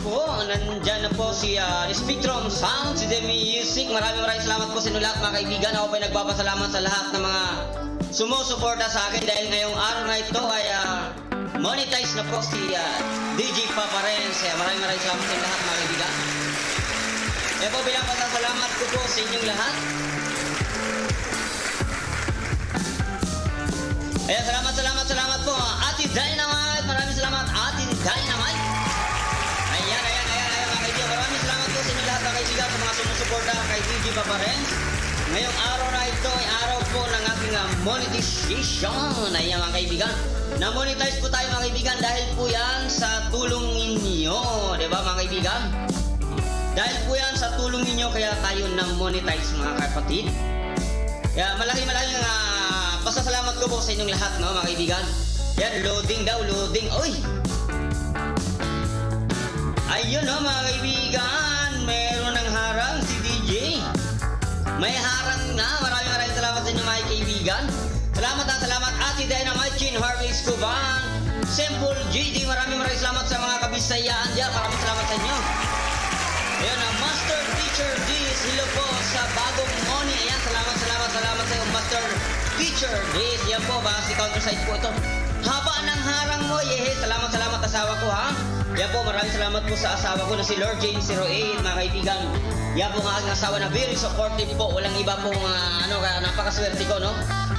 Po, nandyan na po si Spectrum Sound, si The Music. Maraming maraming salamat po sa inyo lahat, mga kaibigan. Ako po ay nagpapasalamat sa lahat ng mga sumusuporta sa akin dahil ngayong araw na ito ay monetize na po si DJ Papa Renz. Kaya maraming maraming salamat sa inyo lahat, mga kaibigan. Kaya po, bilang pasasalamat ko po sa inyong lahat. Ayan, salamat, salamat, salamat po. Ate Dynamite, maraming salamat, Ate Dynamite. Ayan, ayan, ayan, ayan, mga kaibigan. Maraming salamat po sa inyo lahat, mga kaibigan, sa mga sumusuporta kay DJ Papa Renz. Ngayong araw na ito ay araw po ng aking monetization. Ayan, mga kaibigan. Na-monetize po tayo, mga kaibigan, dahil po yan sa tulong ninyo. Di ba, mga kaibigan? Dahil po yan sa tulong ninyo kaya tayo na-monetize, mga kapatid. Kaya malaki malaking pasasalamat ko po sa inyong lahat, no, mga kaibigan. Yan, loading daw, loading. Uy! Ayun, no, mga kaibigan. Meron ng harang si DJ. May harang na. Maraming maraming salamat sa inyo, mga kaibigan. Salamat at salamat, Ate Dynamite, Chin Harvey Escobar, Simple GD. Maraming maraming salamat sa mga kabisayaan dyan. Maraming salamat sa inyo. Ayun, ang Master Teacher Diz. Hello po sa bagong money. Ayan, salamat, salamat, salamat sa iyo, Master Teacher Diz. Yan po, baka si counterside po ito. Haba ng harang mo, yehe. Salamat, salamat, asawa ko, ha. Yan po, maraming salamat po sa asawa ko na si Lord James 08, mga kaibigan. Yan po ang aking asawa na very supportive po. Walang iba pong, ano, kaya napakaswerte ko, no?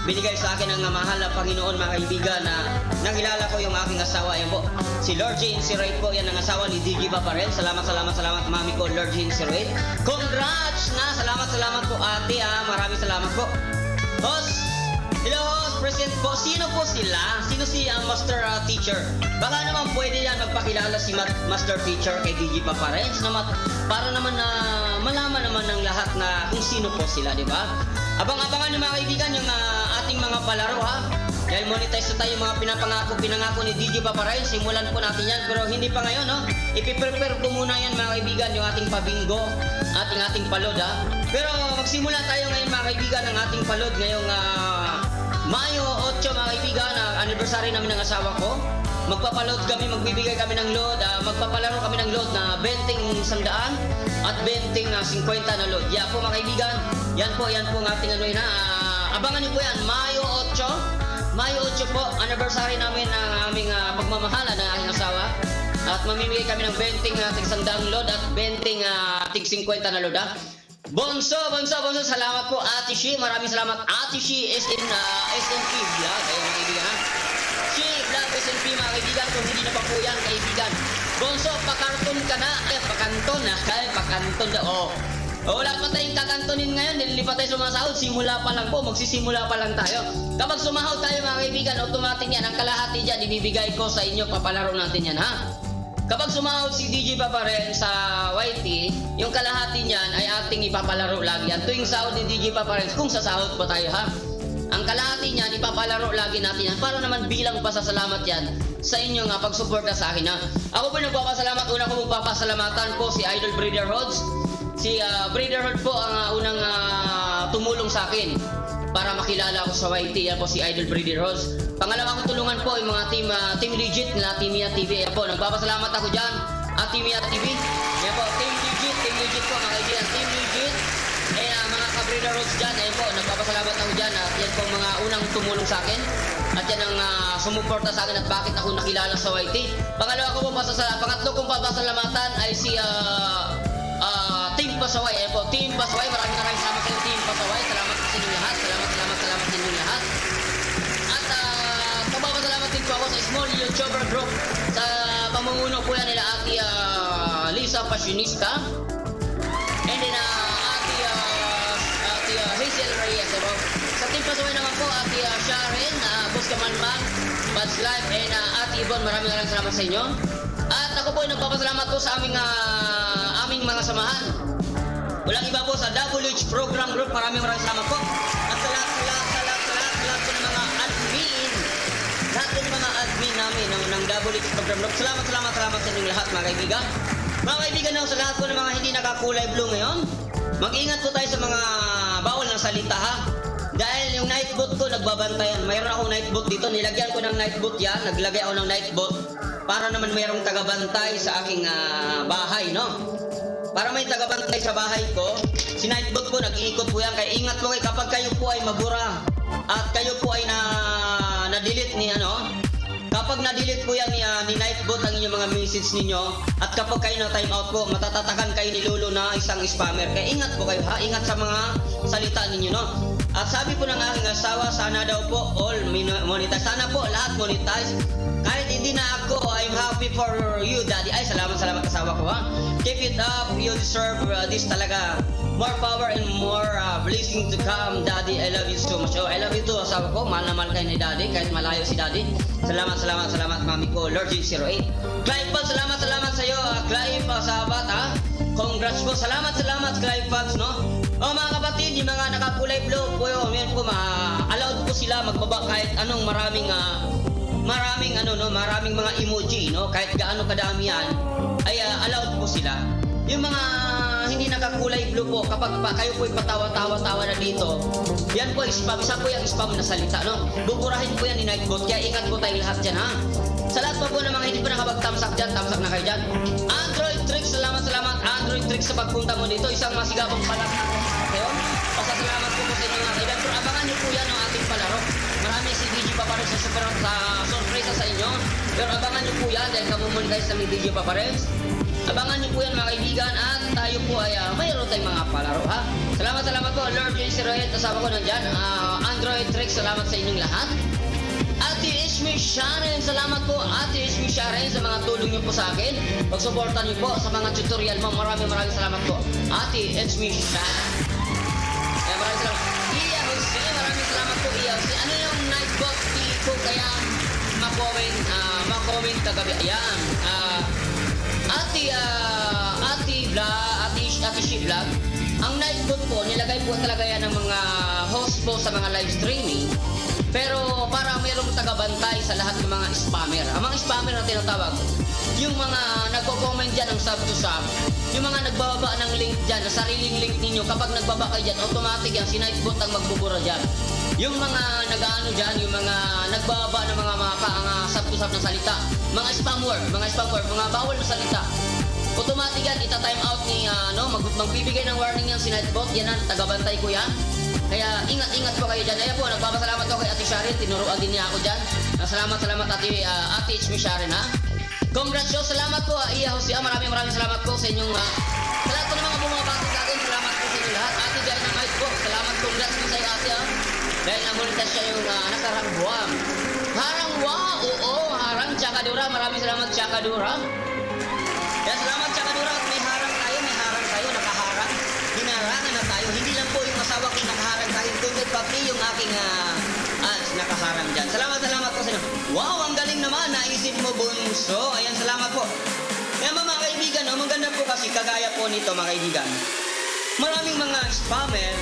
Binigay sa akin ang mahal na Panginoon, mga kaibigan, na nakilala ko yung aking asawa. Yan po, si Lord James 08 po, yan ang asawa ni DJ Paparel. Salamat, salamat, salamat, mami ko, Lord James 08. Congrats na! Salamat, salamat po, ate, ha. Maraming salamat po. Host, hello, host, present po. Sino po sila? Sino si Master Teacher? Baka naman pwede yan magpakilala si Master Teacher kay DJ Paparens na para naman na malaman naman ng lahat na kung sino po sila, di ba? Abang-abangan niyo, mga kaibigan, yung ating mga palaro, ha. Dahil monetize na tayo, mga pinapangako, pinangako ni DJ Paparens, simulan po natin yan pero hindi pa ngayon, no? Ipiprepare ko muna yan, mga kaibigan, yung ating pabingo, ating palod, ha. Pero magsimula tayo ngayon, mga kaibigan, ng ating palod ngayong Mayo 8, mga kaibigan, anniversary namin ng asawa ko. Magpapaload kami, magbibigay kami ng load, magpapalaro kami ng load na 20 100 at 20 50 na load. Yan po, mga kaibigan, yan po ang ating ano yun, ha. Abangan niyo po yan, Mayo 8. Mayo 8 po, anniversary namin ng aming pagmamahalan ng aking asawa. At mamimigay kami ng 20 100 load at 20 tig 50 na load. Ha? Bonso, Bonso, Bonso, salamat po, Ate Shi. Maraming salamat, Ate Shi SN, SNP Vlog. Ayun, mga kaibigan, ha. Shi Vlog SNP, mga kaibigan, kung hindi na pa po yan, kaibigan. Bonso, pakarton ka na. Ay, pakanton na. Ay, pakanton na. Oh. Oh, wala pa tayong kakantonin ngayon. Hindi pa tayo sumasahod. Simula pa lang po. Magsisimula pa lang tayo. Kapag sumahod tayo, mga kaibigan, automatic yan. Ang kalahati dyan, ibibigay ko sa inyo. Papalaro natin yan, ha? Kapag sumahod si DJ Papa Ren sa YT, yung kalahati niyan ay ating ipapalaro lagi yan. Tuwing sahod ni DJ Papa Ren, kung sasahod pa tayo, ha? Ang kalahati niyan, ipapalaro lagi natin yan para naman bilang pasasalamat yan sa inyong pagsuporta sa akin, ha? Ako po nagpapasalamat. Una ko papasalamatan po si Idol Breeder Hods. Si Breeder Hod po ang unang tumulong sa akin para makilala ako sa YT. Yan po si Idol Breeder Hods. Pangalawa kong tulungan po yung mga team legit na Team Mia TV. Yan po, nagpapasalamat ako dyan. At Team Mia TV. Yan po, Team legit po, mga kaibigan. Team legit. Eh, mga ka-Breeder Hods dyan, ayun po, nagpapasalamat ako dyan. At yan po ang mga unang tumulong sa akin. At yan ang sumuporta sa akin at bakit ako nakilala sa YT. Pangalawa ko po, pangatlo kong papasalamatan ay si Team Pasaway. Ayan po, Team Pasaway. Maraming maraming salamat sa inyo, Team Pasaway. Salamat po sa inyong lahat. Salamat, salamat, salamat sa inyong lahat. At pagpapasalamat din po ako sa small YouTuber group sa pamumuno po yan nila Ate Lisa Fashionista. And then Ate Hazel Reyes. Diba? Sa Team Pasaway naman po, Ate Sharon, Boss Kamanman, Buds Life, and Ate Yvonne, maraming maraming salamat sa inyo. At ako po ay nagpapasalamat po sa aming mga samahan. Walang iba po sa WH Program Group. Maraming maraming salamat po. At sa lahat, sa lahat, sa lahat, sa lahat, sa lahat po ng mga admin. Lahat po ng mga admin namin ng WH Program Group. Salamat, salamat, salamat sa inyong lahat, mga kaibigan. Mga kaibigan, no, sa lahat po ng mga hindi nakakulay blue ngayon, mag-ingat po tayo sa mga bawal ng salita, ha. Dahil yung night boot ko, nagbabantayan. Mayroon akong night boot dito. Nilagyan ko ng night boot yan. Naglagay ako ng night boot. Para naman mayroong tagabantay sa aking bahay, no? Para may tagabantay sa bahay ko, si Nightbot po, nag-iikot po yan. Kaya ingat po kayo kapag kayo po ay mabura at kayo po ay na na-delete ni ano, kapag na-delete po yan ni Nightbot ang inyong mga message ninyo at kapag kayo na time out po, matatatakan kayo ni Lolo na isang spammer. Kaya ingat po kayo, ha, ingat sa mga salita ninyo, no? At sabi po ng aking asawa, sana daw po all monetize. Sana po lahat monetize. Kahit hindi na ako, I'm happy for you, Daddy. Ay, salamat, salamat, asawa ko, ha. Keep it up. You deserve this talaga. More power and more blessing to come, Daddy. I love you so much. Oh, I love you too, asawa ko. Mahal na mahal kayo ni Daddy, kahit malayo si Daddy. Salamat, salamat, salamat, mami ko. Lord G08. Clive Paul, salamat, salamat sa iyo. Clive, sabat, ha. Congrats po. Salamat, salamat, Clive Fans, no? Oh, mga kapatid, yung mga nakakulay blue po yun, yan po, allowed po sila magbaba kahit anong maraming ano, no, maraming mga emoji, no, kahit gaano kadami yan, ay allowed po sila. Yung mga hindi nakakulay blue po, kapag pa, kayo po patawa-tawa-tawa na dito, yan po ay spam, isa po yung spam na salita, no? Buburahin po yan ni Nightbot, kaya ingat po tayong lahat dyan, ha? Sa lahat pa po ng mga hindi pa nakapag-thumbs up dyan, thumbs up na kayo dyan. Android Tricks, salamat, salamat, Android Tricks, sa pagpunta mo dito. Isang masigabong palakpak kayo. Pasasalamat ko po sa inyo, mga kaibigan. Pero abangan niyo po yan ang ating palaro. Marami si DJ Paparex sa super sa sorpresa sa inyo. Pero abangan niyo po yan dahil kamumon guys sa may DJ Paparex. Abangan niyo po yan, mga kaibigan, at tayo po ay mayroon tayong mga palaro, ha. Salamat, salamat po, Lord J. Royet, asawa ko nandyan. Android Tricks, salamat sa inyong lahat. Ate Ishmi Sharon, salamat po, Ate Ishmi Sharon, sa mga tulong niyo po sa akin. Pagsuporta niyo po sa mga tutorial mo. Maraming maraming salamat po, Ate Ishmi Sharon. Kaya maraming salamat. Iya Jose, maraming salamat po, Iya Jose. Ano yung Nightbot ko kaya ma-comment kagabi? Ayan. Ate Shi Vlog. Ang Nightbot po, nilagay po talaga yan ng mga host po sa mga live streaming. Pero para mayroong tagabantay sa lahat ng mga spammer. Ang mga spammer na tinatawag, yung mga nagko-comment dyan ng sub to sub, yung mga nagbababa ng link dyan, na sariling link ninyo, kapag nagbaba kayo dyan, automatic yan, si Nightbot ang magbubura dyan. Yung mga nag-ano dyan, yung mga nagbababa ng mga sub to sub na salita, mga spam word, mga spam word, mga bawal na salita, automatic yan, ita-time out ni, ano, magbibigay ng warning yan si Nightbot, yan ang tagabantay ko yan. Kaya ingat-ingat po kayo dyan. Ayan po, nagpapasalamat ako kay Ate Sharon, tinuruan din niya ako dyan. Salamat, salamat, Ate H. Sharon, ha. Congrats, yo. Salamat po, Iya Jose. Maraming maraming salamat po sa inyong, sa lahat po ng mga bumabati sa akin, salamat po sa inyong lahat. Ate Dynamite po, salamat, congrats po sa iyo, Ate, ha. Dahil namonetize siya yung nakarang buwan. Harang wa, oo, harang Chakadura. Maraming salamat, Chakadura. Kaya salamat, Chakadura, at may harang tayo, nakaharang. Hinarangan na tayo. Hindi lang po yung asawa ko nakaharang sa akin, kundi pati yung aking ads nakaharang dyan. Salamat, salamat po sa inyo. Wow, ang galing naman. Naisip mo, bunso. Ayan, salamat po. Kaya mga kaibigan, no, maganda po kasi kagaya po nito, mga kaibigan. Maraming mga spammer,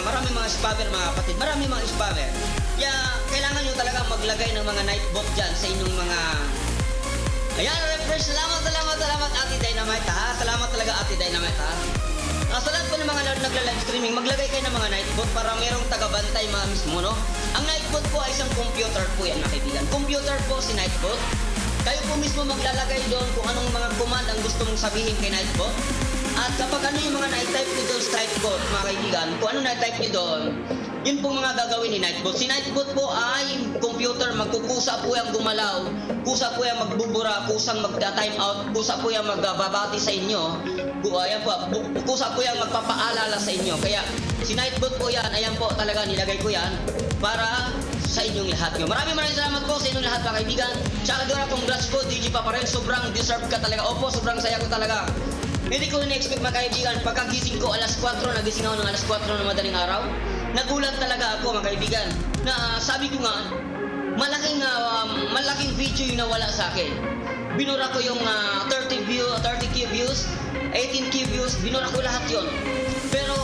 maraming mga spammer, mga kapatid, maraming mga spammer. Kaya kailangan nyo talaga maglagay ng mga nightbot dyan sa inyong mga. Ayan, refresh. Salamat, salamat, salamat, Ate Dynamite, ha. Salamat talaga, Ate Dynamite, ha. Sa lahat po ng mga nagla-live streaming, maglagay kayo ng mga nightbot para merong tagabantay mga mismo, no? Ang nightbot po ay isang computer po yan, mga kaibigan. Computer po si Nightbot. Kayo po mismo maglalagay doon kung anong mga command ang gusto mong sabihin kay Nightbot. At kapag ano yung mga na-type niyo doon sa Nightbot, mga kaibigan, kung ano na-type niyo doon, yun po mga gagawin ni Nightbot. Si Nightbot po ay computer, magkukusa po yung gumalaw, kusa po yung magbubura, kusang magta-time out, kusa po yung magbabati sa inyo. Ayan po, kusa po yung magpapaalala sa inyo. Kaya si Nightbot po yan, ayan po talaga nilagay ko yan para sa inyong lahat nyo. Maraming maraming salamat po sa inyong lahat, mga kaibigan. Tsaka Dora, congrats po, DJ Paparel. Sobrang deserve ka talaga. Opo, sobrang saya ko talaga. Hindi ko na-expect, mga kaibigan, pagkagising ko alas 4, nagising ako ng alas 4 ng madaling araw. Nagulat talaga ako, mga kaibigan, na sabi ko nga, malaking video yung nawala sa akin. Binura ko yung 30 view, 30K views, 18K views, binura ko lahat yon. Pero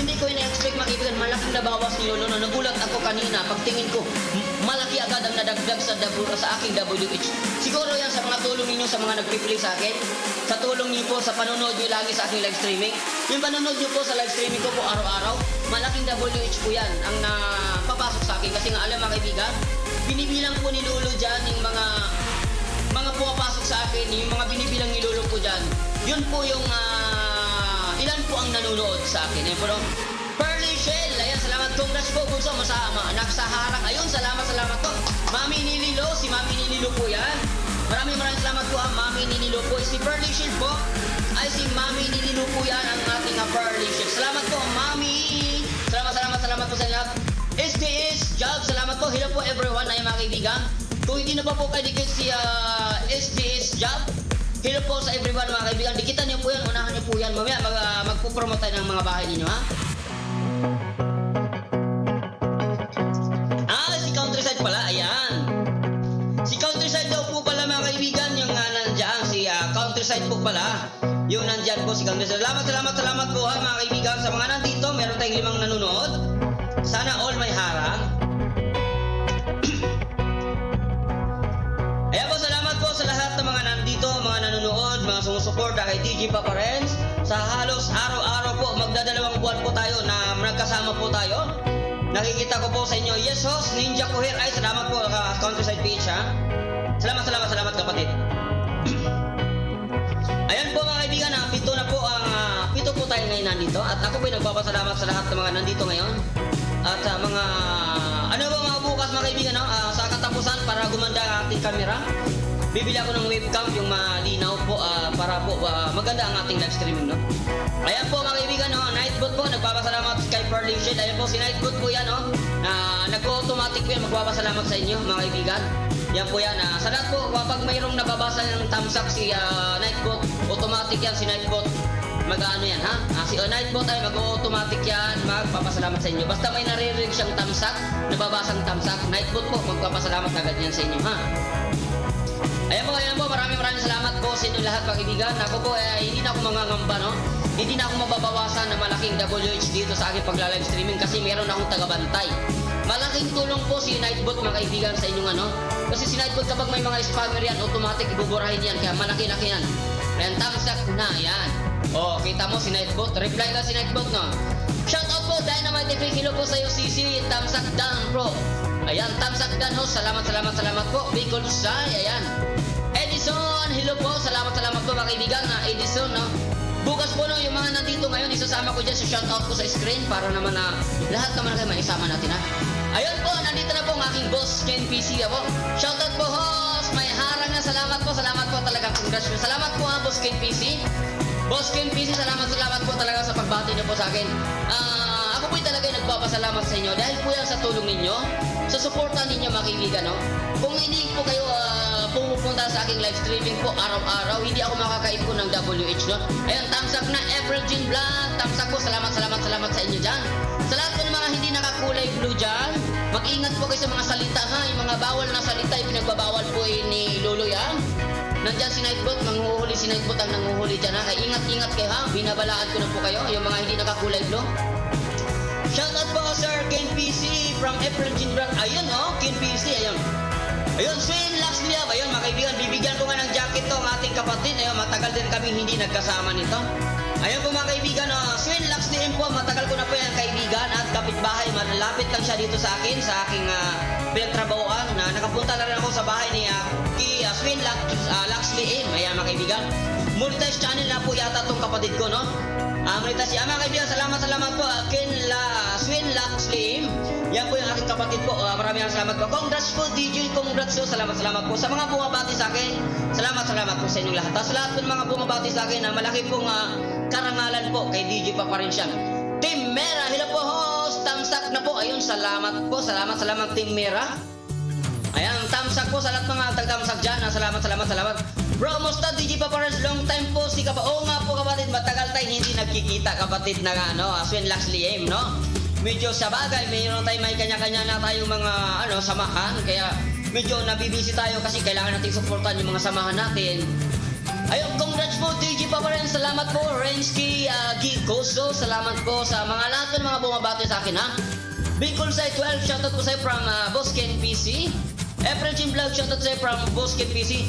hindi ko ina-expect, mga kaibigan, malaking nabawas ni Lolo. No, nagulat ako kanina, pagtingin ko, malaki agad ang nadagdag sa aking WH. Siguro yan sa mga tulong ninyo sa mga nagpi-play sa akin, sa tulong niyo po sa panonood niyo lagi sa aking live streaming. Yung panonood niyo po sa live streaming ko po araw-araw, malaking WH po yan ang napapasok sa akin. Kasi nga alam, mga kaibigan, binibilang po ni Lolo dyan yung mga pumapasok sa akin, yung mga binibilang ni Lolo po dyan, yun po yung ilan po ang nanonood sa akin. Ayan po, no? Pearly Shell, ayan, salamat. Congrats po, Bunso, masama. Nagsaharang. Ayun, salamat, salamat po. Mami Nililo, si Mami Nililo po yan. Maraming maraming salamat po, ha, Mami Nililo po. Si Pearly Shell po, ay si Mami Nililo po yan ang ating Pearly Shell. Salamat po, Mami. Salamat, salamat, salamat po sa inyo lahat. SDS Job, salamat po. Hello po everyone, ay mga kaibigan. Kung hindi na pa po kayo dikit si SDS Job, hello po sa everyone, mga kaibigan. Dikitan niyo po yan, unahan niyo po yan. Mamaya magpo-promote tayo ng mga bahay ninyo, ha? Ah, si Countryside pala, ayan. Si Countryside daw po pala, mga kaibigan, yung nandiyan, si Countryside po pala. Yung nandyan po si Countryside. Salamat, salamat, salamat po ha, mga kaibigan. Sa mga nandito, meron tayong limang nanonood. Sana all may harang. Ayan po, salamat po sa lahat ng mga nandito, mga nanonood, mga sumusuporta kay DJ Papa Renz. Sa halos araw-araw po, magdadalawang buwan po tayo na nagkasama po tayo. Nakikita ko po sa inyo, yes host, Ninja Kuhir. Ay, salamat po, Countryside PH ha. Salamat, salamat, salamat kapatid. Ayan po mga kaibigan, pito na po ang, pito po tayo ngayon nandito. At ako po ay nagpapasalamat sa lahat ng mga nandito ngayon. At sa mga, ano ba mga bukas mga kaibigan, no? Sa katapusan para gumanda ang ating camera. Bibili ako ng webcam yung malinaw po para po maganda ang ating live streaming, no? Ayan po mga kaibigan, no? Nightbot po, nagpapasalamat kay Pearly Shell. Ayan po, si Nightbot po yan, no? Na nag-automatic po yan, magpapasalamat sa inyo mga kaibigan. Yan po yan. Sa lahat po, kapag mayroong nababasa ng thumbs up si Nightbot, automatic yan si Nightbot. Mag-ano yan, ha? Si Nightbot ay mag-automatic yan, magpapasalamat sa inyo. Basta may naririnig siyang thumbs up, nababasang thumbs up, Nightbot po, magpapasalamat agad yan sa inyo, ha? Ayan po, maraming maraming salamat po sa inyo lahat, mga kaibigan. Ako po, eh, hindi na ako mangangamba, no? Hindi na ako mababawasan ng malaking WH dito sa aking pagla-live streaming kasi meron akong tagabantay. Malaking tulong po si Nightbot, mga kaibigan, sa inyong ano. Kasi si Nightbot, kapag may mga spammer yan, automatic ibuburahin yan. Kaya malaki-laki yan. Ayan, thumbs up na, yan. Oh, kita mo si Nightbot. Reply ka si Nightbot, no? Shout out po, Dynamite Effect. Hello po sa iyo, CC. Thumbs up down, bro. Ayan, thumbs up down, host. Salamat, salamat, salamat po. Bicol Sai, ayan. Edison, hello po. Salamat, salamat po mga kaibigan na Edison, no? Bukas po, no, yung mga nandito ngayon, isasama ko dyan sa shoutout ko sa screen para naman na lahat naman kayo maisama natin, ha? Ayun po, nandito na po ang aking boss, Ken PC, po. Shoutout po, host! May harang na salamat po talaga. Congrats. Salamat po ha, boss Ken PC. Boss Ken PC, salamat, salamat po talaga sa pagbati niyo po sa akin. Ako po'y talaga nagpapasalamat sa inyo dahil po yan sa tulong ninyo, sa suporta ninyo mga kaibigan, no? Kung hindi po kayo pumupunta sa aking live streaming po araw-araw, hindi ako makakaipon ng WH, no? Ayan, thumbs up na April Jean Vlog. Thumbs up po, salamat, salamat, salamat sa inyo dyan. Sa lahat po ng mga hindi nakakulay blue dyan, mag-ingat po kayo sa mga salita, ha? Yung mga bawal na salita, yung pinagbabawal po eh, ni Lolo yan. Nandyan si Nightbot, manghuhuli si Nightbot ang nanghuhuli dyan, ha? Kaya ingat-ingat kayo, ha? Binabalaan ko na po kayo, yung mga hindi nakakulay blue. Shoutout po Sir Ken PC from April Jean Vlog. Ayun, oh, Ken PC, ayun. Ayun, Swain Luxley, ayun mga kaibigan, bibigyan ko nga ng jacket to ang ating kapatid. Ayun, matagal din kami hindi nagkasama nito. Ayun po mga kaibigan, oh, Swain Luxley po, matagal ko na po yan kaibigan at kapitbahay. Malapit lang siya dito sa akin, sa aking pinagtrabahoan. Na nakapunta na rin ako sa bahay ni Swain Luxley M. Ayan mga kaibigan. Monetize channel na po yata tong kapatid ko, no? Monetize siya. Mga kaibigan, salamat, salamat po. Ken La, Swain Luxley M. Yan po yung aking kapatid po. Maraming salamat po. Congrats po, DJ. Congrats po. Salamat, salamat po. Sa mga bumabati sa akin, salamat, salamat po sa inyong lahat. Sa lahat po ng mga bumabati sa akin, malaki pong karangalan po kay DJ pa rin siya. Team Mera, hello po host. Thumbs up na po. Ayun, salamat po. Salamat, salamat Team Mera. Ayan, thumbs up po sa lahat mga tag-thumbs up dyan. Salamat, salamat, salamat. Bro, musta DJ Papa Renz? Long time po si kapa. Oo nga po kapatid, matagal tayo hindi nagkikita kapatid na ano, Swen Luxley M, no? Medyo sa bagay, mayroon tayo may kanya-kanya na tayong mga ano, samahan. Kaya medyo nabibisi tayo kasi kailangan nating suportahan yung mga samahan natin. Ayun, congrats po DJ Papa Renz. Salamat po Rensky Gigoso. Salamat po sa mga lahat ng mga bumabati sa akin, ha? Bicol Side 12, shoutout po sa'yo from Boss Ken PC. April Jim Vlog, shoutout sa'yo from Boss Ken PC.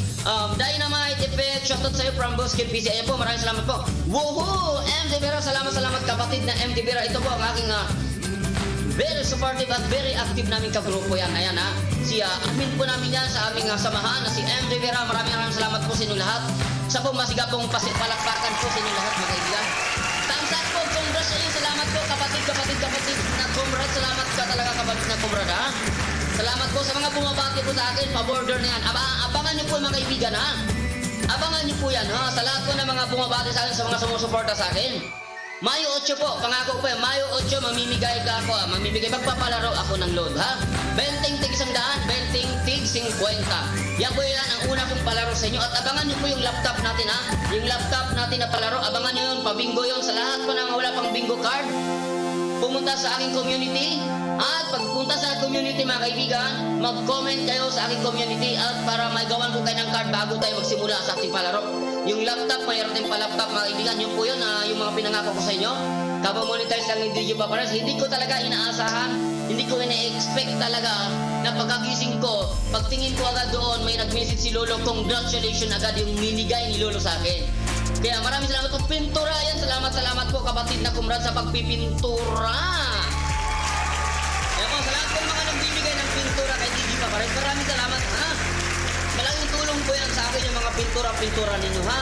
Dynamite Effect, shoutout sa'yo from Boss Ken PC. Ayan po, maraming salamat po. Woohoo! MD Vera, salamat, salamat kapatid na MD Vera. Ito po ang aking Very supportive at very active namin kagrupo yan. Ayan ha. Si admin po namin yan sa aming samahan na si M. Rivera. Maraming maraming salamat po sa inyong lahat. Sa po masigabong palakpakan po sa inyong lahat, mga kaibigan. Thumbs up po. Congrats sa inyo. Salamat po, kapatid, kapatid, kapatid na comrade. Salamat ka talaga, kapatid na comrade, ha. Salamat po sa mga bumabati po sa akin. Pa-border na yan. Abangan niyo po, mga kaibigan, ha. Abangan niyo po yan, ha. Sa lahat po ng mga bumabati sa akin, sa mga sumusuporta sa akin. Mayo 8 po, pangako po yan, Mayo 8, mamimigay ka ako, ha. Mamimigay, magpapalaro ako ng load, ha? 20 tig 100, 20 tig 50. Yan po yan ang una kong palaro sa inyo. At abangan niyo po yung laptop natin, ha? Yung laptop natin na palaro, abangan niyo yun, pabingo yun sa lahat po ng wala pang bingo card. Pumunta sa aking community at pagpunta sa community, mga kaibigan, mag-comment kayo sa aking community at para may gawan ko kayo ng card bago tayo magsimula sa ating palaro. Yung laptop, mayroon din pa laptop, mga kaibigan, yun po yun, yung mga pinangako ko sa inyo. Kapa-monetize lang ni DJ Paparas, hindi ko talaga inaasahan, hindi ko ina-expect talaga na pagkagising ko, pagtingin ko agad doon, may nag-message si Lolo, congratulations agad yung ninigay ni Lolo sa akin. Kaya maraming salamat po. Pintura yan. Salamat, salamat po, kapatid na kumrad, sa pagpipintura. Kaya po, sa lahat po mga nagbibigay ng pintura kay DJ Papares, maraming salamat, ha. Malaking tulong po yan sa akin yung mga pintura-pintura ninyo, ha.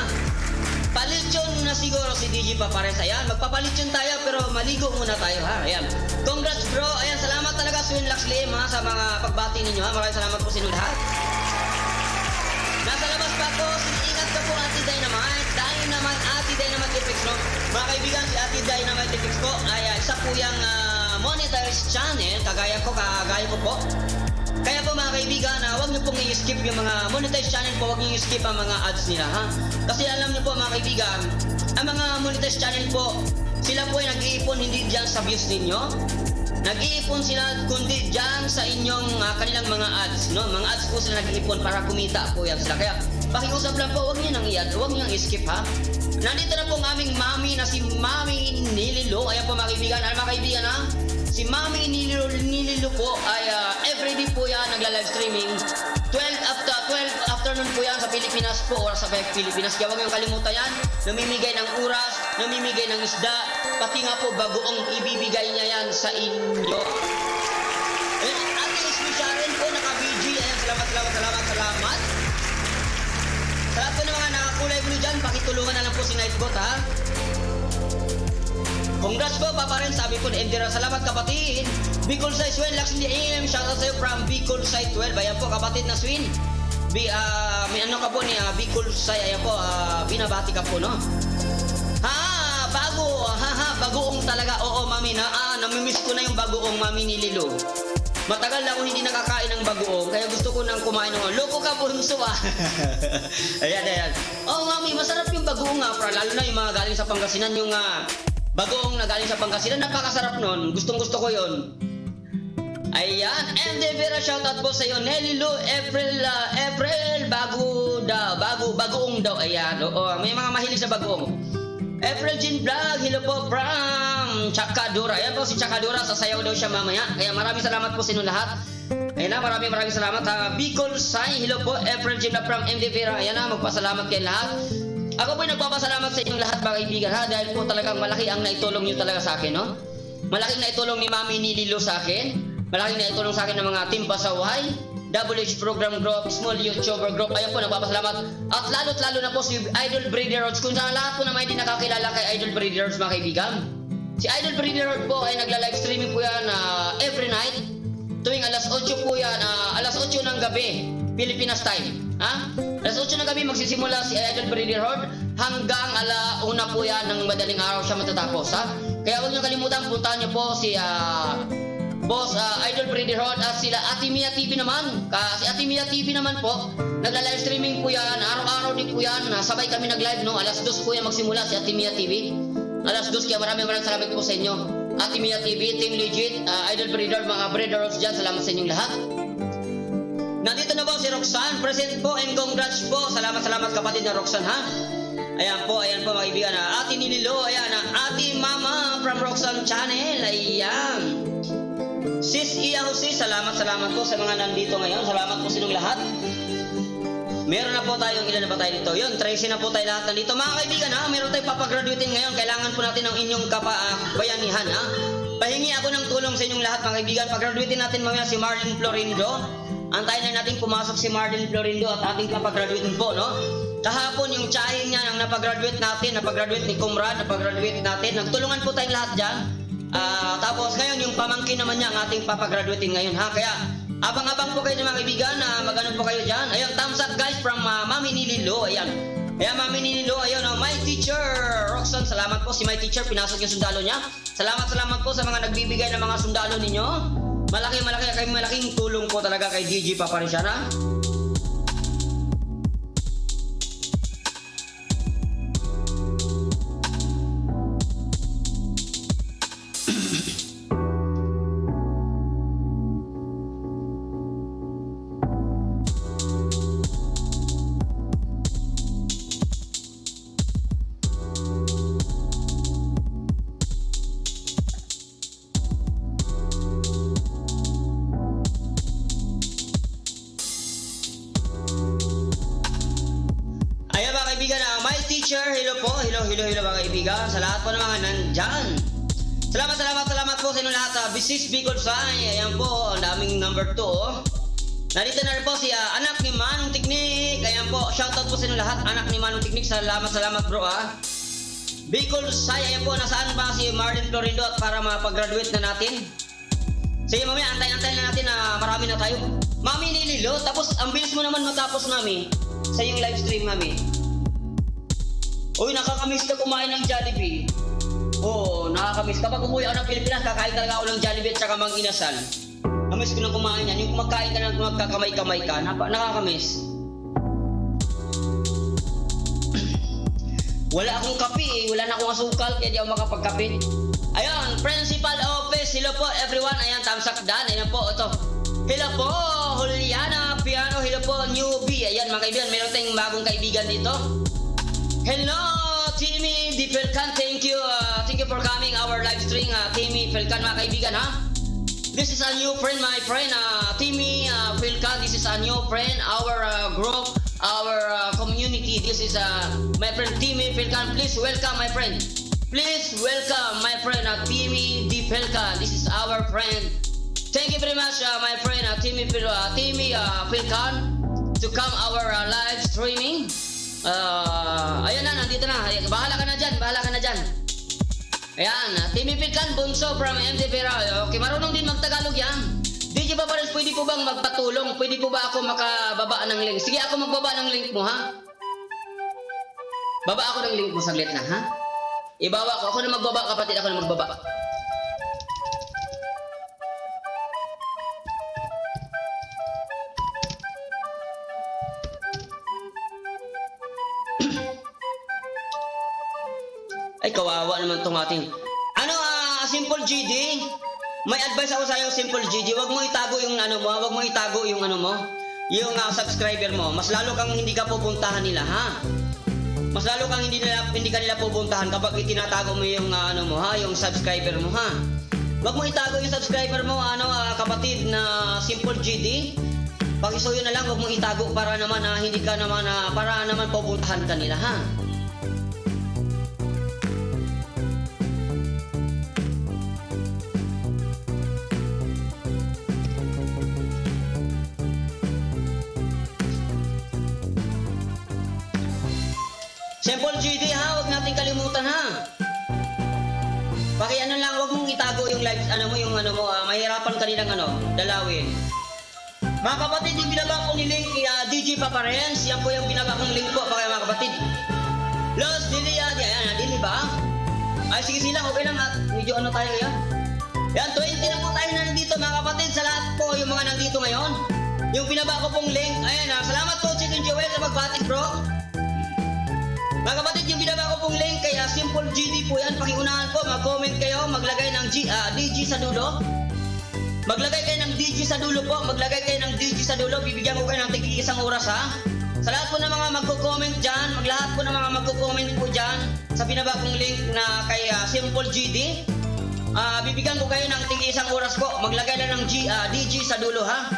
Palitsyon na siguro si DJ Papares. Ayan, magpapalitsyon tayo pero maligo muna tayo, ha. Ayan. Congrats, bro. Ayan, salamat talaga, Swin Laxlim, ha, sa mga pagbati ninyo, ha. Maraming salamat po sa inyo lahat. Nasa labas pa ako. Sige, ingat ka po, Ate Dynamite. Dynamite, Ate Dynamite FX, no? Mga kaibigan, si Ate Dynamite FX po ay isa po yung monetized channel, kagaya ko po. Kaya po, mga kaibigan, huwag niyo pong i-skip yung mga monetized channel po, huwag niyo i-skip ang mga ads nila, ha? Kasi alam niyo po, mga kaibigan, ang mga monetized channel po, sila po ay nag-iipon hindi diyan sa views ninyo. Nag-iipon sila kundi diyan sa inyong kanilang mga ads, no? Mga ads po sila nag-iipon para kumita po yan sila. Kaya pakiusap lang po, huwag niyo nang i-add, huwag niyo nang i-skip, ha. Nandito na po ang aming mami na si Mami Nililo. Ayan po, mga kaibigan, ano, mga kaibigan, ha? Si Mami Nililo, Nililo po ay everyday po yan nagla-live streaming. 12 after 12 afternoon po yan sa Pilipinas po, oras sa Pilipinas. Kaya huwag niyong kalimutan yan. Namimigay ng oras, namimigay ng isda, pati nga po bagoong ibibigay niya yan sa inyo. Ayan, Ate Ismi Sharon po, naka-BG. Ayan, salamat, salamat, salamat, salamat. Sa lahat po ng mga nakakulay blue dyan, pakitulungan na lang po si Nightbot, ha. Congrats po, Papa Ren, sabi po ni Endira. Salamat, kapatid. Bicol Size 12, Lax in the AM. Shoutout sa'yo from Bicol Side 12. Ayan po, kapatid na Swin. May ano ka po ni Bicol Side. Ayan po, binabati ka po, no? Ha, bago, ha, ha, bagoong talaga. Oo, mami, na, namimiss ko na yung bagoong, Mami ni Lilo. Matagal na ako hindi nakakain ng bagoong, kaya gusto ko nang kumain ng loko ka, bunso, ah. Ayan, ayan. Oh, mami, masarap yung bagoong nga, pra. Lalo na yung mga galing sa Pangasinan, yung bagoong na galing sa Pangasinan, napakasarap nun. Gustong gusto ko yon. Ayan, MD Vera, shoutout po sa iyo. Nelly Lou, April, April, bago daw, bago, bagoong daw. Ayan, oo, may mga mahilig sa bagoong. April Jean Vlog, hello po from Chakadura. Ayan po si Chakadura, sasayaw daw siya mamaya. Kaya maraming salamat po sa inyo lahat. Ayan na, maraming maraming salamat. Bicol Sai, hello po. April Jean Vlog from MD Vera. Ayan na, magpasalamat kayo lahat. Ako po ay nagpapasalamat sa inyong lahat, mga kaibigan, ha, dahil po talagang malaki ang naitulong niyo talaga sa akin, no? Malaking naitulong ni Mami ni Lilo sa akin. Malaking naitulong sa akin ng mga Team Pasaway, WH Program Group, Small YouTuber Group. Ayan po, nagpapasalamat. At lalo't lalo na po si Idol Breeder Rods. Kung sa lahat po na may hindi nakakilala kay Idol Breeder Rods, mga kaibigan. Si Idol Breeder Rods po ay nagla-live streaming po yan every night. Tuwing alas 8 po yan, alas 8 ng gabi, Pilipinas time. Ha? Alas 8 ng gabi magsisimula si Idol Breeder Horde hanggang ala una po yan ng madaling araw siya matatapos. Ha? Kaya huwag niyo kalimutan, puntahan niyo po si Boss Idol Breeder Horde at sila Ate Mia TV naman. Si Ate Mia TV naman po, nagla-live streaming po yan, araw-araw din po yan. Sabay kami nag-live, no? Alas 2 po yan magsimula si Ate Mia TV. Alas 2, kaya maraming maraming salamat po sa inyo. Ate Mia TV, Team Legit, Idol Breeder, mga breeders dyan, salamat sa inyong lahat. Nandito na po si Roxanne, present po and congrats po. Salamat, salamat, kapatid na Roxanne, ha. Ayan po, mga kaibigan. Ha. Ate Nililo, ayan, ha. Ate Mama from Roxanne Channel, ayan. Sis Iya Jose, salamat, salamat po sa mga nandito ngayon. Salamat po sa inyong lahat. Meron na po tayong, ilan na ba tayo dito? Yun, 13 na po tayo lahat nandito. Mga kaibigan, ha, meron tayong papagraduatein ngayon. Kailangan po natin ng inyong bayanihan, ha. Pahingi ako ng tulong sa inyong lahat, mga kaibigan. Pag-graduate natin mamaya si Marlene Florindo. Antayin na natin pumasok si Marlene Florindo at ating papagraduate po, no? Kahapon yung tiyahin niya ang napagraduate natin, napagraduate ni Comrade, napagraduate natin. Nagtulungan po tayong lahat dyan. Tapos ngayon yung pamangkin naman niya ang ating papagraduating ngayon, ha. Kaya abang-abang po kayo, mga kaibigan, na magano po kayo dyan. Ayun, thumbs up guys from Mami Nililo. Ayan. Ayan, Mami Nililo, ayun, oh, my teacher, Roxanne, salamat po. Si my teacher, pinasok yung sundalo niya. Salamat, salamat po sa mga nagbibigay ng mga sundalo ninyo. Malaki, malaki, kay malaking tulong po talaga kay Gigi Paparisiana. Ayan, mga kaibigan, my teacher, hello po, hello, hello, hello, mga kaibigan, sa lahat po ng mga nandyan. Salamat, salamat, salamat po sa inyo lahat sa Bisis Bicol Sai. Ayan po, ang daming number 2. Oh. Nandito na rin po si anak ni Manong Tiknik. Ayan po, shoutout po sa inyo lahat, anak ni Manong Tiknik. Salamat, salamat, bro, ah. Bicol Sai, ayan po, nasaan ba si Marlene Florindo at para mapag-graduate na natin? Sige, mamaya, antay-antay na natin na marami na tayo. Mami Nililo, tapos ang bilis mo naman matapos, mami, sa iyong live stream, mami. Uy, nakakamiss ka kumain ng Jollibee. Oo, nakakamiss. Kapag umuwi ako ng Pilipinas, kakain talaga ako ng Jollibee at saka Mang Inasal. Namiss ko na kumain yan. Yung kumakain ka ng magkakamay-kamay ka, nakakamiss. Wala akong kape eh. Wala na akong asukal, kaya di ako makapagkape. Ayun, Principal Office. Hello po everyone. Ayan, thumbs up done. Ayan po, ito. Hello po, Juliana Piano. Hello po, newbie. Ayan, mga kaibigan, meron tayong bagong kaibigan dito. Hello, Timmy Di Felcan. Thank you. Thank you for coming our live stream, Timmy Felcan, mga kaibigan, ha? This is a new friend, my friend, Timmy Felcan. This is a new friend, our group, our community. This is my friend Timmy Felcan. Please welcome, my friend. Please welcome, my friend, Timmy Di Felcan. This is our friend. Thank you very much, my friend, Timmy Felcan, to come our live streaming. Ayan na, nandito na. Ayan, bahala ka na dyan, bahala ka na dyan. Ayan, Timmy Pilcan, Bunso from MD Vera. Okay, marunong din magtagalog yan. DJ Papares, pwede po bang magpatulong? Pwede po ba ako makababa ng link? Sige, ako magbaba ng link mo, ha? Baba ako ng link mo saglit na, ha? Ibawa ko. Ako na magbaba, kapatid. Ako na magbaba. Ay, kawawa naman tong ating... Ano, Simple GD? May advice ako sa'yo, Simple GD. Huwag mo itago yung ano mo. Huwag mo itago yung ano mo. Yung subscriber mo. Mas lalo kang hindi ka pupuntahan nila, ha? Mas lalo kang hindi ka nila pupuntahan kapag itinatago mo yung ano mo, ha? Yung subscriber mo, ha? Huwag mo itago yung subscriber mo, ano, kapatid na Simple GD. Pakisuyo na lang, huwag mo itago para naman hindi ka naman para naman pupuntahan ka nila, ha? Simple GD, ha, huwag natin kalimutan, ha. Paki ano lang, huwag mong itago yung live, ano mo, yung ano mo, mahirapan ka nilang ano, dalawin. Mga kapatid, yung binaba ko ni link, DJ Paparens, yan po yung binaba kong link po, baka mga kapatid. Los Dilia, ayan, Dili ba? Ay, sige sila, okay lang at medyo ano tayo ngayon. Yan, 20 na po tayo na nandito, mga kapatid, sa lahat po yung mga nandito ngayon. Yung binaba ko pong link, ayan, salamat po Chicken Joel sa pagbati, bro. Mga kapatid, yung binaba ko pong link kay Simple GD po yan. Pakiunahan po, mag-comment kayo, maglagay ng DG sa dulo. Maglagay kayo ng DG sa dulo po. Maglagay kayo ng DG sa dulo. Bibigyan ko kayo ng tig isang oras, ha. Sa lahat po ng mga magko-comment dyan, maglahat po ng mga magko-comment po dyan sa binaba kong link na kay Simple GD, bibigyan ko kayo ng tig isang oras po. Maglagay lang ng DG sa dulo, ha.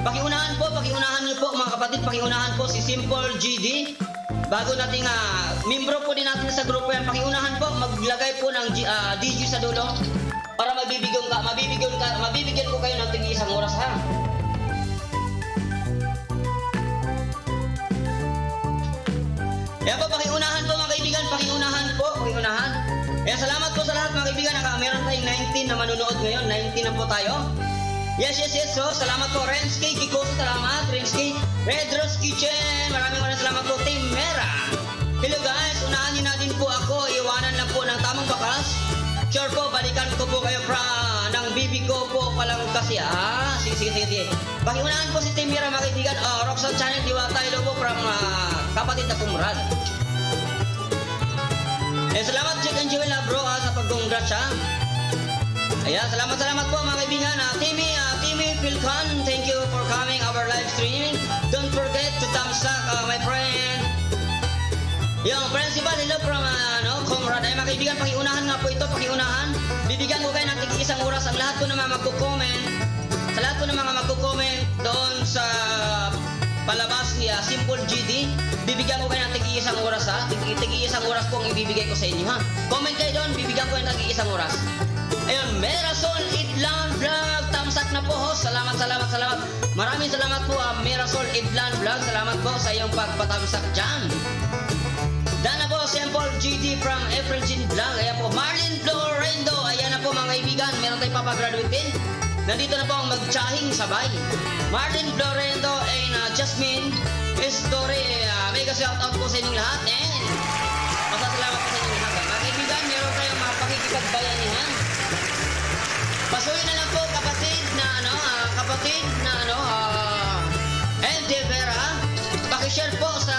Pakiunahan po, pakiunahan niyo po mga kapatid, pakiunahan po si Simple GD. Bago nating, membro po din natin sa grupo yan, pakiunahan po, maglagay po ng DG sa dulo. Para mabibigyan ko kayo ng tig isang oras, ha. Kaya po, pakiunahan po, mga kaibigan, pakiunahan po, pakiunahan. Kaya salamat po sa lahat, mga kaibigan. Meron tayong 19 na manunood ngayon, 19 na po tayo. Yes. So, salamat po, Renske Kiko, salamat. Renske, Red Rose Kitchen, maraming maraming salamat po, Team Mera. Hello guys, unahan niyo na din po ako, iwanan lang po ng tamang bakas. Sure po, balikan ko po kayo fra ng bibi ko po palang kasi. Ah, sige, sige, sige, sige. Pakiunahan po si Team Mera, mga kaibigan. Roxanne Channel, Diwata, hello po from kapatid na Kumrad. Eh, salamat Jack and Jewel, bro, sa pag-congrats ha. Ayan, salamat, salamat po, mga kaibigan. Timmy Pilcon, thank you for coming our live streaming. Don't forget to thumbs up, my friend. Yung principal, hello from ano, Comrade. Ay, mga kaibigan, pakiunahan nga po ito, pakiunahan. Bibigyan ko kayo ng tig isang oras ang lahat po ng mga magko-comment. Sa lahat po ng mga magko-comment doon sa palabas ni Simple GD, bibigyan ko kayo ng tig isang oras ha. Tig isang oras po ang ibibigay ko sa inyo ha. Comment kayo doon, bibigyan ko ng tig isang oras. Ayun, Merasol Idlan Vlog, thumbs up na po ho. Salamat, salamat, salamat. Maraming salamat po, Merasol Idlan Vlog. Salamat po sa iyong pagpatamsak dyan. Dana po, Simple GD from Efren Vlog. Ayan po, Marlene Florendo. Ayan na po, mga kaibigan, meron tayong papagraduate. Nandito na po ang magtsahing sabay. Marlene Florendo and Jasmine Story. Mega shout out po sa inyong lahat. And masasalamat po sa inyong lahat. Mga kaibigan, meron tayong mga pakikipagbayanihan. Pasuyo na lang po kapatid na ano, MJ Vera. Pakishare po sa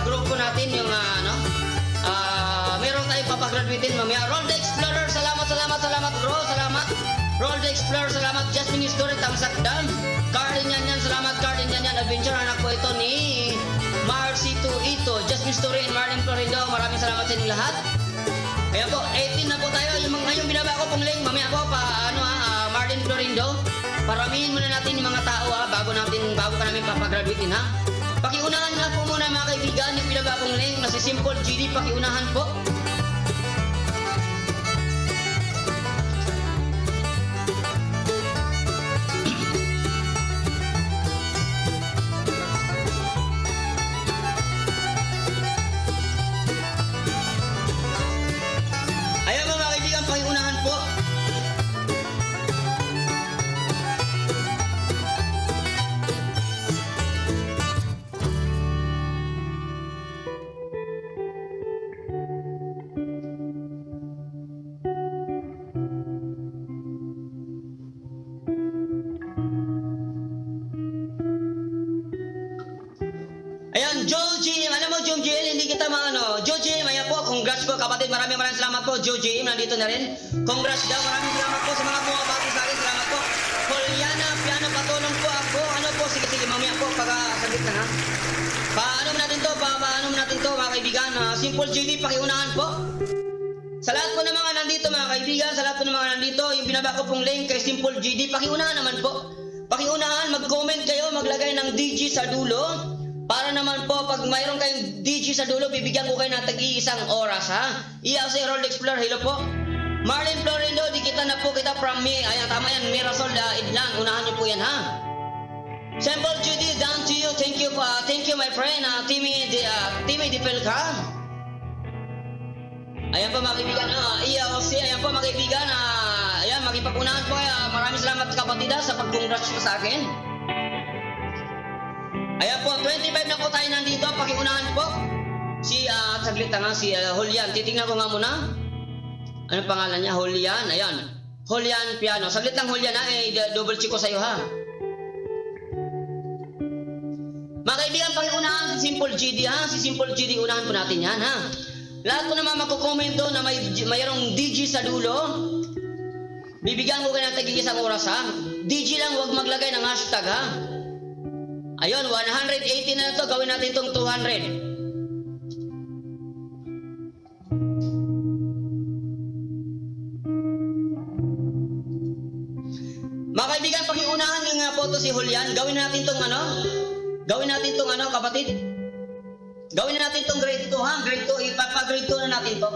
grupo natin yung ano, meron tayong papagraduatein mamaya. Roll the Explorer, salamat, salamat, salamat bro, salamat. Roll the Explorer, salamat. Jasmine Story, tamsak down. Carlin yan yan, salamat Carlin yan yan. Adventure, anak po ito ni Marcy Ito. Jasmine Story and Marlene Florindo, maraming salamat sa inyong lahat. Ayan po, 18 na po tayo. Yung mga yung binaba ko pong link, mamaya po pa ano ha, Marlene Florindo. Paramihin muna natin yung mga tao ha, bago ka namin papagraduatein ha. Pakiunahan nga po muna, mga kaibigan, yung binaba kong link na si Simple GD, pakiunahan po. Ayan po, mga kaibigan, pakiunahan po. Ayan, Joe Jim. Alam mo, Joe Jim, hindi kita maano. Joe Jim, ayan po, congrats po kapatid. Maraming maraming salamat po. Joe Jim, nandito na rin. Congrats daw. Maraming salamat po sa mga bumabati sa akin. Salamat po. Juliana, piano, patulong po ako. Ano po, sige, sige, mamaya po, pag saglit na ha. Paano natin to, paano natin to, mga kaibigan. Simple GD, pakiunahan po. Sa lahat po ng mga nandito, mga kaibigan, sa lahat po ng mga nandito, yung binaba ko pong link kay Simple GD, pakiunahan naman po. Pakiunahan, mag-comment kayo, maglagay ng DG sa dulo. Para naman po, pag mayroon kayong DG sa dulo, bibigyan ko kayo ng tag-iisang oras, ha? ELC Roll Explorer, hello po. Marlene Florindo, di kita na po kita from me. Ayan, tama yan, Mirasol Idlan, unahan niyo po yan, ha? Simple GD, down to you. Thank you, my friend, Timmy Di Pelka. Ayan po, mga kaibigan, ELC, ayan po, mga kaibigan, ayan, makipag-unahan po kayo. Maraming salamat kapatid sa pag-congrats po sa akin. Ayan po, 25 na po tayo nandito, pakiunahan po. Si, saglit na nga, si Julian, titingnan ko nga muna. Anong pangalan niya? Julian, ayan. Julian Piano. Saglit lang, Julian ha, eh, double check ko sa'yo ha. Mga kaibigan, pakiunahan si Simple GD ha. Si Simple GD, unahan po natin yan ha. Lahat po naman magko-comment doon na mayroong DG sa dulo, bibigyan ko kayo ng tig-isang oras ha. DG lang, huwag maglagay ng hashtag ha. Ayun, 180 na to. Gawin natin itong 200. Mga kaibigan, pakiunahan nyo nga po to si Julian. Gawin natin itong ano? Gawin natin itong ano, kapatid? Gawin natin itong grade 2 ha? Grade 2, ipapa-grade 2 na natin to.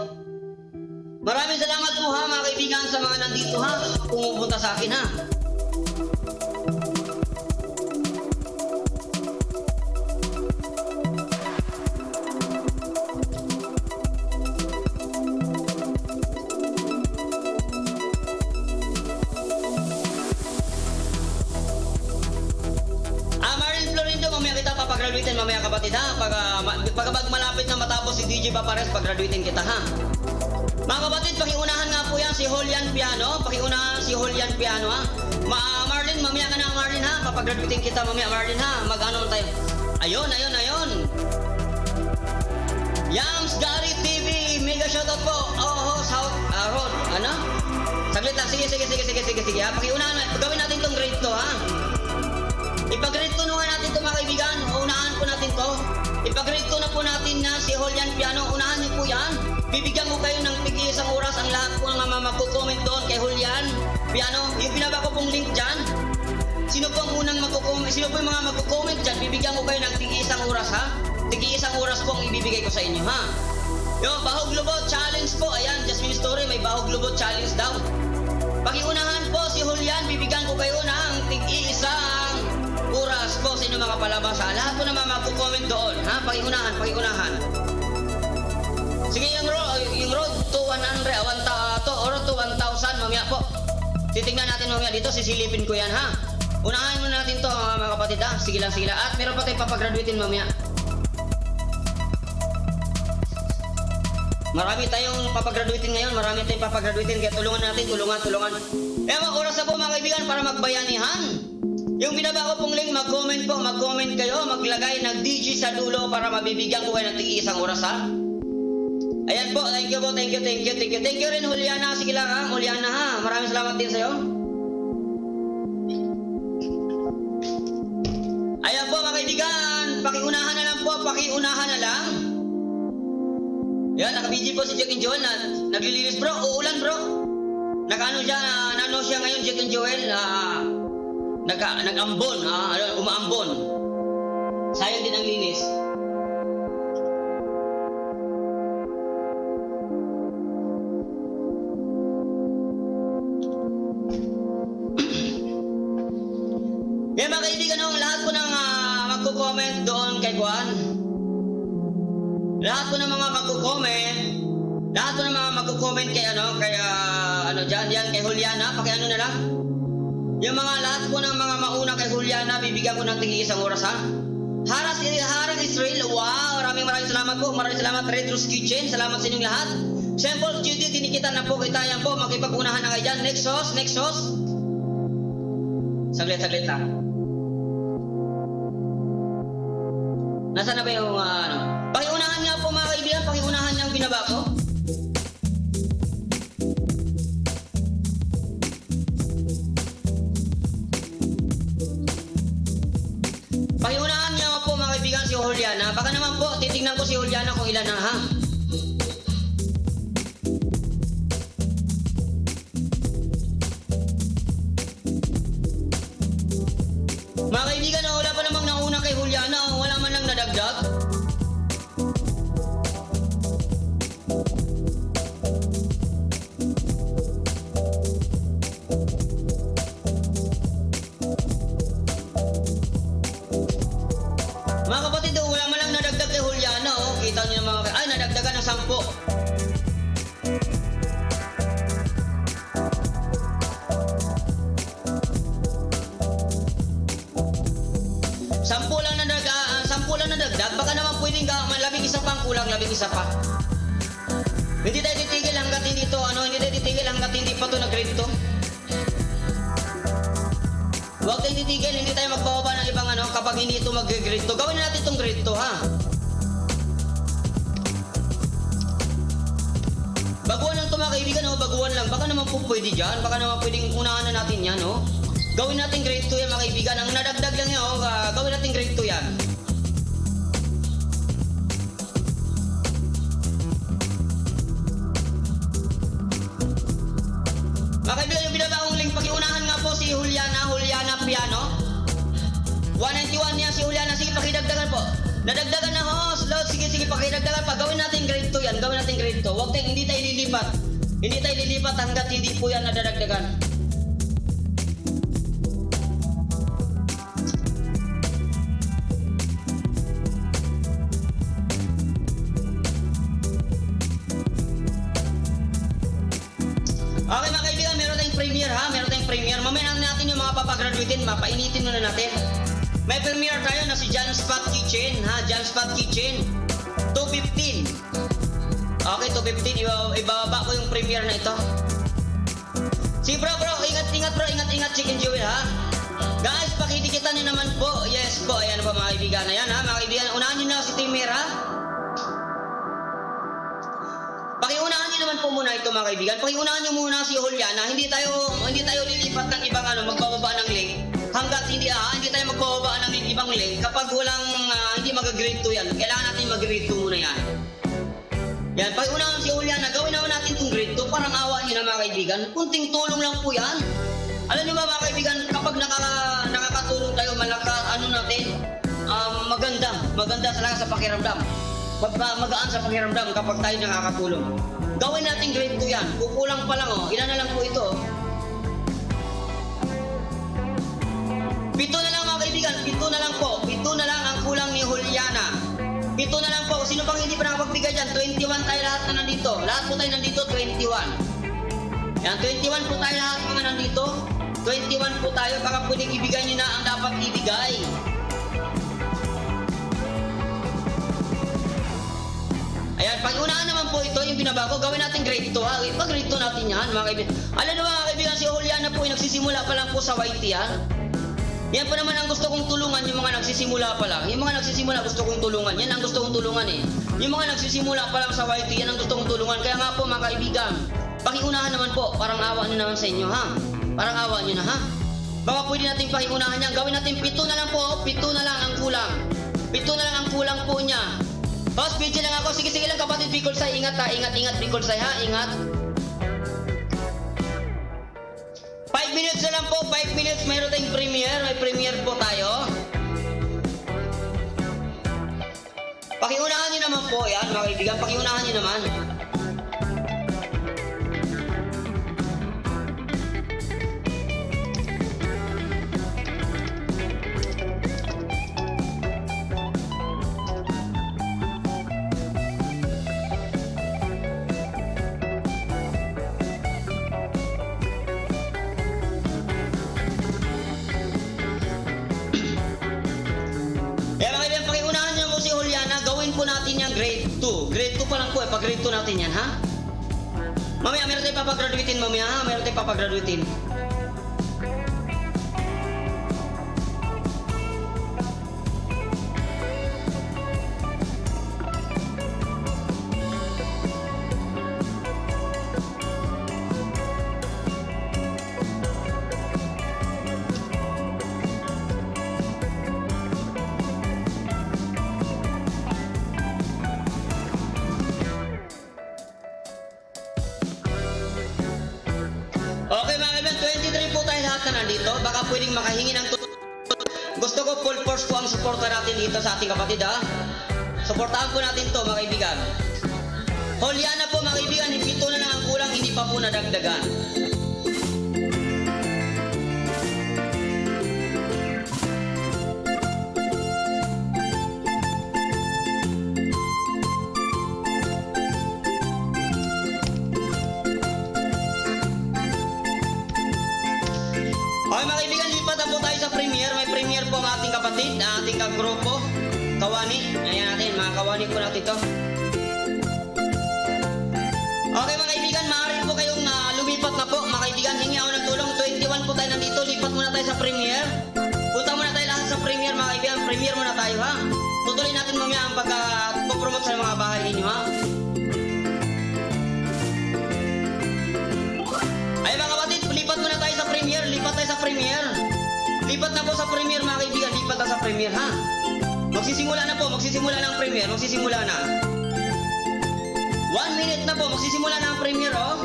Maraming salamat po ha, mga kaibigan, sa mga nandito ha, pumupunta sa akin ha. Ah, Marin Florindo, mamaya kita papagraduatein mamaya, kapatid ha. Pag malapit na matapos si DJ Papares, pagraduatein kita ha. Mga kapatid, pakiunahan nga po yan si Julian Piano. Pakiunahan si Julian Piano ha. Marlene, mamaya ka na, Marlene ha. Papagraduatein kita mamaya, Marlene ha. Mag-ano tayo. Ayun, ayun, ayun. Yams Gary TV, mega shoutout po. Oh, South Ron, ano? Saglit lang, sige, sige, sige, sige, sige, sige. Ha? Pakiunahan, gawin natin tong grade 2 ha. Ipag-grade 2 na natin to, mga kaibigan. Unahan po natin to. Ipag-grade 2 na po natin na si Julian Piano. Unahan niyo po yan. Bibigyan ko kayo ng tig-isang oras ang lahat po ng mga magko-comment doon kay Julian Piano. Yung binaba ko pong link dyan. Sino po ang unang magko-comment? Sino po yung mga magko-comment dyan? Bibigyan ko kayo ng tig-isang oras ha. Tig-isang oras po ang ibibigay ko sa inyo ha. Yo, Bahog Lubot Challenge po. Ayan, Jasmine Story, may Bahog Lubot Challenge daw. Pakiunahan po si Julian, bibigyan ko kayo ng tig-iisang oras po sa inyong mga palabasa. Lahat po na mga magko-comment doon, ha? Pakiunahan, pakiunahan. Sige, yung road to 100, to, or to 1,000, mamaya po. Titingnan natin mamaya dito, sisilipin ko yan, ha? Unahan muna natin to, mga kapatid, ha? Sige lang, sige lang. At meron pa tayong papagraduatein mamaya. Marami tayong papagraduatein ngayon, marami tayong papagraduatein, kaya tulungan natin, tulungan, tulungan. Eh, mga oras na po, mga kaibigan, para magbayanihan. Yung binaba ko pong link, mag-comment po, mag-comment kayo, maglagay ng DJ sa dulo para mabibigyan ko kayo ng tig-isang oras, ha? Ayan po, thank you po, thank you, thank you, thank you. Thank you rin, Juliana. Sige lang ha, Juliana ha. Maraming salamat din sa'yo. Ayan po, mga kaibigan, pakiunahan na lang po, pakiunahan na lang. Yan, naka-BG po si Jack and Joel na naglilinis, bro, uulan, bro. Nakaano siya, nano siya ngayon, Jack and Joel, nag-ambon, umaambon. Sayang din ang linis. Yan, mga kaibigan, no, lahat po ng magko-comment doon kay Juan. Lahat po ng mga magko-comment, lahat po ng mga magko-comment kay ano, kay ano diyan, yan kay Juliana, pakiano na lang. Yung mga lahat po ng mga mauna kay Juliana, bibigyan ko ng tig-isang oras ha. Haras, Harang Israel, wow, maraming maraming salamat po. Maraming salamat, Red Rose Kitchen, salamat sa inyong lahat. Sample Judy, tinikita na po kita yan po, makipag-unahan na kayo dyan. Next host, next host. Saglit, saglit lang. Nasaan na ba yung ano? Pakiunahan nga po, mga kaibigan, pakiunahan ng binaba ko. Pakiunahan niyo po, mga kaibigan, si Juliana. Baka naman po, titingnan ko si Juliana kung ilan na ha. Mga kaibigan, oh, wala pa namang nauna kay Juliana. Oh, wala man lang nadagdag. Mga kapatid, oh, wala man lang nadagdag kay Juliana. Oh. Kita niyo mga ay, nadagdagan ng 10. 10 lang 10 lang nadagdag. Baka naman pwedeng 11 pa ang kulang, 11 pa. Hindi tayo titigil hanggat hindi to, ano, hindi tayo titigil hanggat hindi pa to nag-grade 2. Huwag tayong titigil, hindi tayo magbababa ng ibang ano kapag hindi ito mag-grade 2. Gawin na natin itong grade 2, ha? Baguhan lang ito, mga kaibigan, oh, baguhan lang. Baka naman po pwede dyan, baka naman pwedeng unahan na natin yan, oh. Gawin natin grade 2 yan, mga kaibigan. Ang nadagdag lang yan, oh, gawin natin grade 2 yan. Mga kaibigan, yung binaba kong link, pakiunahan nga po si Juliana, Juliana Piano. 191 yan si Juliana. Sige, pakidagdagan po. Nadagdagan na, host. Lord, sige, sige, pakidagdagan pa. Gawin natin grade 2 yan. Gawin natin grade 2. Huwag tayong, hindi tayo lilipat. Hindi tayo lilipat hanggat hindi po yan nadadagdagan. Okay, mga kaibigan, meron tayong premiere ha. Meron tayong premiere. Mamaya na natin yung mga papagraduatein. Mapainitin muna natin. May premiere tayo na si John Spot Kitchen ha. John Spot Kitchen. 215. Okay, 215. Ibababa ko yung premiere na ito. Sige bro, bro. Ingat, ingat bro. Ingat, ingat, Chicken Jewel ha. Guys, pakidikitan nyo naman po. Yes po. Ayan po, mga kaibigan. Ayan ha, mga kaibigan. Unahan nyo na si Timir ha. Pakiunahan niyo naman po muna ito, mga kaibigan. Pakiunahan niyo muna si Juliana. Hindi tayo lilipat ng ibang ano, magbababa ng link hangga't hindi tayo magbababa ng ibang link kapag walang hindi mag-grade 2 yan. Kailangan natin mag-grade 2 muna yan. Yan, pakiunahan si Juliana, gawin naman natin itong grade 2. Parang awa niyo na, mga kaibigan. Kunting tulong lang po yan. Alam niyo ba, mga kaibigan, kapag nakakatulong tayo, malaka, ano natin, maganda. Maganda talaga sa pakiramdam. Magaan sa pakiramdam kapag tayo nakakatulong. Gawin natin grade 2 yan. Kukulang pa lang oh. Ilan na lang po ito, oh. 7 na lang, mga kaibigan. 7 na lang po. 7 na lang ang kulang ni Juliana. 7 na lang po. Sino pang hindi pa nakapagbigay dyan? 21 tayo lahat na nandito. Lahat po tayo nandito, 21. Yan, 21 po tayo lahat mga nandito. 21 po tayo. Baka pwedeng ibigay nyo na ang dapat ibigay. Ayan, pag unahan naman po ito, yung binabago, gawin natin grade 2 ha. Pag grade 2 natin yan, mga kaibigan. Alam niyo, mga kaibigan, si Juliana po, yung nagsisimula pa lang po sa YT yan. Yan pa naman ang gusto kong tulungan, yung mga nagsisimula pa lang. Yung mga nagsisimula, gusto kong tulungan. Yan ang gusto kong tulungan eh. Yung mga nagsisimula pa lang sa YT, yan ang gusto kong tulungan. Kaya nga po, mga kaibigan, pakiunahan naman po. Parang awa nyo naman sa inyo ha. Parang awa nyo na ha. Baka pwede natin pakiunahan yan. Gawin natin 7 na lang po. Oh. 7 na lang ang kulang. 7 na lang ang kulang po niya. Boss, video lang ako. Sige, sige lang, kapatid Bicol Sai. Ingat ha. Ingat, ingat Bicol Sai ha. Ingat. 5 minutes na lang po. 5 minutes. Mayroon tayong premiere. May premiere po tayo. Pakiunahan niyo naman po. Yan, mga kaibigan. Pakiunahan niyo naman. Kaya mga kaibigan, pakiunahan niyo po si Juliana. Gawin po natin yung grade 2. Grade 2 pa lang po eh. Pag grade 2 natin yan, ha? Mamaya, meron tayong papagraduatein mamaya, ha? Meron tayong papagraduatein. Okay, mga kaibigan, 23 po tayo lahat na nandito. Baka pwedeng makahingi ng tulong. Gusto ko full force po ang suporta natin dito sa ating kapatid, ha? Suportahan po natin to, mga kaibigan. Juliana po, mga kaibigan, 7 na lang ang kulang, hindi pa po nadagdagan. Okay, mga kaibigan, lipat na po tayo sa premiere. May premiere po ang ating kapatid, ang ating kagrupo, Kawani. Ayan natin, mga kawani po natin to. Okay, mga kaibigan, maaari po kayong lumipat na po. Mga kaibigan, hingi ako ng tulong. 21 po tayo nandito. Lipat muna tayo sa premiere. Punta muna tayo lahat sa premiere, mga kaibigan. Premiere muna tayo ha. Tutuloy natin mamaya ang pag-promote sa mga bahay ninyo ha. Ay, mga kapatid, lipat muna tayo sa premiere. Lipat tayo sa premiere. Lipat na po sa premiere, mga kaibigan. Lipat na sa premiere ha. Magsisimula na po. Magsisimula na ang premiere. Magsisimula na. 1 minute na po. Magsisimula na ang premiere oh.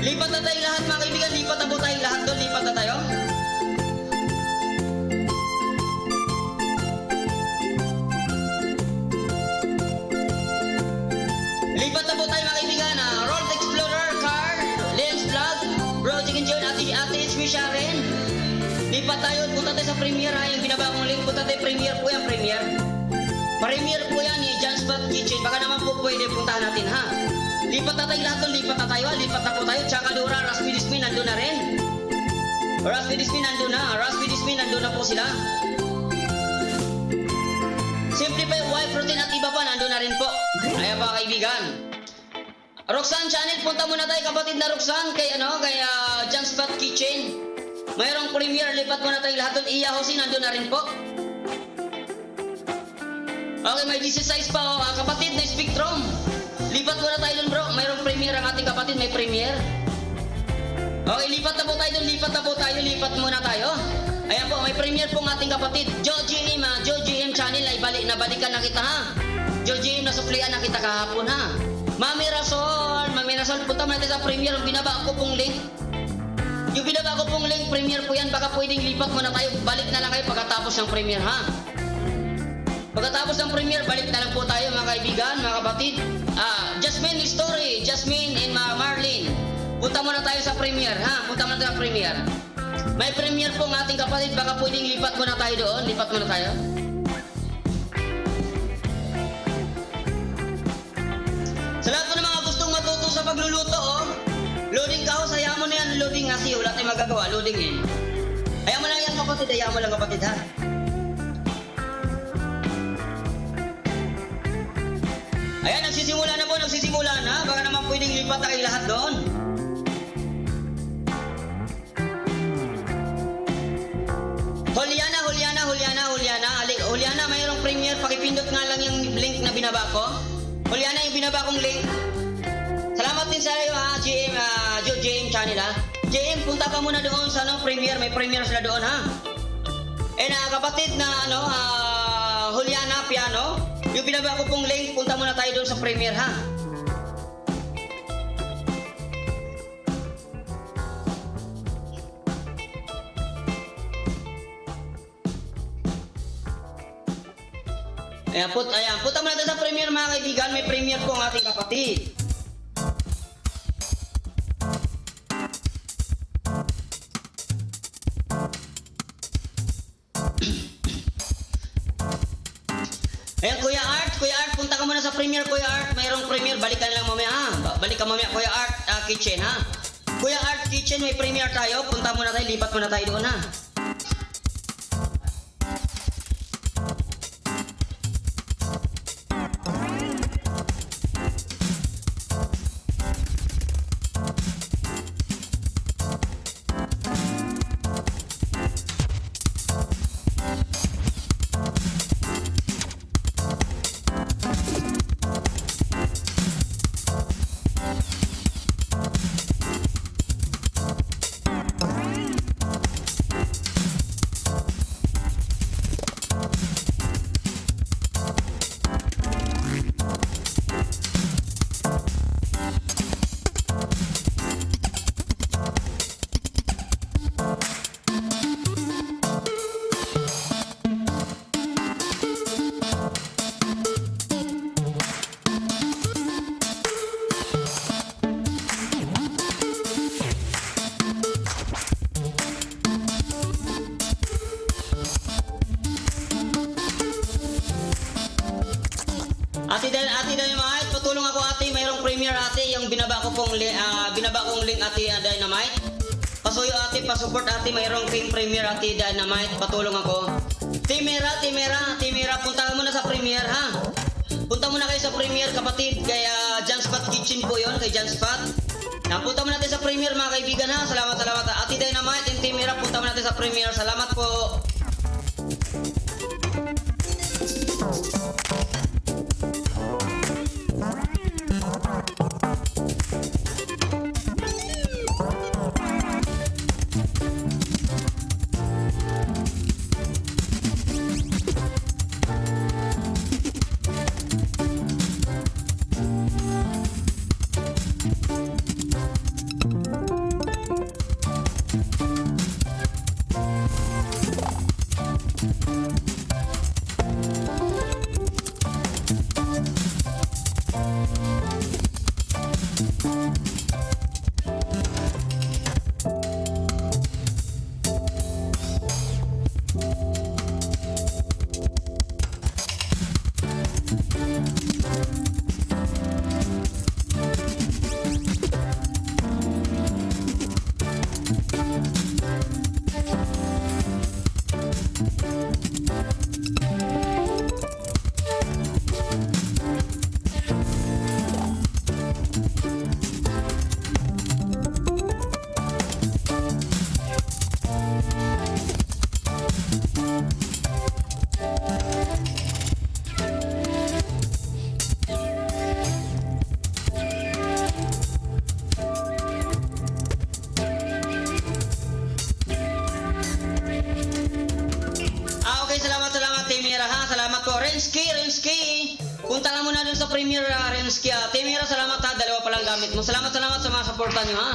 Lipat na tayo lahat, mga kaibigan. Lipat na po tayo lahat doon. Lipat na tayo. sa premiere ha, yung binaba kong link. Punta tayo premiere po yan, premiere. Premiere po yan ni John Spot Kitchen. Baka naman po pwede puntahan natin ha. Lipat na tayo lahat doon, lipat na tayo ha. Lipat na po tayo. Tsaka Dora, Raspi Dismi, nandun na rin. Raspi Dismi nandun na. Raspi Dismi nandun na po sila. Simplify Y Protein at iba pa nandun na rin po. Ayan pa, kaibigan. Roxanne Channel, punta muna tayo, kapatid na Roxanne, kay ano, kay John Spot Kitchen. Mayroong premiere, lipat muna tayo lahat doon. Iya Jose, nandun na rin po. Okay, may DC size pa oh. Kapatid na Spectrum. Lipat muna tayo doon, bro. Mayroong premiere ang ating kapatid, may premiere. Okay, lipat na po tayo doon, lipat na po tayo, lipat muna tayo. Ayan po, may premiere po ang ating kapatid. Joe GM, ha? Joe GM Channel, ay balik, nabalikan na kita ha. Joe GM, nasuklian na kita kahapon ha. Mami Rasol, Mami Rasol, punta muna tayo sa premiere. Yung binaba ko pong link. Yung binaba ko pong link, premiere po yan. Baka pwedeng lipat muna tayo. Balik na lang kayo pagkatapos ng premiere ha. Pagkatapos ng premiere, balik na lang po tayo, mga kaibigan, mga kapatid. Jasmine Story, Jasmine and Marlene. Punta muna tayo sa premiere, ha? Punta muna tayo sa premiere. May premiere po ang ating kapatid. Baka pwedeng lipat muna tayo doon. Lipat muna tayo. Sa lahat po ng mga gustong matuto sa pagluluto, oh. Loading ka, oh. Hayaan mo na yan. Loading kasi. Wala tayong magagawa. Loading eh. Hayaan mo lang yan, kapatid. Hayaan mo lang, kapatid, ha? Ayan, nagsisimula na po, nagsisimula na. Baka naman pwedeng lipat na kayo lahat doon. Juliana, Juliana, Juliana, Juliana. Ali, Juliana, mayroong premiere. Pakipindot nga lang yung link na binaba ko. Juliana, yung binaba kong link. Salamat din sa iyo ha, GM, Joe GM Channel ha. GM, punta ka muna doon sa ano, premiere. May premiere sila doon ha. Eh na kapatid na ano, Juliana Piano, yung binaba ko pong link, punta muna tayo doon sa premiere ha. Ayan, ayan, punta muna tayo sa premiere, mga kaibigan. May premiere po ang ating kapatid. Ayan, Kuya Art, Kuya Art, punta ka muna sa premiere, Kuya Art. Mayroong premiere, balik ka na lang mamaya, ha? Balik ka mamaya, Kuya Art Kitchen, ha? Kuya Art Kitchen, may premiere tayo. Punta muna tayo, lipat muna tayo doon, ha? Ate Dynamite, patulong ako, ate, mayroong premiere, ate, yung binaba kong link, Ate Dynamite. Pasuyo, ate, pasupport, ate, mayroong team premiere, Ate Dynamite, patulong ako. Timera, Timera, Timera, punta muna sa premiere ha. Punta muna kayo sa premiere, kapatid, kay John Spot Kitchen po 'yon, kay John Spot. Yan, punta muna natin sa premiere, mga kaibigan ha. Salamat, salamat. Ate Dynamite and Timera, punta muna natin sa premiere. Salamat po. Renski. Punta ka muna dun sa premiere, Renski. Timira, salamat ha. Dalawa pa lang gamit mo. Salamat, salamat sa mga suporta nyo ha.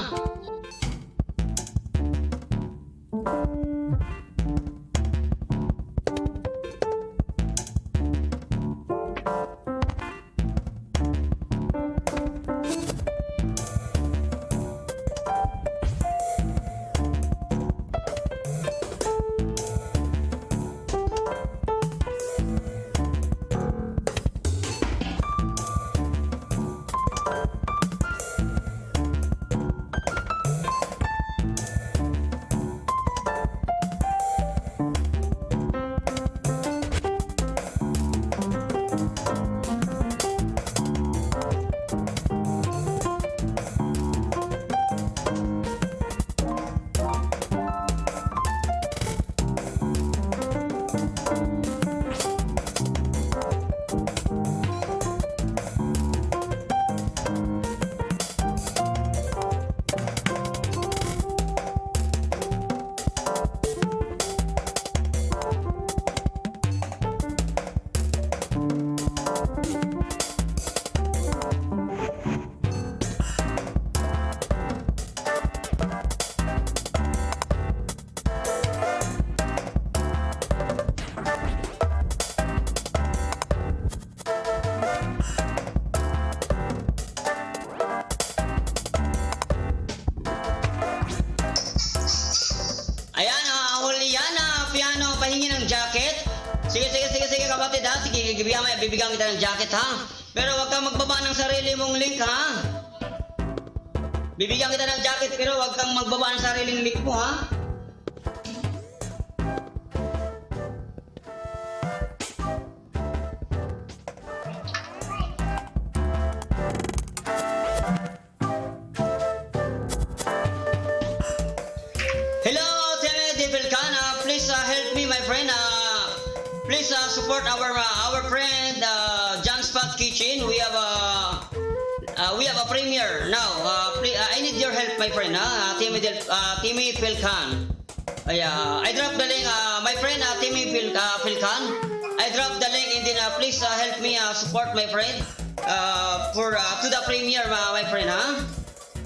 Ayan, Juliana Piano, pahingi ng jacket. Sige, sige, sige, sige, kapatid ha. Sige, bibigyan kita ng jacket ha. Pero wag kang magbaba ng sarili mong link ha. Bibigyan kita ng jacket pero wag kang magbaba ng sariling link mo ha. Hello, Teme De Vilcana. Please help me, my friend. Please support our friend John Spot Kitchen. We have a premiere now. Please, I need your help, my friend. Timmy Pilkan. Ay, I drop the link, my friend, Timmy Pilkan. I drop the link and then please help me support my friend for to the premiere, my friend. Huh?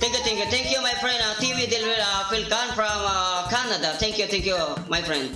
Thank you, thank you, thank you, my friend, Timmy Del Pilkan from Canada. Thank you, my friend.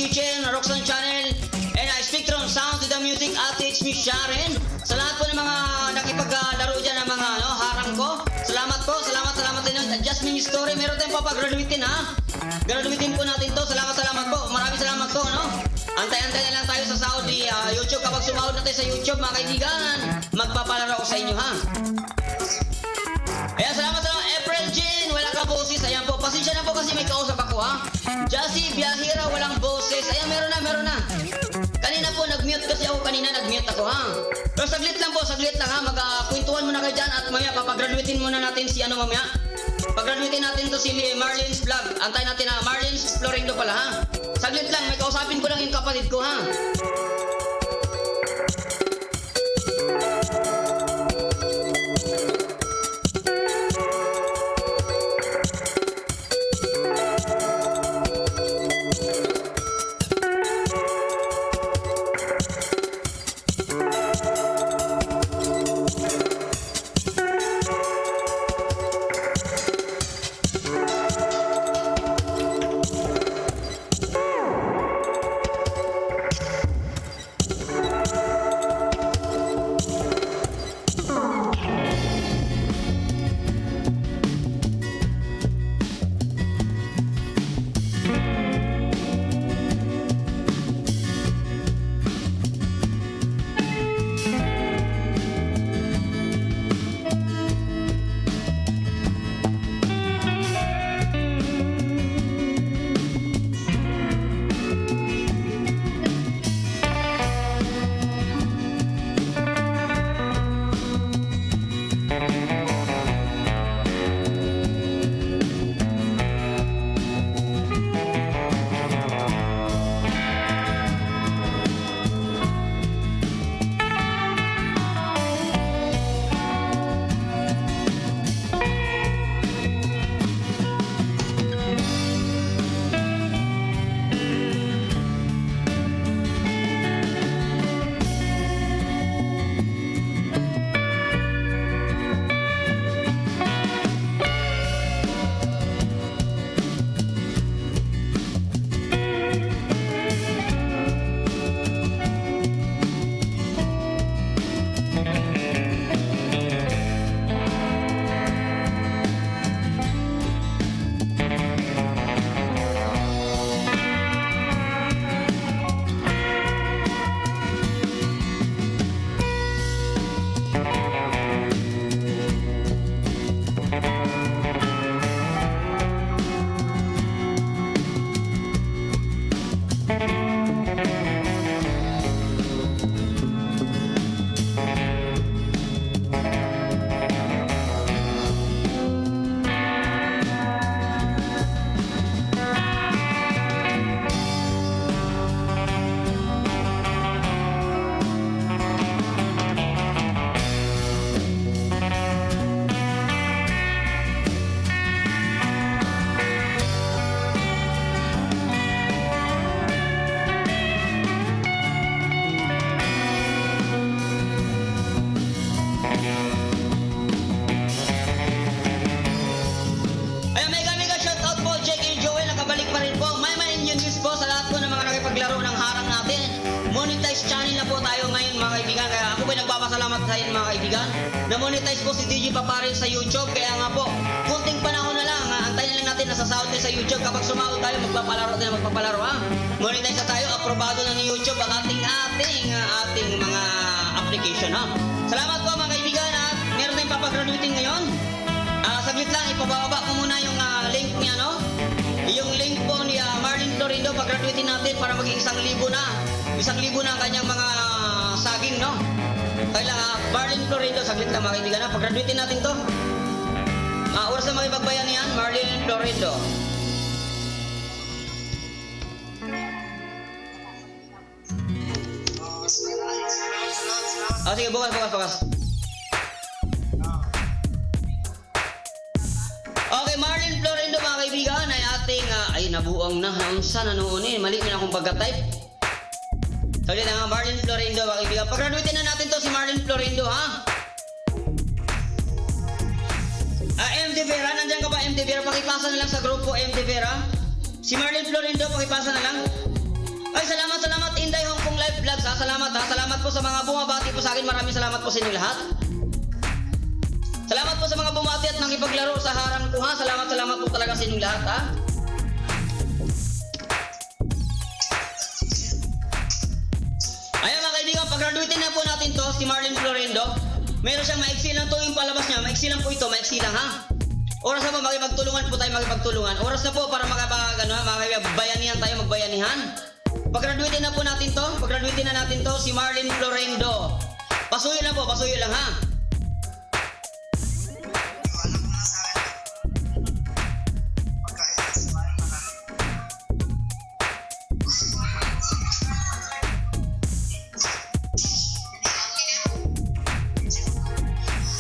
Kitchen, Roxanne Channel, and Spectrum Sound to the Music, Ate It's Miss Sharon. Sa lahat po ng mga nakipaglaro dyan ng mga ano, harang ko. Salamat po, salamat, salamat sa inyo. Jasmine Story, meron tayong papagraduatein ha. Graduatein po natin to. Salamat, salamat po. Maraming salamat po, no? Antay-antay na lang tayo sa sahod ni YouTube. Kapag sumahod na tayo sa YouTube, mga kaibigan, magpapalaro ko sa inyo, ha? Ayan, salamat sa April Jean, wala ka boses. Ayan po, pasensya na po kasi may kausap ako, ha? Jassy Biyahira, walang boses. Ayan, meron na, meron na. Kanina po, nag-mute kasi ako kanina, nag-mute ako, ha? Pero saglit lang po, saglit lang, ha? Mag-kwentuhan muna kayo dyan at mamaya, papagraduatein muna natin si ano mamaya. Pagraduatein natin to si Marlene's Vlog. Antayin natin, ha? Marlene's Florindo pala, ha? Saglit lang, may kausapin ko lang yung kapatid ko, ha? Ayan, mega mega shout out po, Jake and Joel, nakabalik pa rin po. May may news po sa lahat po ng mga nakipaglaro ng harang natin. Monetize channel na po tayo ngayon, mga kaibigan. Kaya ako po ay nagpapasalamat sa inyo, mga kaibigan. Na-monetize po si DJ Paparin sa YouTube. Kaya nga po, kunting panahon na lang, ha? Antayin na lang natin na sasahod tayo sa YouTube. Kapag sumahod tayo, magpapalaro tayo, magpapalaro, ha? Monetize na tayo, aprobado na ni YouTube ang ating mga application, ha? Salamat po, mga kaibigan, at meron tayong papagraduating ngayon. Saglit lang, ipababa ko muna yung link niya, no? Yung link po ni Marlene Florindo, pag-graduate natin para maging 1,000 na. 1,000 na ang kanyang mga saging, no? Kailangan, Marlene Florindo, saglit lang, mga kaibigan, ha? Pag-graduate natin to. Oras na makipagbayan niyan, Marlene Florindo. Sige, bukas, bukas, bukas. Okay, Marlene Florindo, mga kaibigan, ay ating, ay, nabuang na, unsa na noon eh, mali na akong pagka-type. Saglit na nga, Marlene Florindo, mga kaibigan. Pag-graduate na natin to si Marlene Florindo, ha? MD Vera, nandiyan ka ba, MD Vera? Pakipasa na lang sa grupo, MD Vera. Si Marlene Florindo, pakipasa na lang. Ay, salamat, salamat, Inday Hong Kong Live Vlogs, ha. Salamat, ha. Salamat po sa mga bumabati po sa akin. Maraming salamat po sa inyo lahat. Salamat po sa mga bumati at nakipaglaro sa harang ko, ha. Salamat, salamat po talaga sa inyong lahat, ha. Ayan, mga kaibigan, pag-graduate na po natin to, si Marlene Florendo. Meron siyang maiksi lang to yung palabas niya. Maiksi lang po ito, maiksi lang, ha. Oras na po, makipagtulungan po tayo, makipagtulungan. Oras na po para makapag, ano, makipagbayanihan tayo, magbayanihan. Pag-graduate na po natin to, pag-graduate na natin to, si Marlene Florendo. Pasuyo lang po, pasuyo lang, ha. Alam mo na sa akin. Pagkain na sa bahay, marami.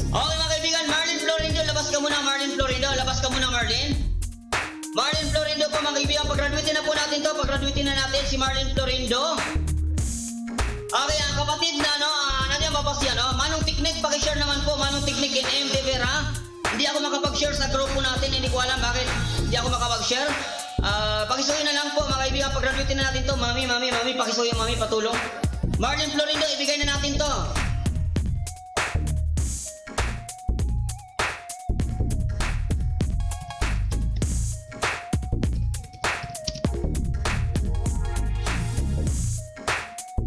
Okay, mga kaibigan, Marlene Florindo, labas ka muna, Marlene Florindo, labas ka muna, Marlene. Marlene Florindo po, mga kaibigan, pag-graduate na po natin to, pag-graduate na natin si Marlene Florindo. Okay, ang kapatid na, no, nandiyan ba pa siya, no? Manong Tiknik, pakishare naman po, Manong Tiknik in M. De Vera. Hindi ako makapag-share sa grupo natin, hindi ko alam bakit hindi ako makapag-share. Pakisuyo na lang po, mga kaibigan, pag-graduate na natin to. Mami, mami, mami, pakisuyo, mami, patulong. Marlene Florindo, ibigay na natin to.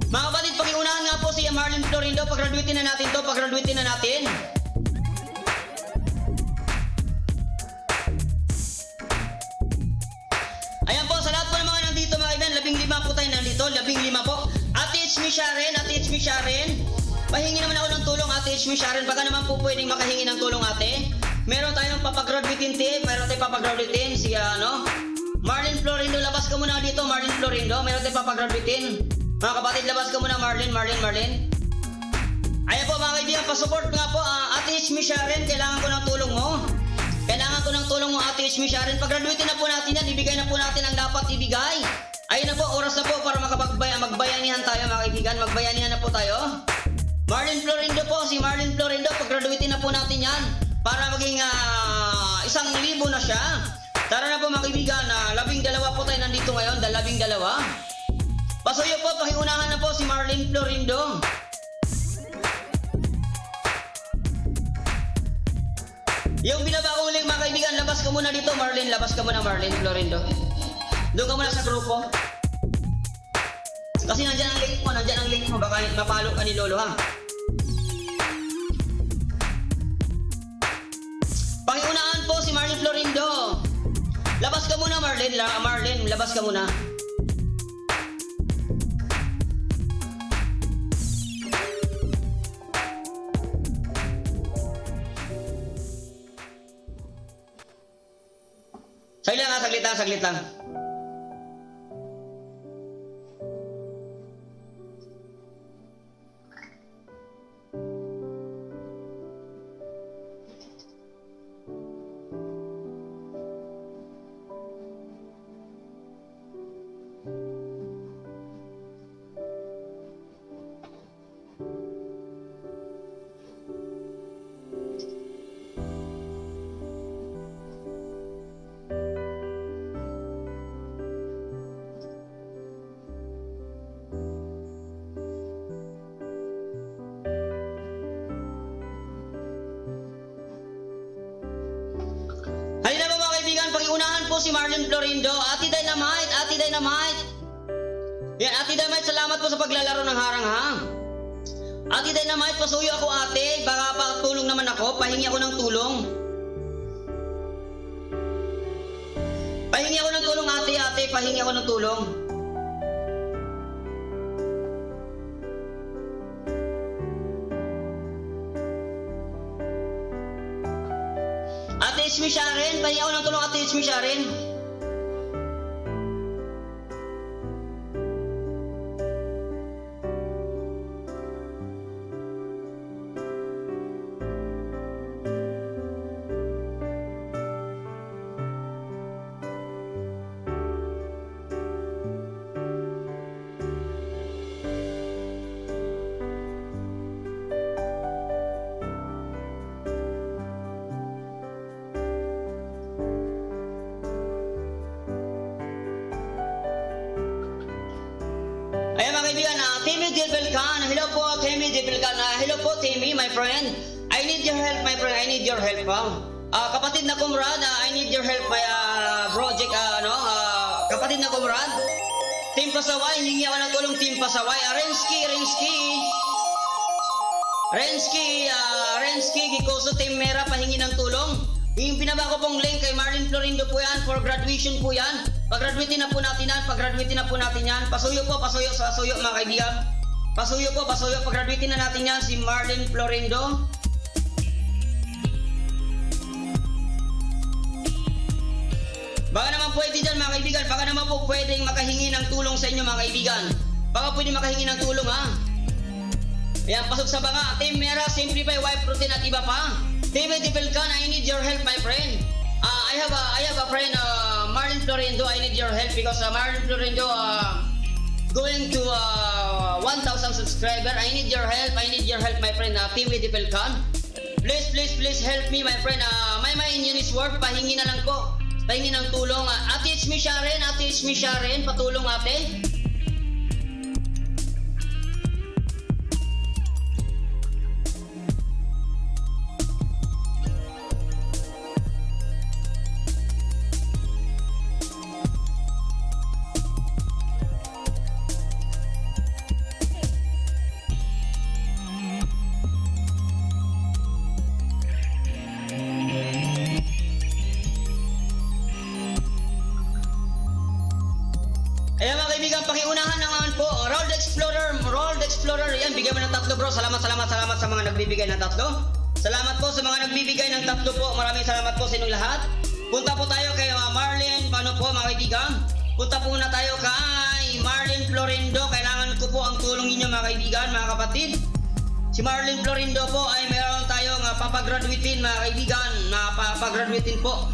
Mga kapatid, pakiunahan nga po si Marlene Florindo. Pag-graduate na natin to, pag-graduate na natin. Ayan po, sa lahat po ng mga nandito, mga kaibigan, 15 po tayo nandito, 15 po. Ate Ichmi Sharon, Ate Ichmi Sharon, pahingi naman ako ng tulong, Ate Ichmi Sharon. Baka naman po pwedeng makahingi ng tulong, ate. Meron tayong papagraduatein team, meron tayong papagraduatein, si ano, Marlene Florindo, labas ka muna dito, Marlene Florindo, meron tayong papagraduatein. Mga kapatid, labas ka muna, Marlene, Marlene, Marlene. Ayan po, mga kaibigan, pasupport nga po. Ate Ichmi Sharon, kailangan ko ng tulong mo. Kailangan ko ng tulong mo, Ate Ichmi Sharon. Pag-graduate na po natin yan, ibigay na po natin ang dapat ibigay. Ayun na po, oras na po para magbayanihan tayo, mga kaibigan. Magbayanihan na po tayo. Marlene Florindo po, si Marlene Florindo, pag-graduate na po natin yan para maging 1,000 na siya. Tara na po, mga kaibigan, 12 po tayo nandito ngayon, 12. Pasuyo po, pakiunahan na po si Marlene Florindo. Yung binabauling, mga kaibigan, labas ka muna dito, Marlene. Labas ka muna, Marlene Florindo. Doon ka muna sa grupo. Kasi nandyan ang link mo, nandyan ang link mo. Baka mapalo ka ni Lolo, ha? Pakiunaan po si Marlene Florindo. Labas ka muna, Marlene. Marlene, labas ka muna. Saglit lang, ha? Saglit lang, saglit lang. Halina po, mga kaibigan, pakiunahan po si Marlene Florindo. Ate Dynamite, Ate Dynamite. Yan, Ate Dynamite, salamat po sa paglalaro ng harang, ha. Ate Dynamite, pasuyo ako, ate. Baka patulong naman ako, pahingi ako ng tulong. Pahingi ako ng tulong, ate, ate, pahingi ako ng tulong. Ate Ismi Sharon, pahingi ako ng tulong, Ate Ismi Sharon. Timmy Dilbelkan. Hello po, Timmy Dilbelkan. Hello po, Timmy, my friend. I need your help, my friend. I need your help, ha? Kapatid na comrade, I need your help, my project, ano, kapatid na comrade. Team Pasaway, hingi ako ng tulong, Team Pasaway. Renski, Renski. Renski, Renski, Gikoso, Team Mera, pahingi ng tulong. Yung binaba ko pong link kay Marlene Florindo po yan, for graduation po yan. Pag-graduate na po natin yan, pag-graduate na po natin yan. Pasuyo po, pasuyo sa suyo, mga kaibigan. Pasuyo po, pasuyo, pag-graduate na natin yan si Marlene Florindo. Baka naman pwede dyan, mga kaibigan, baka naman po pwedeng makahingi ng tulong sa inyo, mga kaibigan. Baka pwede makahingi ng tulong, ha. Ayan, pasok sa banga. Team Mera, Simplify, Wife Protein at iba pa. Team Edipelkan, I need your help, my friend. I have a friend, Marlon Florindo. I need your help because Marlon Florindo going to 1,000 subscriber. I need your help. I need your help, my friend. Team Edipelkan. Please, please, please help me, my friend. May Unis World, pahingi na lang po. Pahingi ng tulong. Ate, it's me, Sharon. Ate, it's me, Sharon. Patulong, ate. Ayan, mga kaibigan, pakiunahan na naman po. Roll the Explorer, Roll the Explorer. Ayan, bigyan mo ng tatlo, bro. Salamat, salamat, salamat sa mga nagbibigay ng tatlo. Salamat po sa mga nagbibigay ng tatlo po. Maraming salamat po sa inyong lahat. Punta po tayo kay Marlene, paano po, mga kaibigan? Punta po muna tayo kay Marlene Florindo. Kailangan ko po ang tulong ninyo, mga kaibigan, mga kapatid. Si Marlene Florindo po ay meron tayong papagraduatein, mga kaibigan. Na papagraduatein po.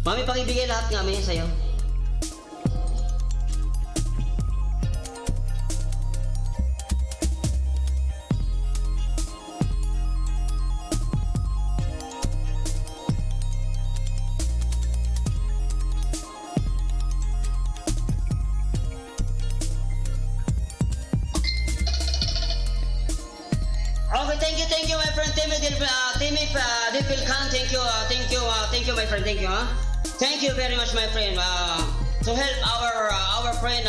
Mami, pakibigay lahat nga, may sa'yo. Okay, thank you, my friend Timmy Del, Timmy Del Khan. Thank you, thank you, thank you, my friend. Thank you, huh? Thank you very much, my friend. To help our friend,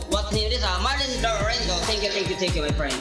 what name it is, Marlon Lorenzo. Thank you, thank you, thank you, my friend.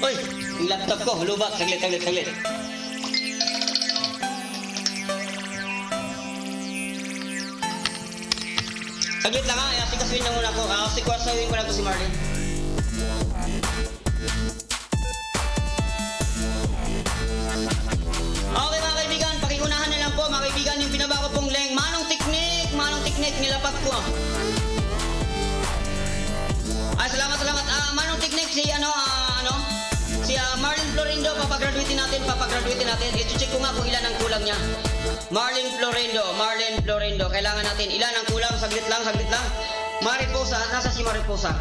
Uy, yung laptop ko, lowbat. Saglit, saglit, saglit. Saglit lang ha, asikasuhin na muna ako. Asikasuhin ko lang to si Marlene. Okay, mga kaibigan, pakiunahan na lang po, mga kaibigan, yung binaba ko pong link. Manong teknik, nilapat ko. Salamat, salamat. Manong Teknik, si ano, ano, si Marlene Florindo, papagraduate natin, papagraduate natin. I-check ko nga kung ilan ang kulang niya. Marlene Florindo, Marlene Florindo. Kailangan natin, ilan ang kulang? Saglit lang, saglit lang. Mariposa, nasa si Mariposa?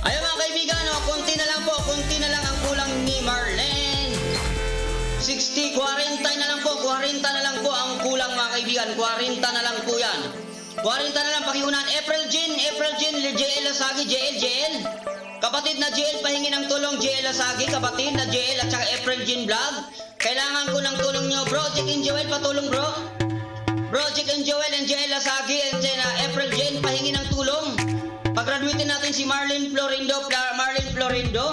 Ayun mga kaibigan, oh, konti na lang po, konti na lang ang kulang ni Marlene. 60, 40 na lang po, 40 na lang po ang kulang mga kaibigan, 40 na lang po yan. 40 na lang pakiunan. April Jean, JL Lasagi, JL, JL. Kapatid na JL, pahingi ng tulong JL Lasagi, kapatid na JL at saka April Jean Vlog. Kailangan ko ng tulong nyo, bro. Jack and Joel, patulong bro. Bro, Jack and Joel and JL Lasagi and then, April Jane, pahingi ng tulong. Pag-graduate natin si Marlene Florindo, Marlene Florindo.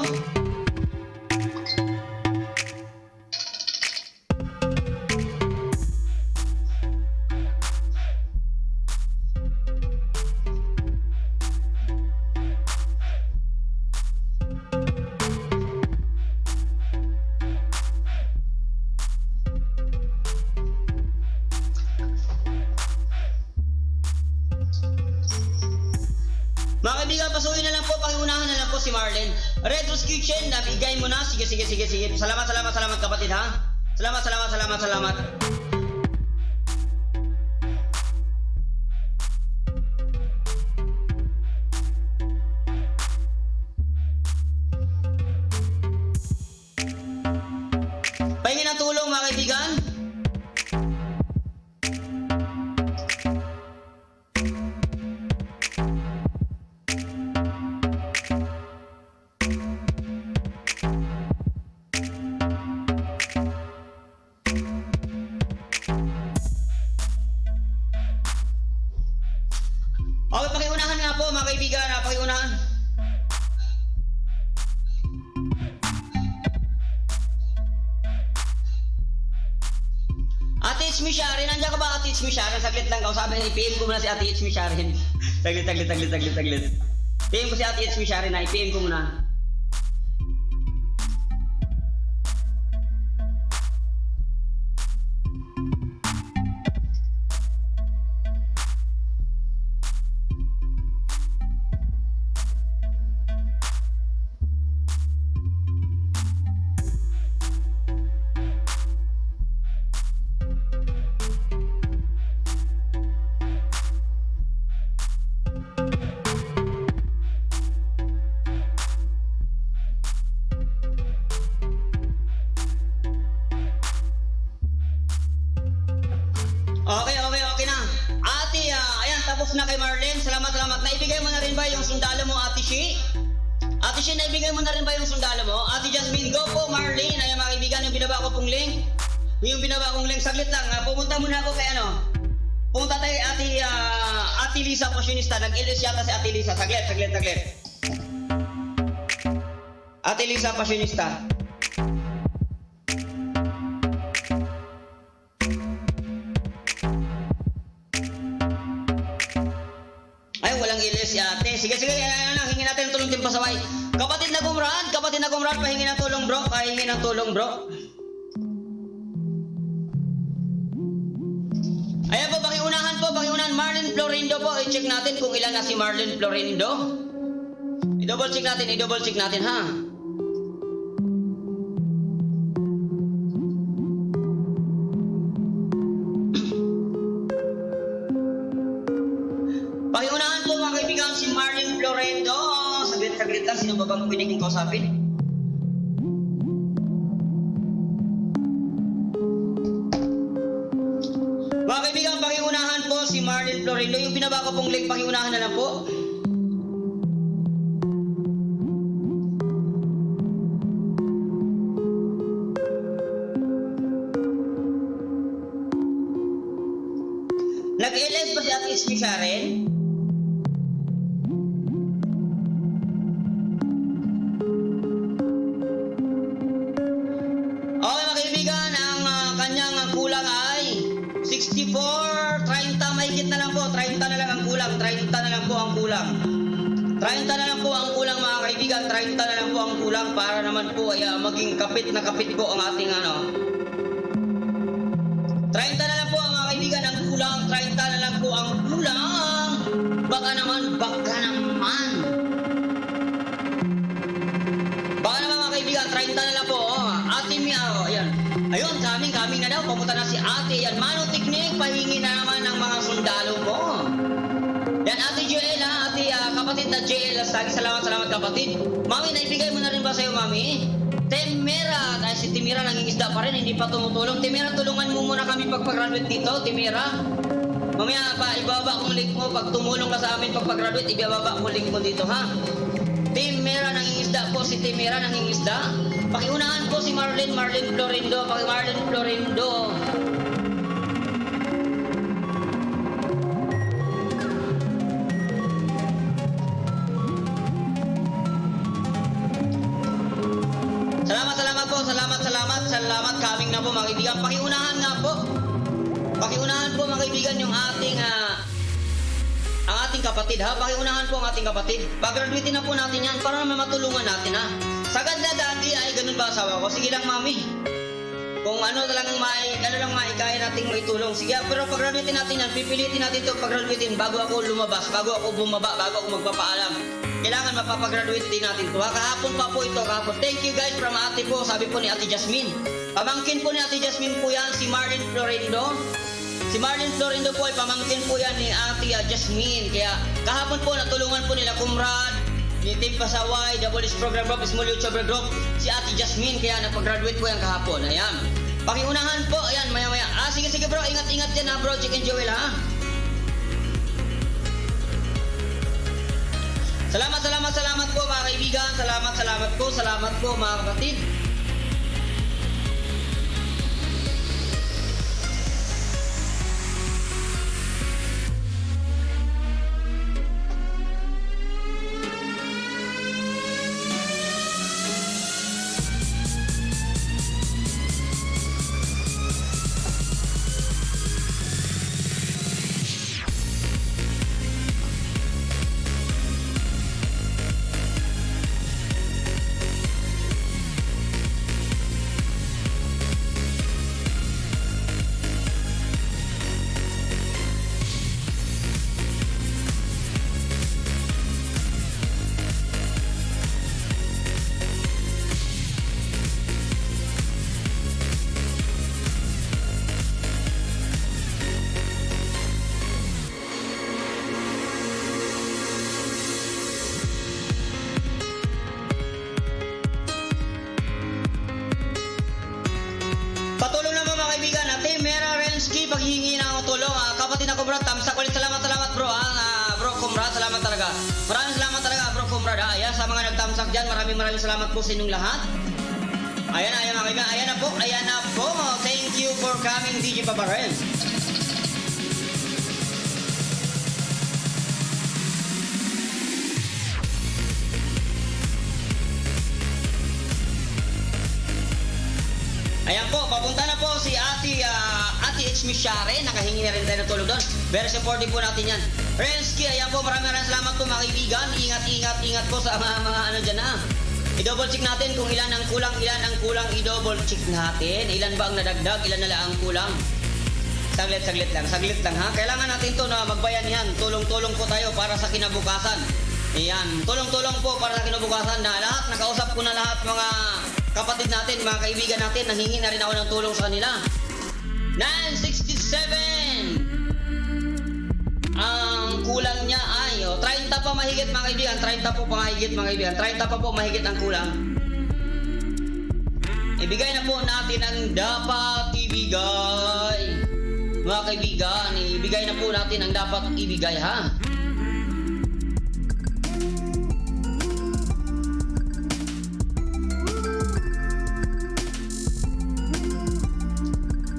Mga kaibigan, pasukin na lang po, pakiunahan na lang po si Marlene. Retro's Kitchen, nabigay mo na. Sige, sige, sige, sige. Salamat, salamat, salamat kapatid ha. Salamat, salamat, salamat, salamat. Pahingi ng tulong mga kaibigan. Okay, pakiunahan nga po mga kaibigan, ha, pakiunahan. Ate It's me Sharon, nandiyan ka ba Ate It's me Sharon? Saglit lang, kausapin, i-PM ko muna si Ate It's me Sharon. Saglit, saglit, saglit, saglit, saglit. PM ko si Ate It's me Sharon, ha, i-PM ko muna. Okay, okay, okay na. Ate, ayan, tapos na kay Marlene. Salamat, salamat. Naibigay mo na rin ba yung sundalo mo, Ate Shi? Ate Shi, naibigay mo na rin ba yung sundalo mo? Ate Jasmine, go po, Marlene. Ayan, mga kaibigan, yung binaba ko pong link. Yung binaba kong link, saglit lang. Pumunta muna ako kay ano. Pumunta tayo kay Ate, Ate Lisa Fashionista. Nag-LS yata si Ate Lisa. Saglit, saglit, saglit. Ate Lisa Fashionista. Ay, walang ilis si ate. Sige, sige, ayan, ayan, ayan, hingin natin ng tulong din pasaway. Kapatid na gumraan, pahingi ng tulong bro, pahingi ng tulong bro. Ayan po, pakiunahan po, pakiunahan. Marlene Florindo po, i-check natin kung ilan na si Marlene Florindo. I-double check natin ha. Pakiunahan po mga kaibigan si Marlene Florendo. Saglit, saglit lang, sino ba bang pwede kong kausapin? Mga kaibigan, pakiunahan po si Marlene Florendo. Yung binaba ko pong link, pakiunahan na lang po. Nag-LS ba si Ate Ismi Sharon? mahigit na lang po. 30 na lang ang kulang. 30 na lang po ang kulang. 30 na lang po ang kulang, mga kaibigan. 30 na lang po ang kulang para naman po ay maging kapit na kapit po ang ating ano. 30 na lang po, mga kaibigan, ang kulang. 30 na lang po ang kulang. Baka naman, baka naman. Baka naman, mga kaibigan, 30 na lang po. Oh, Ate Mia, oh, ayan. Ayun, coming, coming na daw. Papunta na si Ate. Ayan, Mano Tiknik, pahingi na naman ng mga sundalo mo. Yan, Ate Joel, ha? Ate, kapatid na Joel. Lagi salamat, salamat, kapatid. Mami, naibigay mo na rin ba sa'yo, Mami? Temera, dahil si Timira nangingisda pa rin, hindi pa tumutulong. Timira, tulungan mo muna kami pagpag-graduate dito, Timira. Mamaya pa, ibababa kong link mo. Pag tumulong ka sa amin pagpag-graduate, ibababa kong link mo dito, ha? Timira, nangingisda po si Timira, nangingisda. Pakiunahan po si Marlene, Marlene Florindo. Paki Marlene Florindo. Salamat, salamat po. Salamat, salamat. Salamat. Coming na po, mga kaibigan. Pakiunahan nga po. Pakiunahan po, mga kaibigan, yung ating ang ating kapatid, ha. Pakiunahan po ang ating kapatid. Pag-graduate na po natin yan para naman matulungan natin, ha. Sagad na, daddy, ay ganun ba asawa ko? Sige lang, mami. Kung ano talagang may, ano lang maikaya nating maitulong. Sige, pero pag-graduate natin yan, pipilitin natin ito pag-graduate bago ako lumabas, bago ako bumaba, bago ako magpapaalam. Kailangan mapapagraduate din natin ito. Ha? Kahapon pa po ito, kahapon. Thank you guys from ate po, sabi po ni Ate Jasmine. Pamangkin po ni Ate Jasmine po yan, si Marlene Florindo. Si Marlene Florindo po ay pamangkin po yan ni Ate Jasmine. Kaya kahapon po natulungan po nila Kumrad, ni Team Pasaway, Double S Program Group, Small YouTuber Group, si Ate Jasmine. Kaya napag-graduate po yan kahapon. Ayan. Pakiunahan po, ayan, maya-maya. Ah, sige, sige bro, ingat-ingat yan ha bro, Chicken Joel ha. Salamat, salamat, salamat po mga kaibigan. Salamat, salamat po, salamat po mga kapatid. Patulong naman mga kaibigan. Ate Mera Rensky, paghingi na ako tulong. Kapatid na Kumrad, tamsak ulit. Salamat, salamat bro. Bro Kumrad, salamat talaga. Maraming salamat talaga bro Kumrad. Ayan, sa mga nagtamsak dyan, maraming maraming salamat po sa inyong lahat. Ayan, ayan mga kaibigan. Ayan na po, ayan na po. Thank you for coming, DJ Papa Ren. Ayan po, papunta na po si Ate H. Mishare. Nakahingi na rin tayo ng tulong doon. Very supportive po natin yan. Rensky, ayan po, maraming maraming salamat po mga kaibigan. Ingat, ingat, ingat po sa mga ano dyan ha. I-double check natin kung ilan ang kulang, ilan ang kulang. I-double check natin. Ilan ba ang nadagdag, ilan na lang ang kulang. Saglit, saglit lang, saglit lang ha. Kailangan natin to na magbayanihan. Tulong-tulong po tayo para sa kinabukasan. Ayan, tulong-tulong po para sa kinabukasan na lahat, nakausap ko na lahat mga kapatid natin, mga kaibigan natin, nanghingi na rin ako ng tulong sa kanila. 967! Ang kulang niya ay, oh, 30 pa mahigit mga kaibigan, 30 po pa mahigit mga kaibigan, 30 pa po mahigit ang kulang. Ibigay na po natin ang dapat ibigay. Mga kaibigan, ibigay na po natin ang dapat ibigay ha.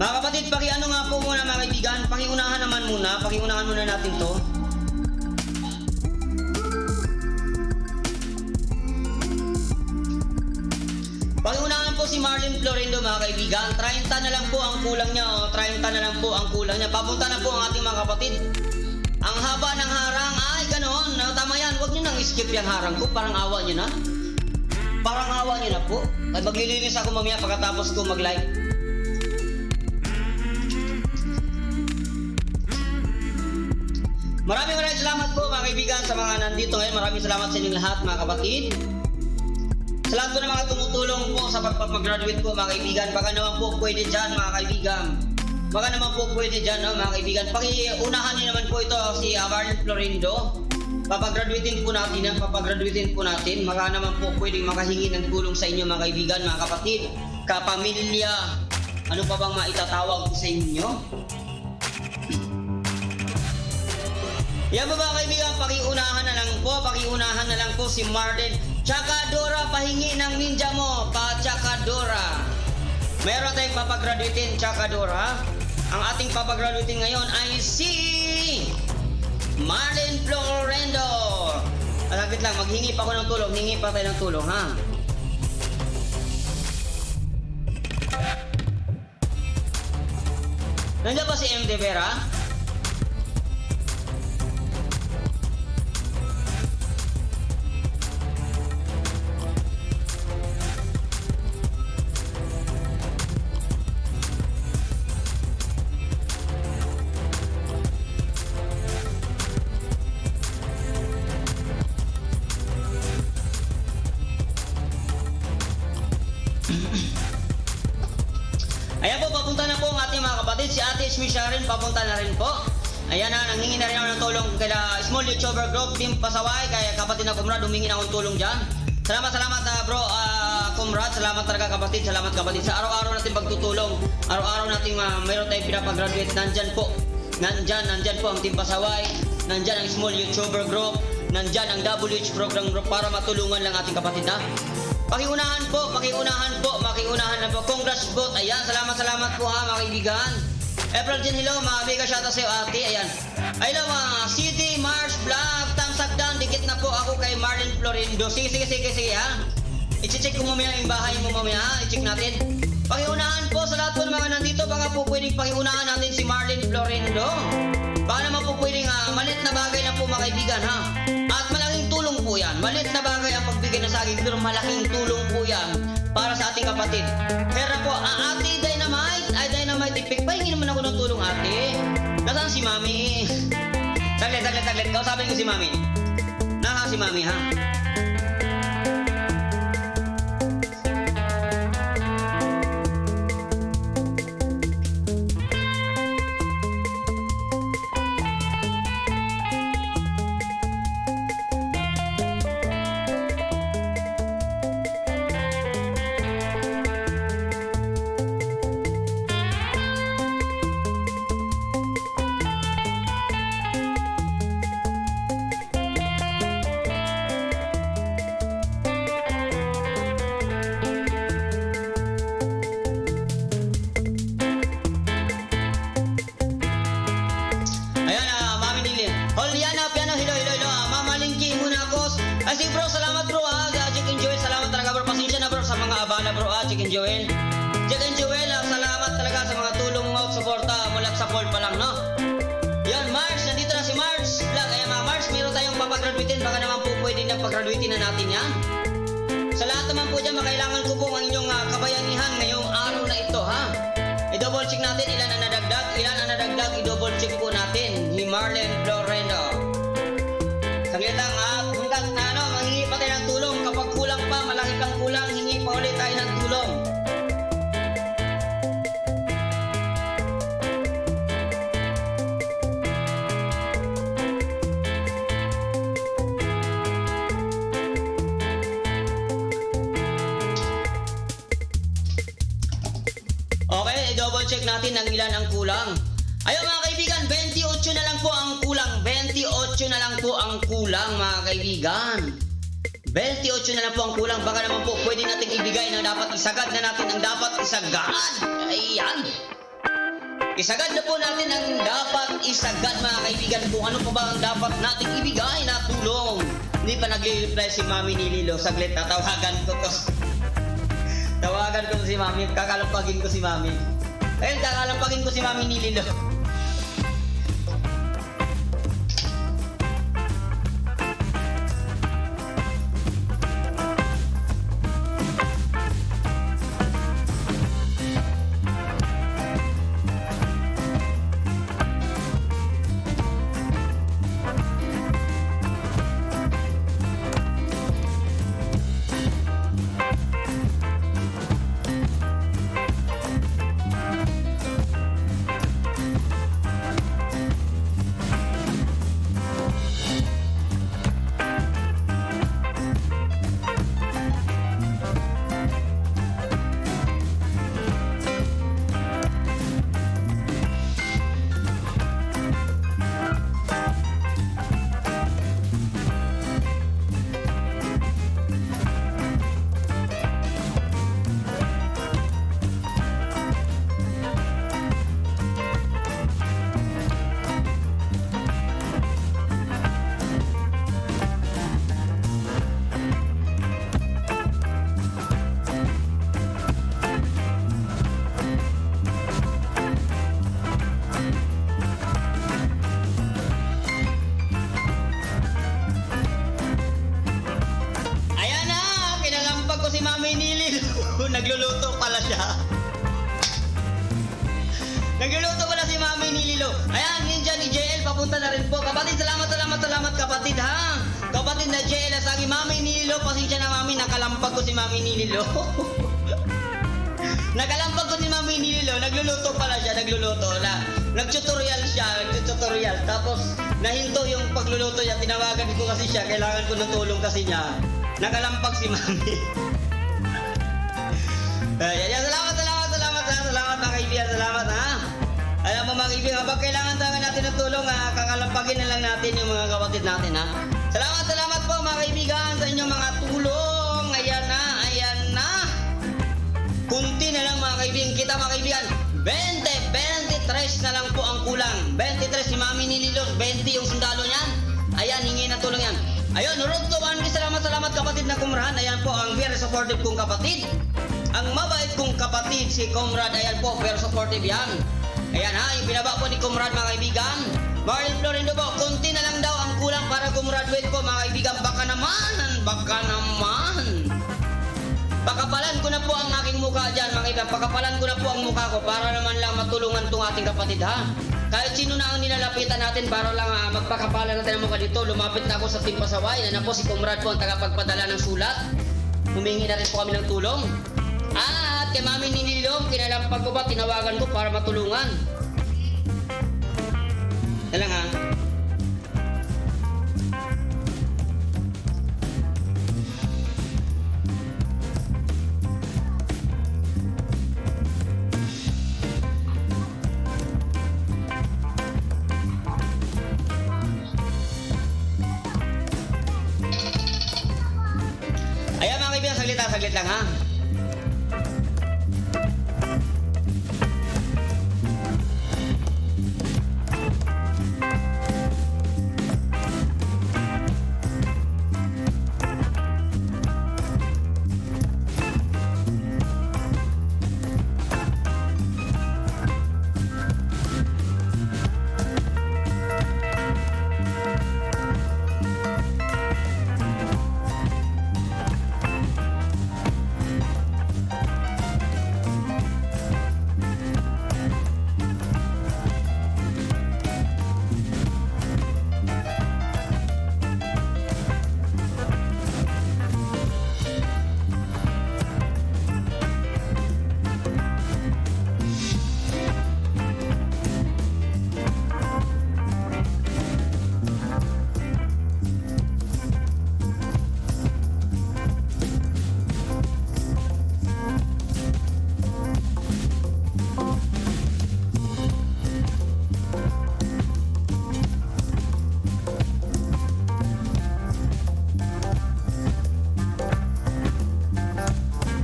Mga kapatid, pakiano nga po muna mga kaibigan, pakiunahan naman muna, pakiunahan muna natin to. Pakiunahan po si Marlene Florindo, mga kaibigan. 30 na lang po ang kulang niya. Oh. 30 na lang po ang kulang niya. Papunta na po ang ating mga kapatid. Ang haba ng harang, ay ganoon. No, tama yan. Huwag niyo nang skip yung harang ko. Parang awa niyo na. Parang awa niyo na po. Ay, maglilinis ako mamaya pagkatapos ko mag-live. Maraming maraming salamat po, mga kaibigan, sa mga nandito ngayon. Maraming salamat sa inyong lahat, mga kapatid. Sa lahat po ng mga tumutulong po sa pagpapagraduate po, mga kaibigan. Baka naman po pwede dyan, mga kaibigan. Baka naman po pwede dyan, no, mga kaibigan. Pakiunahan niyo naman po ito si Marlon Florindo. Papagraduatein po natin yan, papagraduatein po natin. Baka naman po pwedeng makahingi ng tulong sa inyo, mga kaibigan, mga kapatid, kapamilya. Ano pa bang maitatawag ko sa inyo? Yan po ba, kaibigan, pakiunahan na lang po, pakiunahan na lang po si Marlon. Tsakadora, pahingi ng ninja mo, pa Tsakadora. Meron tayong papagraduatein, Tsakadora. Ang ating papagraduatein ngayon ay si Marlon Florendo. Alagit lang, maghingi pa ako ng tulong, hingi pa tayo ng tulong, ha? Nandiyan ba si M. De Vera? Ayan po, papunta na po ang ating mga kapatid. Si Ate Shmi Sharon, papunta na rin po. Ayan na, nanghingi na rin ako ng tulong kila Small YouTuber Group, Team Pasaway, kaya kapatid na Kumrad, humingi na akong tulong dyan. Salamat, salamat bro, Kumrad. Salamat talaga, kapatid, salamat, kapatid. Sa araw-araw natin pagtutulong, araw-araw natin mayroon tayong pinapagraduate, nandyan po. Nandyan, nandyan po ang Team Pasaway, nandyan ang Small YouTuber Group, nandyan ang WH Program Group para matulungan lang ating kapatid na. Pakiunahan po, pakiunahan po, makiunahan na po. Congrats po. Ayan, salamat, salamat po ha, mga kaibigan. April Jean, hello, mga mega shoutout sa'yo, ate. Ayan. Ay, hello, mga City Mars Vlog. Thumbs up down. Dikit na po ako kay Marlon Florindo. Sige, sige, sige, sige, ha. I-check ko mamaya yung bahay mo mamaya, ha. I-check natin. Pakiunahan po sa lahat po ng mga nandito. Baka po pwedeng pakiunahan natin si Marlon Florindo. Baka naman po pwedeng malit na bagay lang po, mga kaibigan, ha. At malaking tulong po yan. Malit na bagay ang pagbigay na saging, pero malaking tulong po yan para sa ating kapatid. Pero po, ang ate Dynamite, ay Dynamite Effect, pahingi naman ako ng tulong, ate. Nasaan si Mami? Saglit, saglit, saglit. Kausapin ko si Mami. Nasaan si Mami, ha? Ayan, Mami Nili. Juliana Piano, hello, hello, hello. Mama Linky muna ako. Ay, sige bro, salamat bro ha. Chicken Joel, salamat talaga bro. Pasensya na bro sa mga abala bro ha, Chicken Joel. Chicken Joel, salamat talaga sa mga tulong mo at suporta mula sa call pa lang, no? Yan, Mars, nandito na si Mars Vlog. Ayan mga Mars, meron tayong papagraduatein. Baka naman po pwede na pagraduatein na natin yan. Sa lahat naman po dyan, makailangan ko po ang inyong kabayanihan ngayong araw na ito, ha? I-double check natin ilan ang nadagdag, ilan ang nadagdag, i-double check po natin ni Marlon Florendo. Saglit lang ha, hanggang na ano, manghingi pa tayo ng tulong. Kapag kulang pa, malaki pang kulang, hingi pa ulit tayo ng tulong. Okay, i-double check natin ang ilan ang kulang. Ayun mga kaibigan, 28 na lang po ang kulang. 28 na lang po ang kulang, mga kaibigan. 28 na lang po ang kulang. Baka naman po pwede natin ibigay na dapat isagad na natin ang dapat isagad. Ayan. Isagad na po natin ang dapat isagad, mga kaibigan. Kung ano pa ba ang dapat nating ibigay na tulong. Hindi pa nagli-reply si Mami ni Lilo. Saglit, tatawagan ko to. Tawagan Tatawagan ko si Mami. Kakalampagin ko si Mami. Ayun, kakalampagin ko si Mami ni Lilo. Ayan na! Kinalampag ko si Mami ni Lilo. Nagluluto pala siya. Nagluluto pala si Mami ni Lilo. Ayan, Ninja ni JL, papunta na rin po. Kapatid, salamat, salamat, salamat, kapatid, ha? Kapatid na JL, asagi Mami ni Lilo, pasensya na Mami, nakalampag ko si Mami ni Lilo. Nakalampag ko si Mami ni Lilo, nagluluto pala siya, nagluluto na. Nag-tutorial siya, nag-tutorial. Tapos, nahinto yung pagluluto niya, tinawagan ko kasi siya, kailangan ko ng tulong kasi niya. Nakalampag si Mami. Ayan, yan. Salamat, salamat, salamat, ha. Salamat mga kaibigan, salamat ha. Alam mo mga kaibigan, kapag kailangan talaga natin ng tulong, ha, kakalampagin na lang natin yung mga kapatid natin ha. Salamat, salamat po mga kaibigan sa inyong mga tulong. Ayan na, ayan na. Kunti na lang mga kaibigan. Kita mga kaibigan, 20, 23 na lang po ang kulang. 23 si Mami ni Lilo, 20 yung sundalo niyan. Ayan, hingi ng tulong yan. Ayun, road to 1K, salamat, salamat kapatid na kumrahan. Ayan po ang very supportive kong kapatid. Ang mabait kong kapatid, si Comrade, ayan po, very supportive yan. Ayan ha, yung binaba po ni Comrade mga kaibigan. Marlon Florindo po, kunti na lang daw ang kulang para gumraduate po mga kaibigan. Baka naman, baka naman. Pakapalan ko na po ang aking mukha dyan, mga kaibigan. Pakapalan ko na po ang mukha ko para naman lang matulungan tong ating kapatid, ha? Kahit sino na ang nilalapitan natin para lang magpakapalan natin ang mukha dito. Lumapit na ako sa Team Pasaway. Yan na po si Comrade po ang tagapagpadala ng sulat. Humingi na rin po kami ng tulong. At kay Mami Ninilong, kinalampag ko ba, tinawagan ko para matulungan. Yan lang ha. Ayan mga kaibigan, saglit ha, saglit lang ha.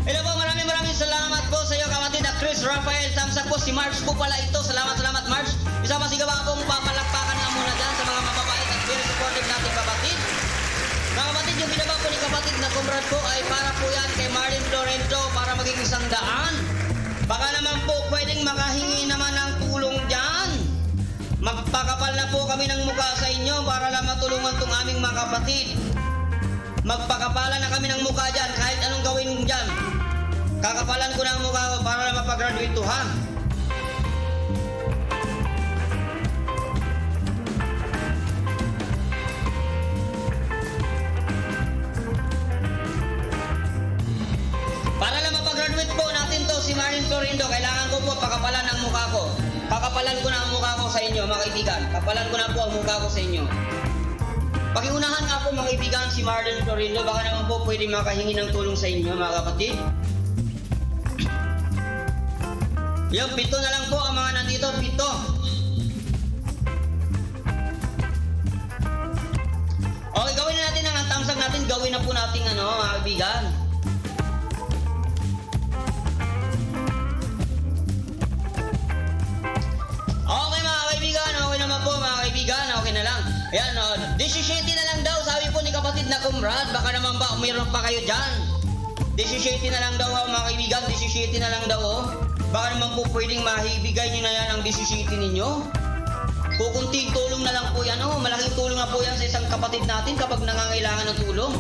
Hello po, maraming maraming salamat po sa iyo kapatid na Chris Rafael. Thumbs up po, si Marge po pala ito. Salamat, salamat Marge. Isa pa sigaw pong papalakpakan nga muna dyan sa mga mababait at very supportive nating kapatid. Mga kapatid, yung binaba po ni kapatid na comrade po ay para po yan kay Marlene Florenzo para maging 100. Baka naman po pwedeng makahingi naman ng tulong dyan. Magpakapal na po kami ng mukha sa inyo para lang matulungan tong aming mga kapatid. Magpakapalan na kami ng mukha dyan kahit anong gawin dyan. Kakapalan ko na ang mukha ko para lang mapagraduate to, ha? Para lang mapagraduate po natin to si Marin Florindo, kailangan ko po pakapalan ang mukha ko. Kakapalan ko na ang mukha ko sa inyo, mga kaibigan. Kapalan ko na po ang mukha ko sa inyo. Pakiunahan nga po, mga kaibigan, si Marlon Florindo. Baka naman po pwede makahingi ng tulong sa inyo, mga kapatid. Yung 7 na lang po ang mga nandito, 7. Okay, gawin na natin ang tamsak natin. Gawin na po natin ano, mga kaibigan. Okay, mga kaibigan, okay naman po, mga kaibigan, okay na lang. Ayan, oh, 17 na lang daw, sabi po ni kapatid na Kumrad, baka naman ba umiron pa kayo dyan? 17 na lang daw, oh, mga kaibigan, 17 na lang daw, oh. Baka naman po pwedeng mahibigay nyo na yan ang 17 ninyo. Kukunting tulong na lang po yan, oh. Malaking tulong na po yan sa isang kapatid natin kapag nangangailangan ng tulong.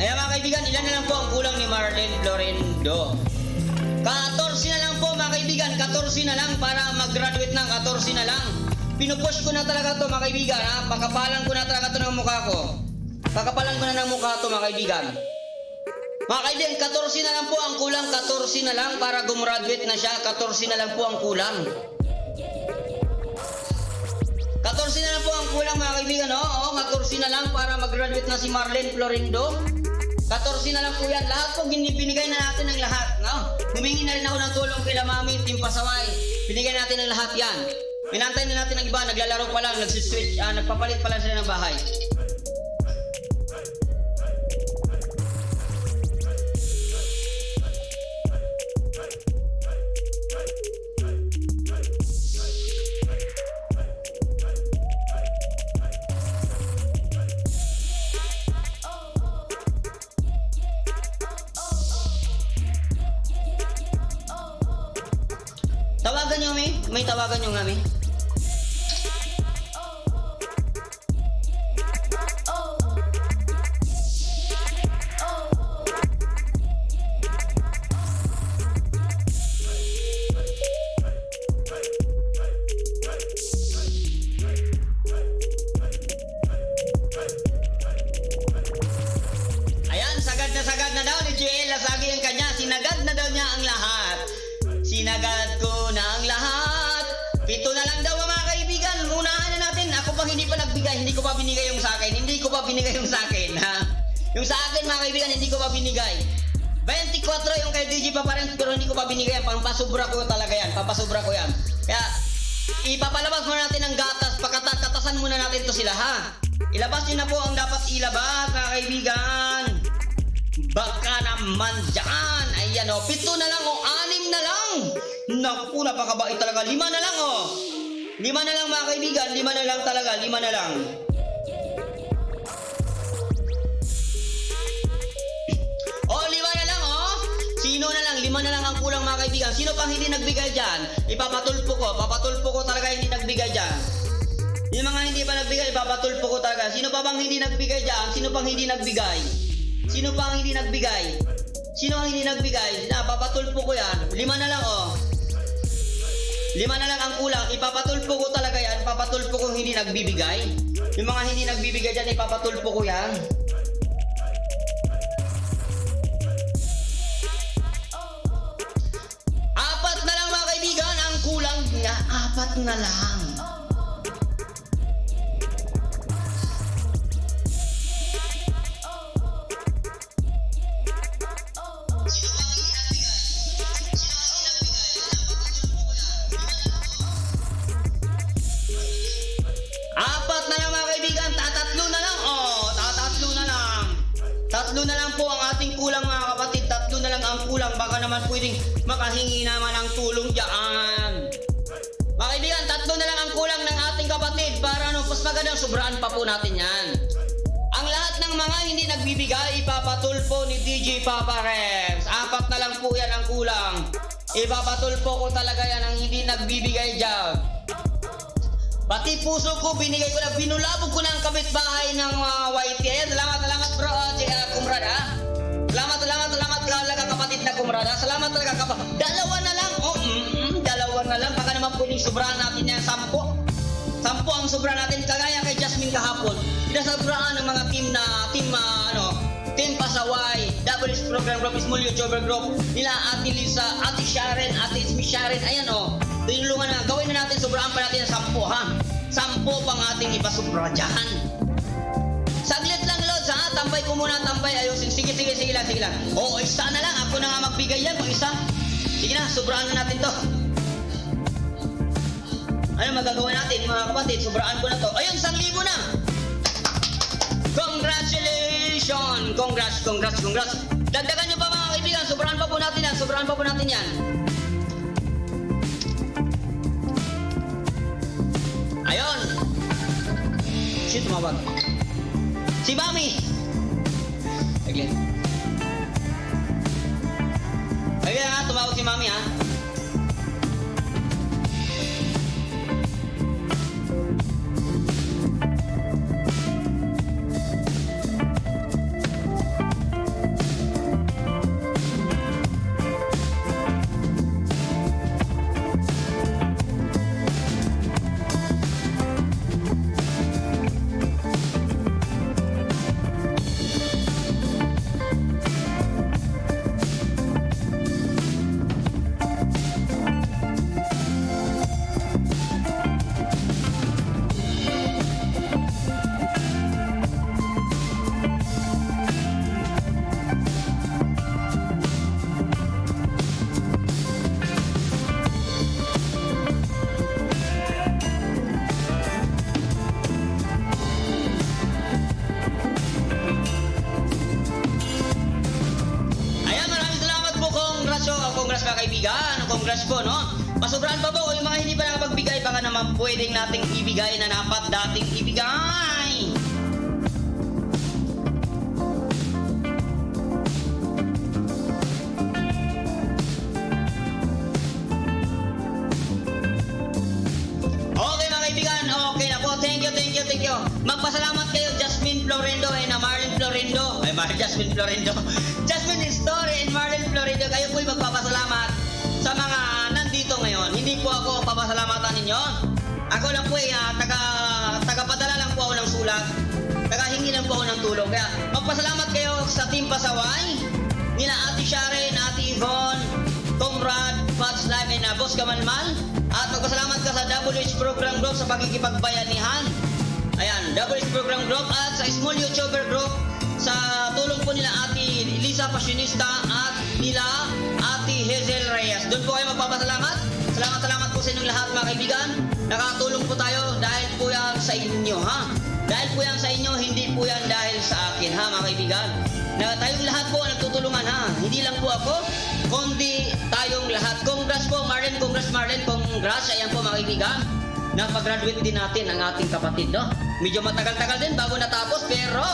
Ayan, mga kaibigan, ilan na lang po ang kulang ni Marlene Florendo? 14 na lang po, mga kaibigan, 14 na lang para mag-graduate ng 14 na lang. Pinupush ko na talaga to, mga kaibigan, ha? Pakapalan ko na talaga to ng mukha ko. Pakapalan ko na ng mukha to, mga kaibigan. Mga kaibigan, 14 na lang po ang kulang, 14 na lang para gumraduate na siya, 14 na lang po ang kulang. 14 na lang po ang kulang, mga kaibigan, oo, oh, 14 na lang para mag-graduate na si Marlene Florindo. 14 na lang po yan. Lahat po, binigay na natin ang lahat. No? Humingi na rin ako ng tulong kila Mami, Team Pasaway. Binigay natin ang lahat yan. Pinantay na natin ang iba, naglalaro pa lang, nagsiswitch, nagpapalit pa lang sila ng bahay. Tawagan nyo, may. May tawagan nyo nga, may. Ayan, sagad na daw ni JL Lasagi ang kanya. Sinagad na daw niya ang lahat. Sinagad ko na ang lahat. 7 na lang daw, mga kaibigan. Unahan na natin. Ako pang hindi pa nagbigay. Hindi ko pa binigay yung sa akin. Hindi ko pa binigay yung sa akin. Ha? Yung sa akin, mga kaibigan, hindi ko pa binigay. 24 yung kay DJ pa rin, pero hindi ko pa binigay yan. Pampasubra ko talaga yan. Pampasubra ko yan. Kaya, ipapalabas muna natin ang gatas. Pagkatatasan muna natin to sila, ha? Ilabas nyo na po ang dapat ilabas, mga kaibigan. Baka naman dyan. Ayan o, 7 na lang o, 6 na lang. Naku, napakabait talaga. 5 na lang o. 5 na lang, mga kaibigan. 5 na lang talaga. 5 na lang. O, 5 na lang o. Sino na lang? 5 na lang ang kulang, mga kaibigan. Sino pang hindi nagbigay dyan? Ipapatulpo ko. Papatulpo ko talaga hindi nagbigay dyan. Yung mga hindi pa nagbigay, ipapatulpo ko talaga. Sino pa bang hindi nagbigay dyan? Sino pang hindi nagbigay? Sino pa ang hindi nagbigay? Sino ang hindi nagbigay? Na, papatulpo ko yan. 5 na lang, oh. 5 na lang ang kulang. Ipapatulpo ko talaga yan. Papatulpo ko hindi nagbibigay. Yung mga hindi nagbibigay dyan, ipapatulpo ko yan. 4 na lang, mga kaibigan. Ang kulang niya, 4 na lang. naman pwedeng makahingi naman ng tulong dyan. Mga kaibigan, tatlo na lang ang kulang ng ating kapatid para ano, mas magandang sobraan pa po natin yan. Ang lahat ng mga hindi nagbibigay, ipapatulpo ni DJ Papa Rems. Apat na lang po yan ang kulang. Ipapatulpo ko talaga yan ang hindi nagbibigay dyan. Pati puso ko, binigay ko na, binulabog ko na ang kapitbahay ng mga YT. Ayan, salamat, salamat bro, Kumrad ha. Salamat, salamat, salamat talaga kapatid na Kumrad ha. Salamat talaga kapatid. Dalawa na lang, oh, dalawa na lang. Baka naman pwedeng sobrahan natin yan, 10. 10 ang sobra natin, kagaya kay Jasmine kahapon. Pinasobrahan ng mga team na, team, ano, Team Pasaway, Double S Program Group, Small YouTuber Group, nila Ate Lisa, Ate Sharon, Ate Ismi Sharon, ayan o. Tinulungan na, gawin na natin, sobrahan pa natin ng 10 ha. 10 pang ating ipasubra dyan. Saglit lang, Lods, ha? Tambay ko muna, tambay, ayusin. Sige, sige, sige lang, sige lang. Oo, isa na lang. Ako na nga magbigay yan kung isa. Sige na, sobrahan na natin to. Ano magagawa natin, mga kapatid? Sobraan ko na to. Ayun, 1,000 na! Congratulations! Congrats, congrats, congrats. Dagdagan nyo pa mga kaibigan. Sobrahan pa po natin yan. Sobrahan pa po natin yan. Ayun! Shit, tumawag. Si Mami! Saglit. Ayun ha, tumawag si Mami ha. Ayan, maraming salamat po, congrats oh, congrats mga kaibigan, congrats po, no? Pasobrahan pa po, yung mga hindi pa nakapagbigay, baka naman pwedeng nating ibigay na dapat dating ibigay. Okay mga kaibigan, okay na po. Thank you, thank you, thank you. Magpasalamat kayo Jasmine Florendo and Marlene Florendo. Ay, Jasmine Florendo. Jasmine Story and Marlene Florendo. Kayo po'y magpapasalamat sa mga nandito ngayon. Hindi po ako papasalamatan ninyo. Ako lang po ay tagapadala lang po ako ng sulat. Tagahingi lang po ako ng tulong. Kaya magpasalamat kayo sa Team Pasaway, nila Ate Sharon, Ate Yvonne, Comrade, Pots Live, and Boss Kamalmal. At magpasalamat ka sa WH Program Group sa pagkikipagbayanihan. Ayan, WH Program Group at sa Small YouTuber Group sa tulong po nila Ate Lisa Passionista at nila Ate Hazel Reyes. Doon po kayo magpapasalamat. Salamat, salamat po sa inyong lahat mga kaibigan. Nakatulong po tayo dahil po yan sa inyo, ha? Dahil po yan sa inyo, hindi po yan dahil sa akin, ha mga kaibigan? Na tayong lahat po nagtutulungan, ha? Hindi lang po ako, kundi tayong lahat. Congrats po, Marlene. Congrats, Marlene. Congrats. Ayan po, mga kaibigan. Napag-graduate din natin ang ating kapatid, no? Medyo matagal-tagal din bago natapos, pero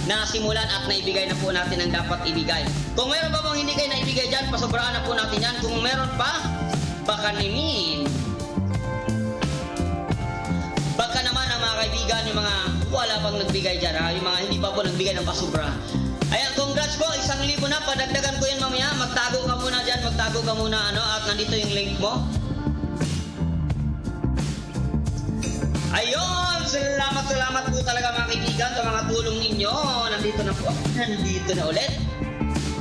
nasimulan at naibigay na po natin ang dapat ibigay. Kung meron pa bang hindi kayo naibigay dyan, pasobraan na po natin yan. Kung meron pa, baka nimin. Baka naman ang mga kaibigan, yung mga wala pang nagbigay dyan, ha? Yung mga hindi pa po nagbigay ng pasubra. Ayan, congrats po, 1,000 na, padagdagan ko yan mamaya. Magtago ka muna dyan, magtago ka muna, ano, at nandito yung link mo. Ayun, salamat, salamat po talaga mga kaibigan sa mga tulong ninyo. Nandito na po ako, nandito na ulit.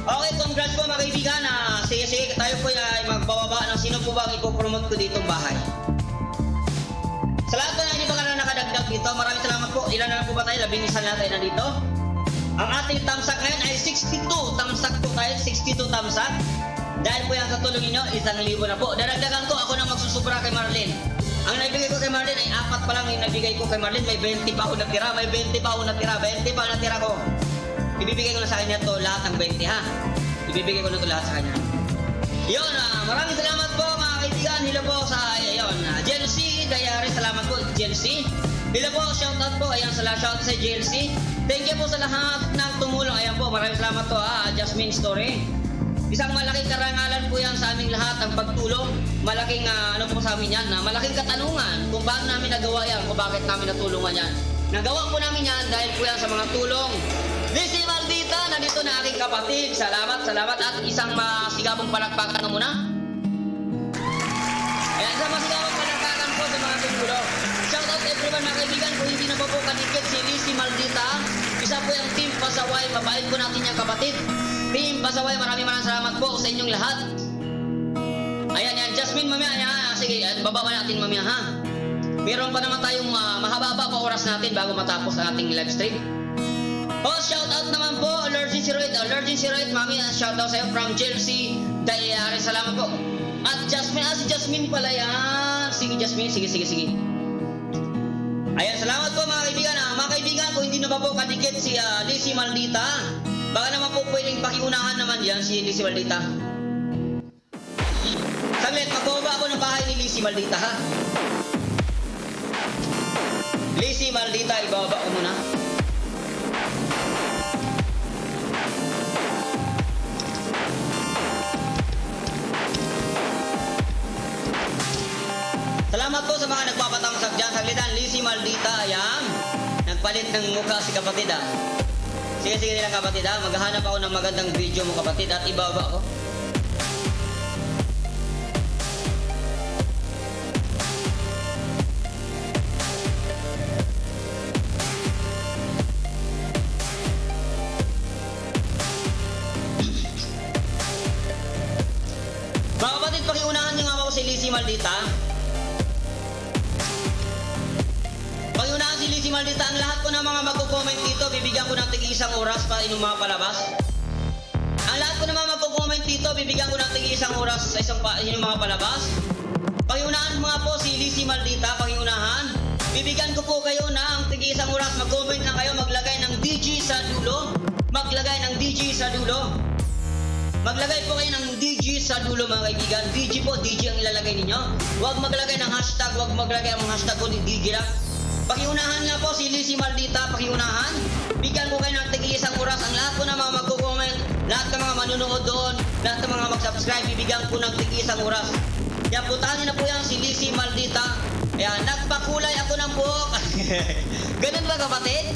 Okay, congrats po mga kaibigan. Sige, sige, tayo po ay magbababa ng sino po ba ang ipopromote ko ditong bahay. Sa lahat po na hindi pa ka na nakadagdag dito, maraming salamat po. Ilan na lang po ba tayo? 11 na tayo nandito. Ang ating tamsak ngayon ay 62. Tamsak po tayo, 62 tamsak. Dahil po yan sa tulong ninyo, 1,000 na po. Daragdagan ko, ako na magsusubra kay Marlene. Ang naibigay ko kay Marlene ay 4 pa lang yung nabigay ko kay Marlene. May 20 pa ako natira, may 20 pa ako natira, 20 pa natira ko. Ibibigay ko na sa kanya to lahat ng 20 ha. Ibibigay ko na ito lahat sa kanya. Yun, maraming salamat po, mga kaibigan. Hello po sa, ayun, JLC Dayari, salamat po, JLC. Hello po, shoutout po. Ayan, sa shout sa JLC. Thank you po sa lahat ng tumulong. Ayan po, maraming salamat po, Jasmine Story. Isang malaking karangalan po yan sa aming lahat, ang pagtulong. Malaking, ano po sa amin yan, na malaking katanungan kung paano namin nagawa yan, kung bakit namin natulungan yan. Nagawa po namin yan dahil po yan sa mga tulong. Lizzie Maldita, nandito na aking kapatid. Salamat, salamat. At isang masigabong palakpakan na muna. Ayan, isang masigabong palakpakan po sa mga tumulong. Shout out everyone, mga kaibigan. Kung hindi na po kadikit si Lizzie Maldita, isa po yung Team Pasaway. Mabait po natin yung kapatid. Team Pasaway, maraming maraming salamat po sa inyong lahat. Ayan, yan. Jasmine, mamaya. Ayan, sige, at baba pa natin mamaya, ha? Meron pa naman tayong mahaba-haba pa oras natin bago matapos ang ating live stream. Oh, shout out naman po, Allergy 08. Allergy 08, mami, shout out sa'yo from Chelsea Dayari. Salamat po. At Jasmine, si Jasmine pala yan. Sige, Jasmine, sige, sige, sige. Ayan, salamat po, mga kaibigan. Mga kaibigan, kung hindi na pa po kadikit si Lizzie Maldita, baka naman po pwedeng pakiunahan naman yan si Lizzie Maldita. Saglit, magbababa ako ng bahay ni Lizzie Maldita, ha? Lizzie Maldita, ibababa ko muna. Salamat po sa mga nagpapatamsak dyan. Saglitan, Lizzie Maldita, ayan. Nagpalit ng mukha si kapatid, ah. Sige, sige lang, kapatid, ah. Maghahanap ako ng magandang video mo, kapatid, at ibaba ko. Mga kapatid, pakiunahan niyo nga ako si Lizzie Maldita. Pakiunahan si Lizzie Maldita. Ang lahat ko ng mga magko-comment dito, bibigyan ko ng tig-isang oras para inyong mga palabas. Ang lahat ko ng mga magko-comment dito, bibigyan ko ng tig-isang oras sa isang pa, inyong mga palabas. Pakiunahan mo nga po si Lizzie Maldita, pakiunahan. Bibigyan ko po kayo ng tig-isang oras. Mag-comment lang kayo, maglagay ng DG sa dulo. Maglagay ng DG sa dulo. Maglagay po kayo ng DG sa dulo, mga kaibigan. DG po, DG ang ilalagay ninyo. Huwag maglagay ng hashtag, huwag maglagay ng hashtag kundi DG lang. Pakiunahan nga po si Lizzie Maldita, pakiunahan. Bigyan ko kayo ng tig-isang oras. Ang lahat po ng mga magko-comment, lahat ng mga manunood doon, lahat ng mga mag-subscribe, bibigyan ko ng tig-isang oras. Yan, puntahan niyo na po yan si Lizzie Maldita. Ayan, nagpakulay ako ng buhok. Ganun ba, kapatid?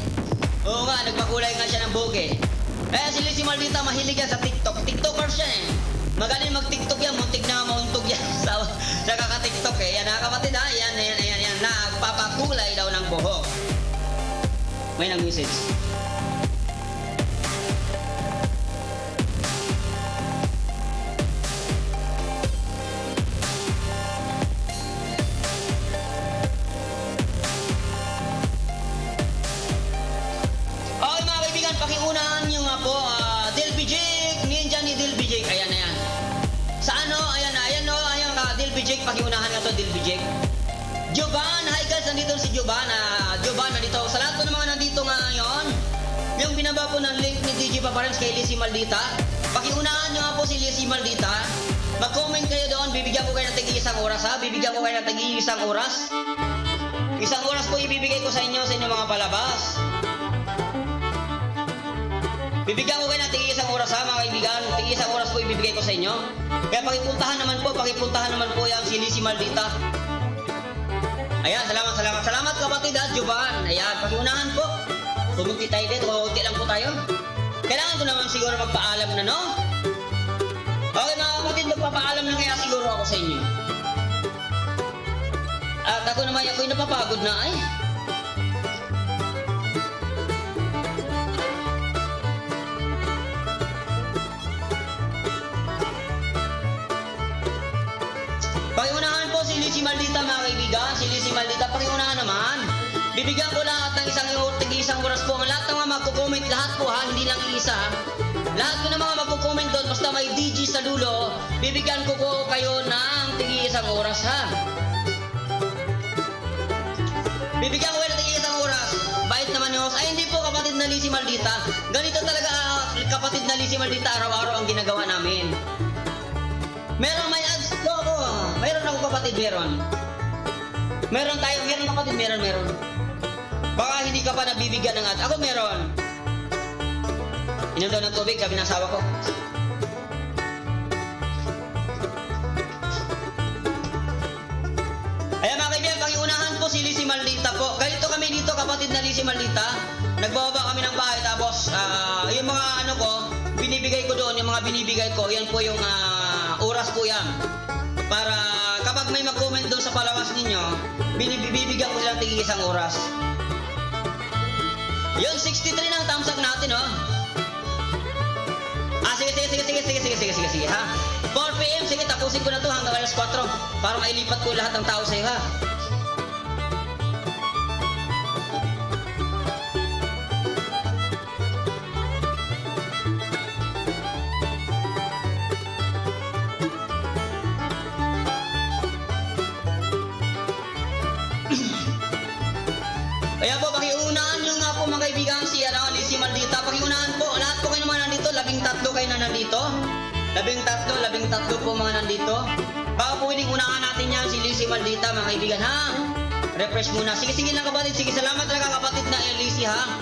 Oo nga, nagpakulay nga siya ng buhok eh. Eh, si Lizzie Maldita, mahilig yan sa TikTok. TikToker siya eh. Magaling mag-TikTok yan, muntik na mauntog yan sa kaka-TikTok eh. Yan ha, kapatid ha, yan, yan, yan, yan. Nagpapakulay daw ng buhok. May nag-message. Okay, mga kaibigan, pakiunahan nyo nga po, Delby Jake, Ninja ni Delby Jake, ayan na yan. Sa ano, ayan na, ayan no, ayan ka, Delby Jake, pakiunahan nga to, Delby Jake. Jovan, hi guys, nandito si Jovan, Jovan, nandito. Sa lahat po ng mga nandito ngayon, yung binaba po ng link ni DJ Paparens kay Lizzie Maldita, pakiunahan nyo nga po si Lizzie Maldita. Mag-comment kayo doon, bibigyan ko kayo ng tig-isang oras ha, bibigyan ko kayo ng tig-isang oras. Isang oras po ibibigay ko sa inyo, sa inyong mga palabas. Bibigyan ko kayo ng tig-isang oras ha, mga kaibigan. Tig-isang oras po ibibigay ko sa inyo. Kaya pakipuntahan naman po yan si Lizzie Maldita. Ayan, salamat, salamat. Salamat kapatid ha, Jovan. Ayan, pakiunahan po. Kumunti tayo dito, kumunti lang po tayo. Kailangan ko naman siguro magpaalam na, no? Okay mga kapatid, magpapaalam na kaya siguro ako sa inyo. At ako naman, ako'y napapagod na ay. Pakiunahan po si Lizzie Maldita mga kaibigan. Si Lizzie Maldita, pakiunahan naman. Bibigyan ko lahat ng isang oras po. Ang lahat ng mga magko-comment, lahat po ha, hindi lang isa ha. Lahat po ng mga magko-comment doon, basta may DG sa dulo, bibigyan ko po kayo ng tig-isang oras ha. Bibigyan ko kayo ng tig-isang oras. Bait naman ni host. Ay, hindi po kapatid na na Lizzie Maldita. Ganito talaga, kapatid na Lizzie Maldita, araw-araw ang ginagawa namin. Meron, may ads ko ako. Meron ako, kapatid, meron. Meron tayo, meron, kapatid, meron, meron. Baka hindi ka pa nabibigyan ng ads. Ako meron. Inom daw ng tubig, sabi ng asawa ko. Ayan, mga kaibigan, pakiunahan po si Lizzie Maldita po. Ganito kami dito, kapatid na Lizzie Maldita. Nagbababa kami ng bahay, tapos yung mga ano ko, binibigay ko doon, yung mga binibigay ko, yan po yung oras po yan. Para kapag may mag-comment doon sa palawas ninyo, binibigyan ko silang tig isang oras. Yun, 63 na ang thumbs up natin, oh. Ah, sige, sige, sige, sige, sige, sige, sige, sige, sige, ha? 4 p.m., sige, tapusin ko na to hanggang alas 4 para mailipat ko lahat ng tao sa'yo, ha? Kaya po, pakiunahan nyo nga po, mga kaibigan, si ano, Lizzie Maldita. Pakiunahan po, lahat po kayo naman nandito, 13 kayo na nandito. 13, 13 po mga nandito. Baka pwedeng unahan natin yan si Lizzie Maldita, mga kaibigan, ha? Refresh muna. Sige, sige lang, kapatid. Sige, salamat talaga, kapatid na Lizzie, ha?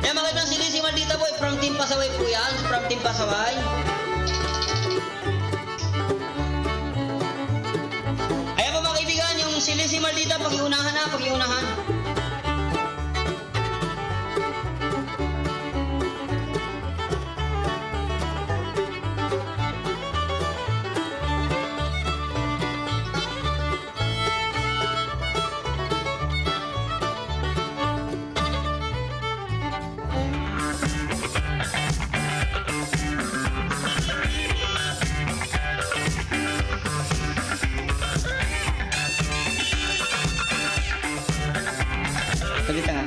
Kaya, mga kaibigan, si Lizzie Maldita po, from Team Pasaway po yan. From Team Pasaway. Ayan po, mga kaibigan, yung si Lizzie Maldita, pakiunahan na, pakiunahan. Saglit lang, ha.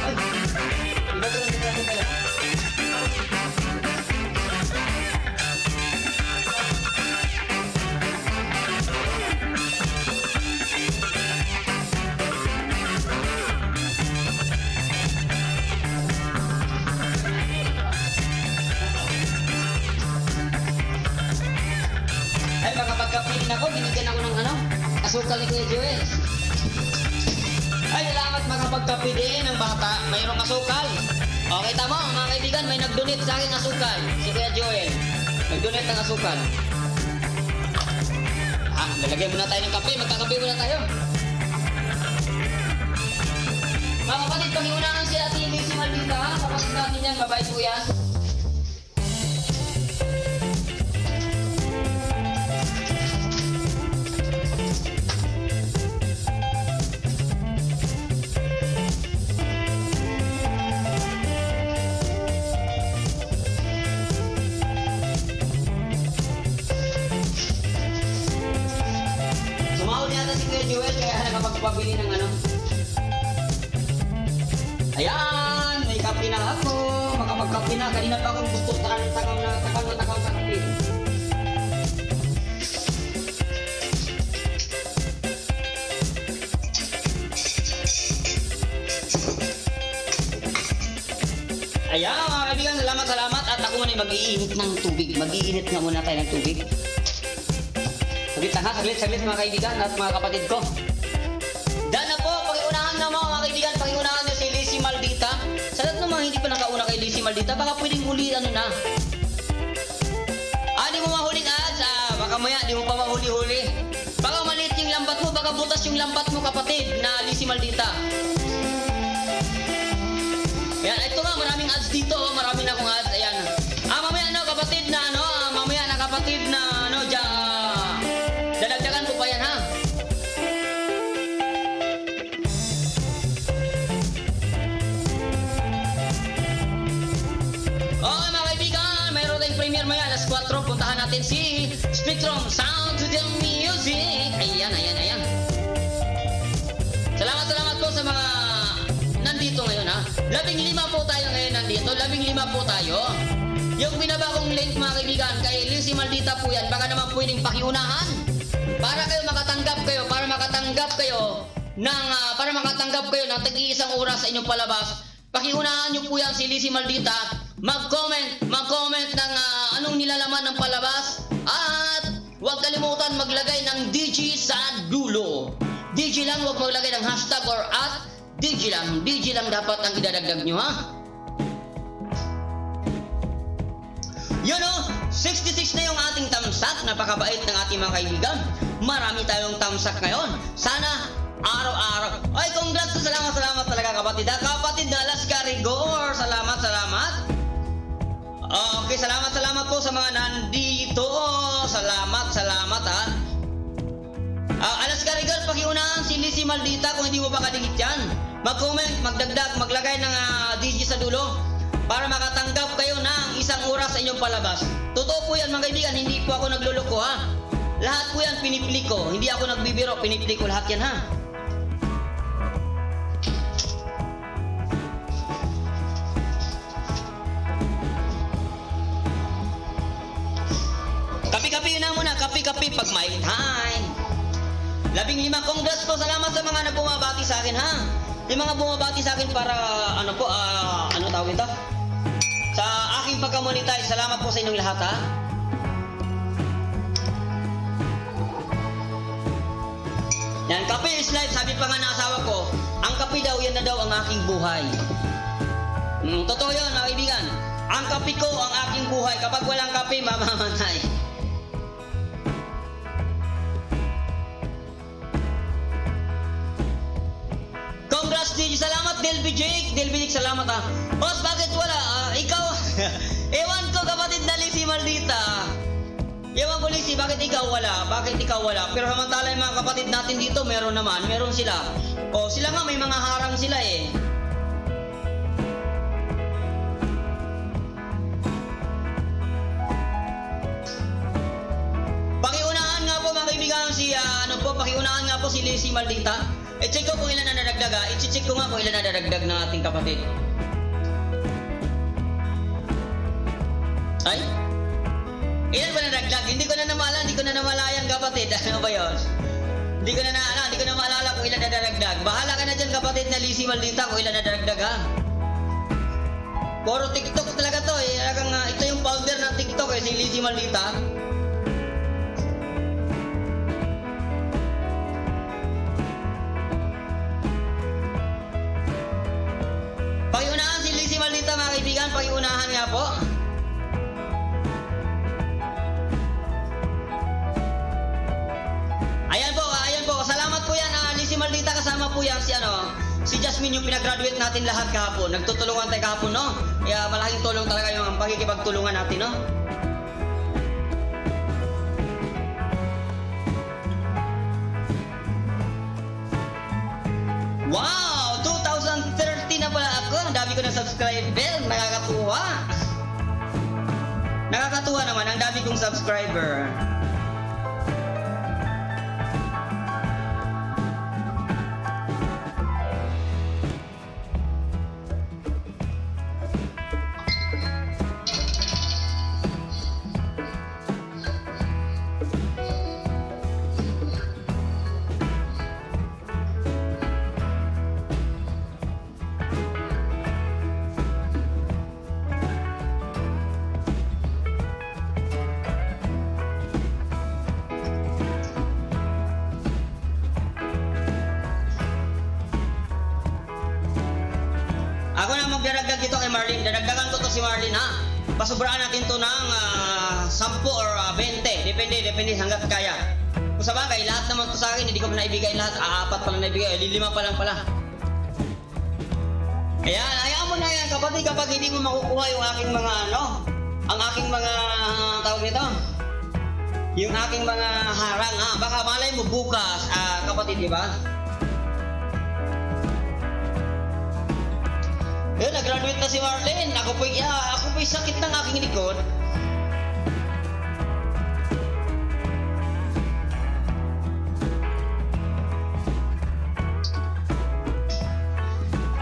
Ay, iba to lang natin pala. Ay, baka pagkapiling ako, binigyan ako ng ano, asukal ni Kuya Joel. Ay, salamat, makapagkape din ng bata. Mayroong asukal. Okay, tama, mga kaibigan, may nag-donate sa akin asukal. Si Kuya Joel. Nag-donate ng asukal. Ah, lalagyan muna tayo ng kape. Magkakape muna tayo. Mga kapatid, pakiunahan si Ate Lizzie Maldita, ha? Kapatid natin yan, babae po yan. Sumahod yata si Kuya Joel kaya nakapagpabili ng ano. Ayan, may kape na ako. Makapagkape na. Kanina pa akong gusto, takam takam na takam na takam sa kape. Ayan, mga kaibigan, salamat, salamat. At ako muna ay mag-iinit ng tubig. Mag-iinit nga muna tayo ng tubig. Saglit lang ha, saglit, saglit, mga kaibigan at mga kapatid ko. Done na po, pakiunahan na, mga kaibigan, pakiunahan nyo si Lizzie Maldita. Sa lahat ng mga hindi pa nakauna kay Lizzie Maldita, baka pwedeng huli ano na. Ah, di mo mahuling ads, ah, baka maya, di mo pa mahuli-huli. Baka maliit yung lambat mo, baka butas yung lambat mo, kapatid na Lizzie Maldita. Ayan, ito nga, maraming ads dito, oh, marami na akong ads, ayan. Ah, mamaya na, kapatid na ano, mamaya na, kapatid na ano, dya, dadagdagan ko pa yan, ha? Okay, mga kaibigan, mayroon tayong premiere maya alas 4. Puntahan natin si Spectrum Sound to the Music. Ayan, ayan, ayan. Salamat, salamat po sa mga nandito ngayon, ha. 15 po tayo ngayon nandito. 15 po tayo. Yung binaba kong link, mga kaibigan, kay Lizzie Maldita po yan. Baka naman pwedeng pakiunahan. Para makatanggap kayo ng tag-iisang oras sa inyong palabas. Pakiunahan niyo po yan si Lizzie Maldita. Mag-comment ng anong nilalaman ng palabas at huwag kalimutan maglagay ng DJ sa dulo. DJ lang, huwag maglagay ng hashtag or at DJ lang. DJ lang dapat ang idadagdag nyo, ha? Yun o, 66 na yung ating tamsak. Napakabait ng ating mga kaibigan. Marami tayong tamsak ngayon. Sana araw-araw. Ay, congrats! Salamat, salamat talaga, kapatid. Ha? Kapatid na Alaska Rigor. Salamat, salamat. Okay, salamat, salamat po sa mga nandito. Salamat, salamat ha. Alaska Rigor, pakiunahan si Lizzie Maldita kung hindi mo pa kadikit yan. Mag-comment, magdagdag, maglagay ng DJ sa dulo para makatanggap kayo ng isang oras sa inyong palabas. Totoo po yan, mga kaibigan, hindi po ako nagluloko ha. Lahat po yan pinipili ko. Hindi ako nagbibiro, pinipili ko lahat yan ha. Kapi-kapi na muna, kapi-kapi pag may time. 15, congrats po, salamat sa mga na bumabati sa akin ha. Yung mga bumabati sa akin para, ano po, ano tawag ito? Sa aking pagka-monetize, salamat po sa inyong lahat ha. Yan, kape is life, sabi pa nga ng asawa ko, ang kape daw, yan na daw ang aking buhay. Totoo yun, mga kaibigan. Ang kape ko, ang aking buhay. Kapag walang kape, mamamatay. Congrats, DJ. Salamat, Delby Jake. Delby Jake, salamat ha. Boss, bakit wala? Ikaw, ewan ko, kapatid na Lizzie Maldita. Ewan ko, Lizzie, bakit ikaw wala? Bakit ikaw wala? Pero samantala yung mga kapatid natin dito, meron naman. Meron sila. O, sila nga, may mga harang sila eh. Pakiunahan nga po, mga kaibigan, si, ano po, pakiunahan nga po si Lizzie Maldita. I-check ko kung ilan na nadagdag ha. I-check ko nga kung ilan na nadagdag ng ating kapatid. Ay? Ilan ba nadagdag? Hindi ko na namala, hindi ko na namalayan, kapatid. Ano ba yun? Hindi ko na naala, hindi ko na maalala kung ilan na nadagdag. Bahala ka na dyan, kapatid na Lizzie Maldita, kung ilan na nadagdag ha. Puro TikTok talaga to eh. Talagang, ito yung founder ng TikTok eh, si Lizzie Maldita. Pakiunahan si Lizzie Maldita, mga kaibigan. Pakiunahan nga po. Ayan po, ayan po. Salamat po yan, Lizzie Maldita. Kasama po yan si, ano, si Jasmine, yung pinagraduate natin lahat kahapon. Nagtutulungan tayo kahapon, no? Kaya malaking tulong talaga yung pakikipagtulungan natin, no? Wow! 2030 na pala ako. Ang dami ko na subscriber. Nakakatuwa. Nakakatuwa naman. Ang dami kong subscriber. Ako na magdaragdag dito kay Marlene. Daragdagan ko to si Marlene, ha. Pasubraan natin to ng 10 or 20. Depende, depende hanggat kaya. Kung sa bagay, lahat naman to sa akin, hindi ko pa naibigay lahat. 4 pa lang naibigay. 5 pa lang pala. Ayan, hayaan mo na yan, kapatid, kapag hindi mo makukuha yung aking mga ano, ang aking mga, tawag nito, yung aking mga harang, ha. Baka malay mo bukas, kapatid, di ba? Ayun, nag-graduate na si Marlene. Ako po'y sakit ng aking likod.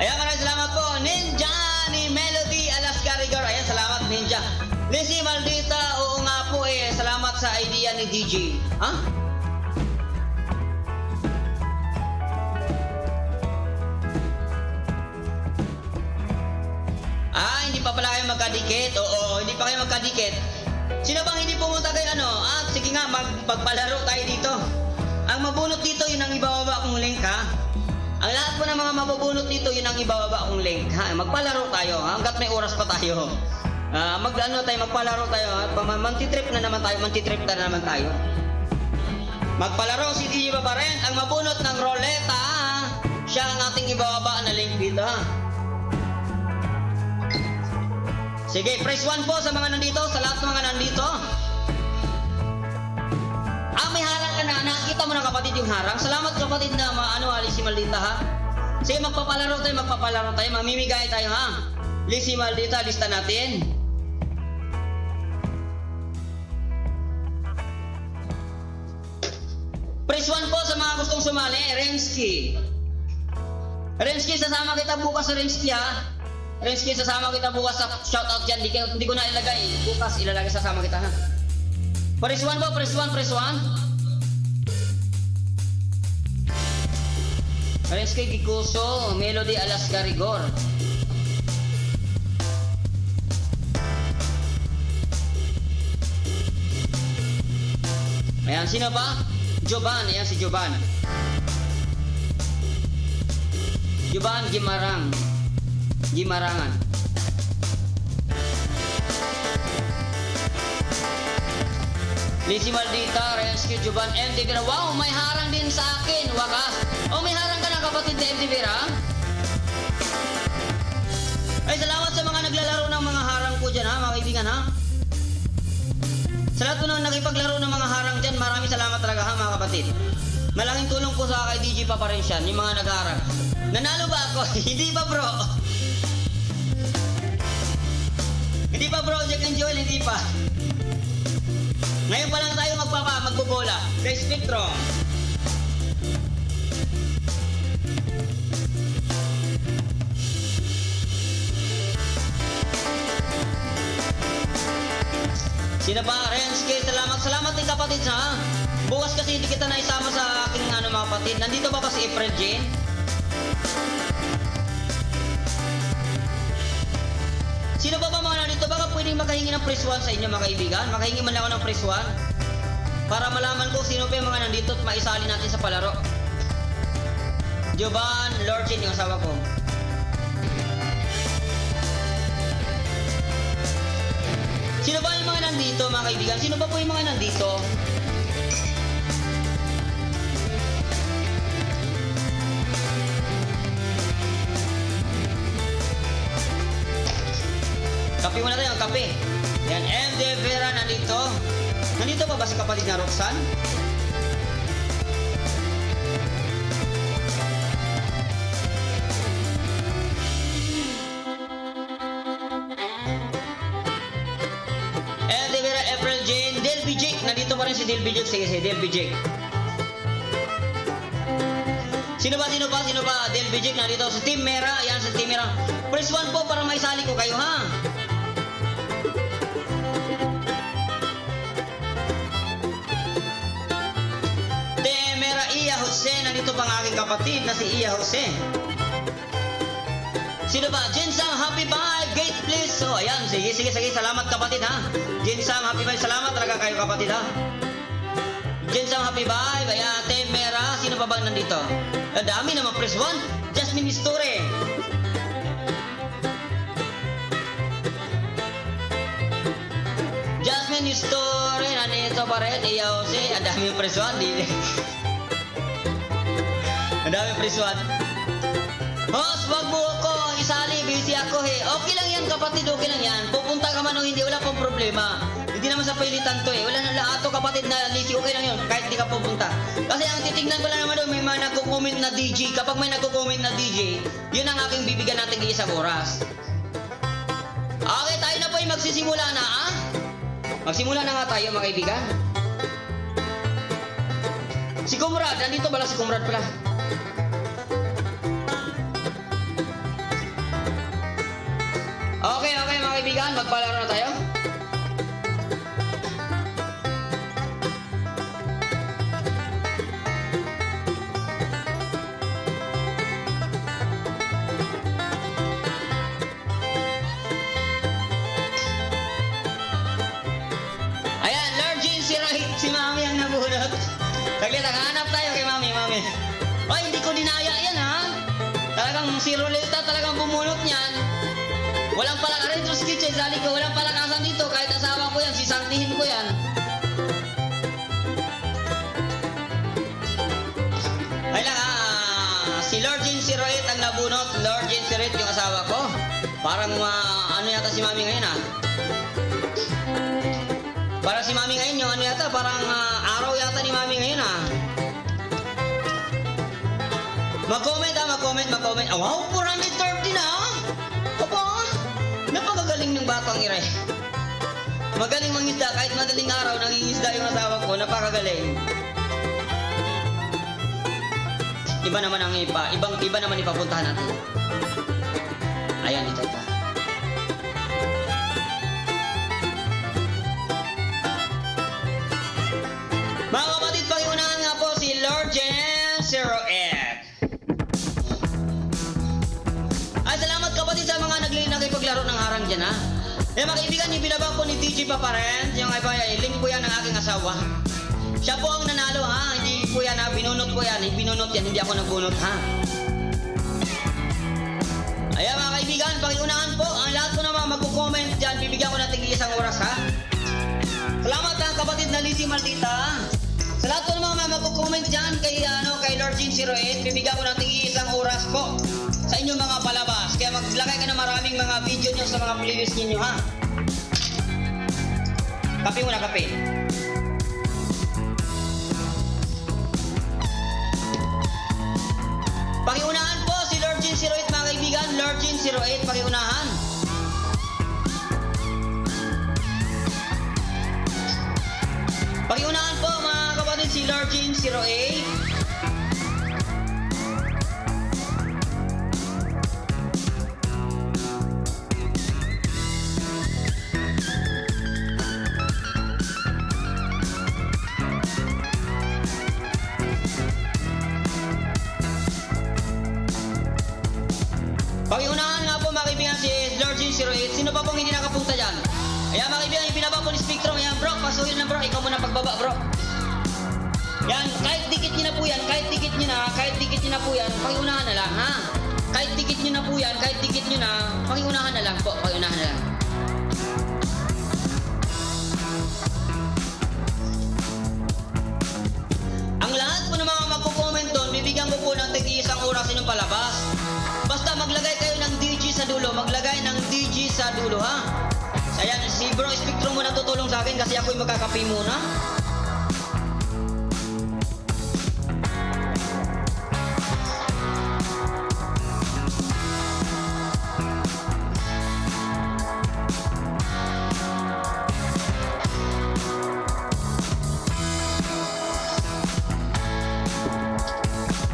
Ayan, maraming salamat po. Ninja ni Melody Alaska Rigor. Ayan, salamat Ninja. Lizzie Maldita, oo nga po eh. Salamat sa idea ni DJ. Ha? magkadikit. Oo, hindi pa kayo magkadikit. Sino bang hindi pumunta kay ano? Ah, sige nga, magpalaro tayo dito. Ang mabunot dito, yun ang ibababa kong link, ha? Ang lahat po ng mga mabubunot dito, yun ang ibababa kong link, ha? Magpalaro tayo, ha? Hanggat may oras pa tayo. Ah, mag ano tayo, magpalaro tayo, ha? Mantitrip na naman tayo, mantitrip na naman tayo. Magpalaro si DJ Paparent, ang mabunot ng roleta, ha? Siya ang ating ibababa na link dito, ha? Sige, press 1 po sa mga nandito, sa lahat ng mga nandito. Ah, may harang ka na. Nakita mo na, kapatid, yung harang. Salamat, kapatid, na maano, Lizzie Maldita, ha. Sige, magpapalaro tayo, magpapalaro tayo. Mamimigay tayo, ha. Lizzie Maldita, lista natin. Press 1 po sa mga gustong sumali, Remski. Remski, sasama kita bukas sa Remski, ha. Remski, sasama kita bukas sa shoutout dyan. Hindi ko na ilagay. Bukas ilalagay, sasama kita, ha. Press 1 po, press 1, press 1. Remski Gikuso, Melody Alaska Rigor. Ayan, sino pa? Jovan, ayan si Jovan. Jovan Gimarang. Gimarangan. Lizzie Maldita, Rescue, Jovan, MD Vera. Wow, may harang din sa akin. Wakas. Oh, may harang ka na, kapatid na MD Vera. Ay, salamat sa mga naglalaro ng mga harang ko dyan, ha, mga kaibigan, ha. Sa lahat po ng nakipaglaro ng mga harang dyan, maraming salamat talaga, ha, mga kapatid. Malaking tulong po sa kay DJ Paparencian, yung mga nagharang. Nanalo ba ako? Hindi pa, bro. Hindi pa, bro, Jack and Joel, hindi pa. Ngayon pa lang tayo magbobola. The Spectrum. Sino pa? Renske, salamat. Salamat din, kapatid, ha. Bukas kasi hindi kita naisama sa aking ano, mga kapatid. Nandito ba ba si April Jane? Sino ba ba mga nandito? Baka pwedeng makahingi ng press 1 sa inyo, mga kaibigan. Makahingi man lang ako ng press 1. Para malaman ko sino pa yung mga nandito at maisali natin sa palaro. Jovan Lorchin, yung asawa ko. Sino ba yung mga nandito, mga kaibigan? Sino ba po yung mga nandito? Kape muna tayo, kape. Yan, MD Vera nandito. Nandito pa ba si kapatid na Roxanne? MD Vera, April Jane, Delby Jake. Nandito pa rin si Delby Jake. Sige, sige, Delby Jake. Sino ba, sino ba, sino ba? Delby Jake nandito. Si Team Mera. Ayan, si Team Mera. Press 1 po para maisali ko kayo, ha? Temera Iya Jose. Nandito pa ang aking kapatid na si Iya Jose. Sino ba? Jinsang Happy Vibe! Gate please! So, ayan. Sige, sige, sige. Salamat, kapatid, ha? Jinsang Happy Vibe. Salamat talaga kayo, kapatid, ha? Jinsang Happy Vibe. Ayan, Temera. Sino pa ba nandito? Ang dami naman. Press 1. Jasmine Istore. Jasmine Istore. Nandito pa rin. Iya Jose. Ang dami yung press 1. Ang dami press 1. Host, wag mo ako isali, busy ako eh. Okay lang yan, kapatid, okay lang yan. Pupunta ka man o hindi, wala pong problema. Hindi naman sa pilitan to eh. Wala na lahat to, kapatid na Lizzie, okay lang yun kahit hindi ka pupunta. Kasi ang titignan ko lang naman doon, may mga nagko-comment na DJ. Kapag may nagko-comment na DJ, yun ang aking bibigyan natin isang oras. Okay, tayo na po ay magsisimula na, ah? Magsimula na nga tayo, mga kaibigan. Si Kumrad, nandito pala si Kumrad pala. Okay, okay, mga kaibigan, magpalaro na tayo. Retros Kitchen, sali ko, walang palakasan dito. Kahit asawa ko yan, sisantihin ko yan. Ay lang, si Lord Jean 08 ang nabunot. Lord Jean 08 yung asawa ko. Parang ano yata si Mami ngayon ah. Parang si Mami ngayon yung ano yata, parang araw yata ni Mami ngayon ah. Mag-comment ah, mag-comment, mag-comment. Oh, wow, 430 na ah. Opo, napakagaling ng batang ire. Magaling mangisda, kahit madaling araw, nangingisda yung asawa ko, napakagaling. Iba naman ang iba, ibang iba naman ipapuntahan natin. Ayan, ito, ito. Mga kapatid, pakiunahan nga po si Lord Jen 08. Ay, salamat kapatid sa mga nakipaglaro ng harang dyan, ha. Eh, mga kaibigan, yung binaba po ni DJ Paparen, yung iba, ay, link po yan ng aking asawa. Siya po ang nanalo, ha. Hindi po yan, ha. Binunot po yan. Binunot yan. Hindi ako nagbunot, ha. Ayan, mga kaibigan, pakiunahan po. Ang lahat po naman magko-comment dyan, bibigyan ko ng tig isang oras, ha. Salamat ha, kapatid na Lizzie Maldita. Sa lahat po ng mga magko-comment dyan kay, ano, kay Lord Jean 08, bibigyan ko ng tig isang oras po sa inyong mga palabas. Kaya maglagay ka ng maraming mga video nyo sa mga playlist ninyo, ha. Kape muna, kape. Pakiunahan po si Lord Jean 08, mga kaibigan. Lord Jean 08, pakiunahan. Pakiunahan po mga kapatid si Lord Jean 08. Pakiunahan nga po mga kaibigan si Lord Jean 08. Sino pa pong hindi nakapunta dyan? Ayan mga kaibigan, ibinaba po ni Spectrum. Ayan bro, pasuhin na bro. Ikaw muna pagbaba bro. Yan, kahit dikit nyo na po yan, kahit dikit nyo na, kahit dikit nyo na po yan, pakiunahan na lang ha. Kahit dikit nyo na po yan, kahit dikit nyo na, pakiunahan na lang po, pakiunahan na lang. Ang lahat po ng mga magko-comment doon, bibigyan ko po ng tig isang oras inyong palabas. Basta maglagay kayo ng DG sa dulo, maglagay ng DG sa dulo ha. Ayan, si Bro Spectrum muna tutulong sa akin kasi ako'y magkakape muna.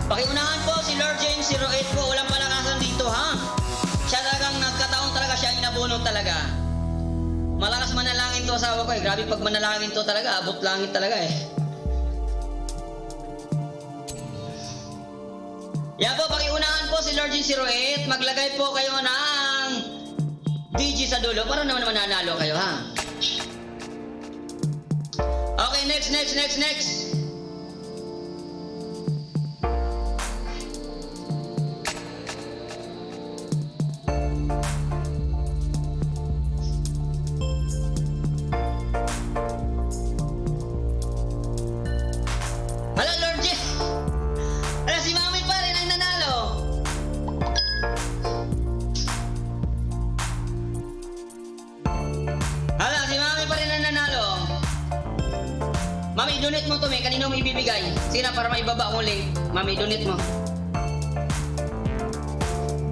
Pakiunahan po si Lord James 08 po, walang palakasan dito ha. Siya talagang nagkataon talaga siya ang inabunot talaga. Malakas manalangin to asawa ko eh. Grabe pag manalangin to talaga, abot langit talaga eh. Yan po, pakiunahan po si Lord James 08. Maglagay po kayo ng DG sa dulo para naman mananalo kayo ha. Okay, next, next, next, next. Hala, Lord Jeff! Hala, si Mami pa rin ang nanalo! Hala, si Mami pa rin ang nanalo! Mami, donate mo to, me. Kanino mo ibibigay? Sige na, para maibaba mo link. Mami, donate mo.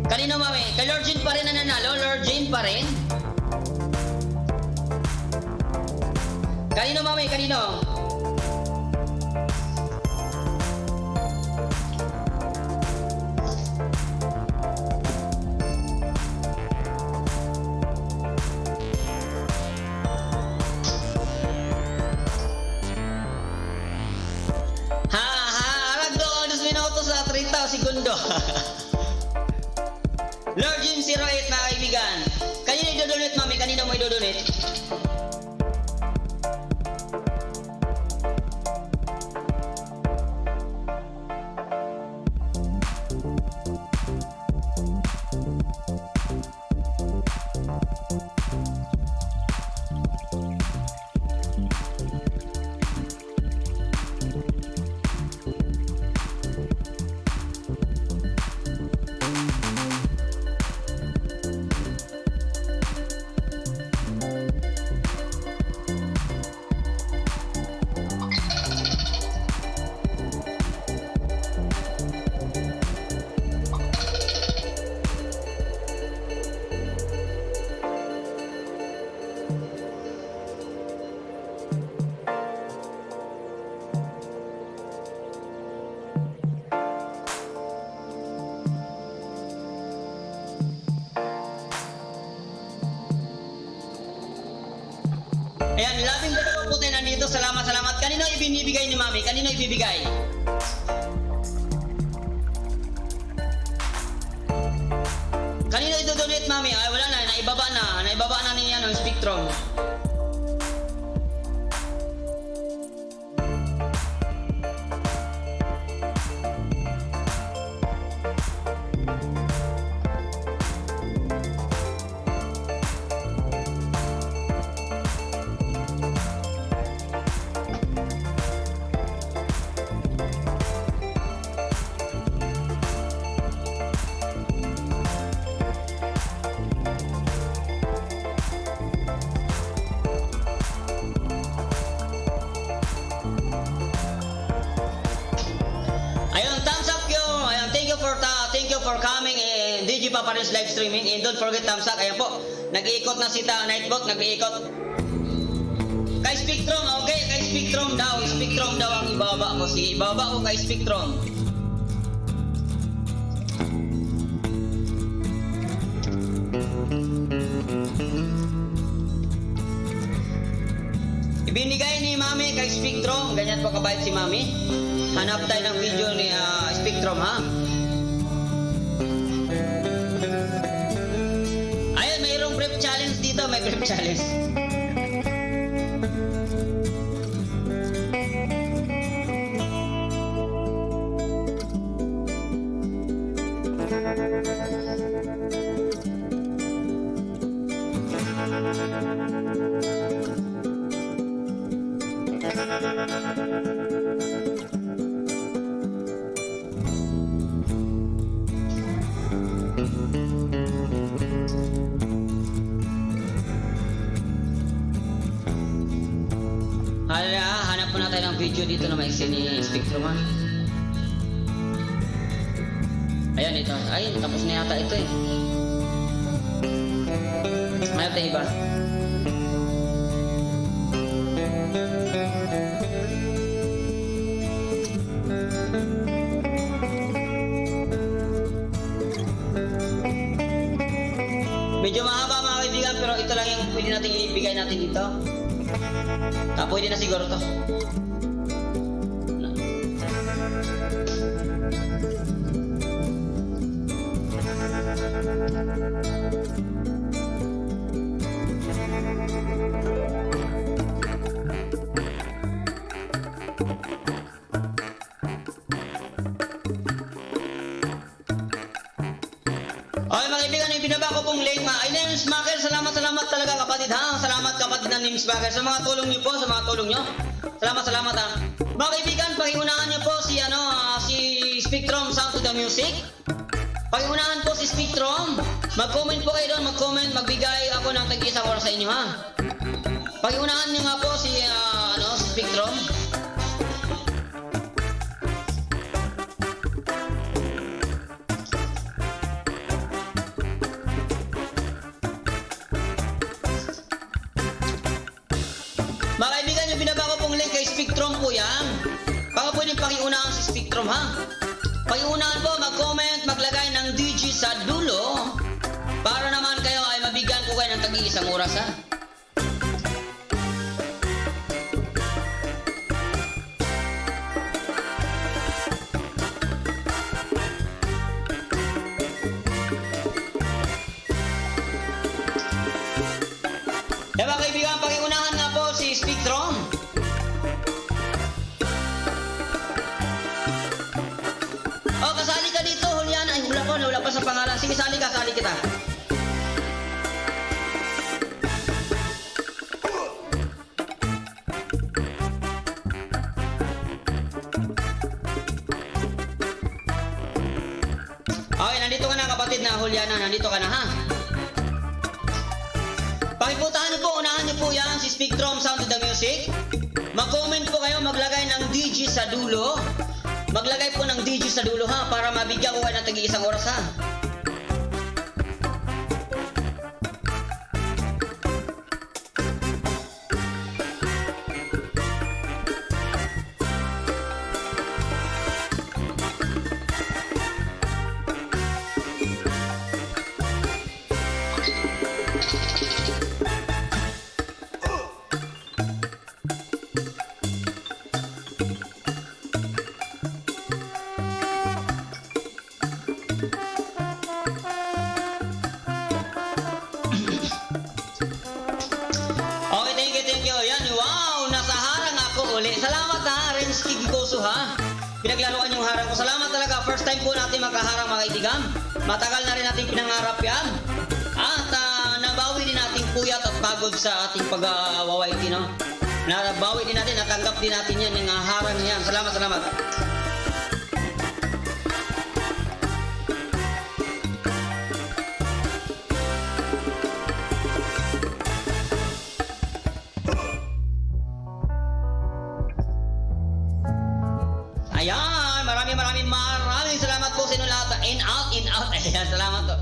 Kanino, Mami? Kay Lord Jean pa rin ang nanalo? Lord Jean pa rin? Kanino, Mami? Kanino? Ha, ha, arag do, 2 minutos sa 30 segundo. Lord Jim 08, mga kaibigan. Kanino i-donate, Mami? Kanino mo i-donate? Ayan, 12 po tayo nandito. Salamat, salamat. Kanino ibinibigay ni Mami? Kanino ibibigay? Kanino i-donate, Mami? Ay, wala na. Naibaba na. Naibaba na niya ng Spectrum. Ayun, thumbs up yo. Ayun, thank you for coming in DJ Paparin's live streaming, and don't forget thumbs up. Ayan po. Nag-iikot na si Ta Nightbot, nag-iikot. Kay Spectrum, okay, kay Spectrum daw. Spectrum daw ang ibaba ko. Sige, ibaba ko kay Spectrum. Ibinigay ni Mami kay Spectrum. Ganyan po kabait si Mami. Hanap tayo ng video ni Spectrum, ha? Ayun, mayroong brief challenge dito. May brief challenge. Hala, hanap po natin ng video dito na maiksi ni Spectrum, ha? Ayan, ito. Ayun, tapos na yata ito eh. Hanap tayo iba. Medyo mahaba, mga kaibigan, pero ito lang yung pwede natin ibigay natin dito. Ah, pwede na siguro to. Okay, mga kaibigan, yung binaba ko pong link, ma. Ay, Nims Maker, salamat, salamat talaga, kapatid, ha. Salamat, kapatid ng Nims Maker. Sa mga tulong niyo po, sa mga tulong niyo. Salamat, salamat, ha. Mga kaibigan, pakiunahan niyo po si, ano, si Spectrum Sound to the Music. Pakiunahan po si Spectrum. Mag-comment po kayo doon, mag-comment, magbigay ako ng tag-isang oras sa inyo, ha. Pakiunahan niyo nga po si, ano, si Spectrum. Mga kaibigan, yung binaba ko pong link kay Spectrum po yan. Baka pwedeng pakiunahan si Spectrum, ha? Pakiunahan po, mag-comment, maglagay ng DG sa dulo. Para naman kayo ay mabigyan ko kayo ng tag-iisang oras, ha? Kaya mga kaibigan, pakiunahan nga po si Spectrum. Oh, kasali ka dito, Juliana. Ay, wala pa, wala pa sa pangalan. Sige, sali ka, sali kita. Okay, nandito ka na, kapatid na Juliana. Nandito ka na, ha? Pakiputahan niyo po, unahan niyo po yan, si Spectrum Sound to the Music. Mag-comment po kayo, maglagay ng DG sa dulo. Maglagay po ng DG sa dulo, ha, para mabigyan ko kayo ng tag-iisang oras, ha. Pinaglaruan yung harang ko. Salamat talaga. First time po natin makaharang, mga kaibigan. Matagal na rin natin pinangarap yan. At nabawi din natin puyat at pagod sa ating pag-WYT, no? Nabawi din natin, natanggap din natin yan, yung harang yan. Salamat, salamat. Ayan, maraming maraming maraming salamat po sa inyo lahat. In out, in out. Ayan, salamat po.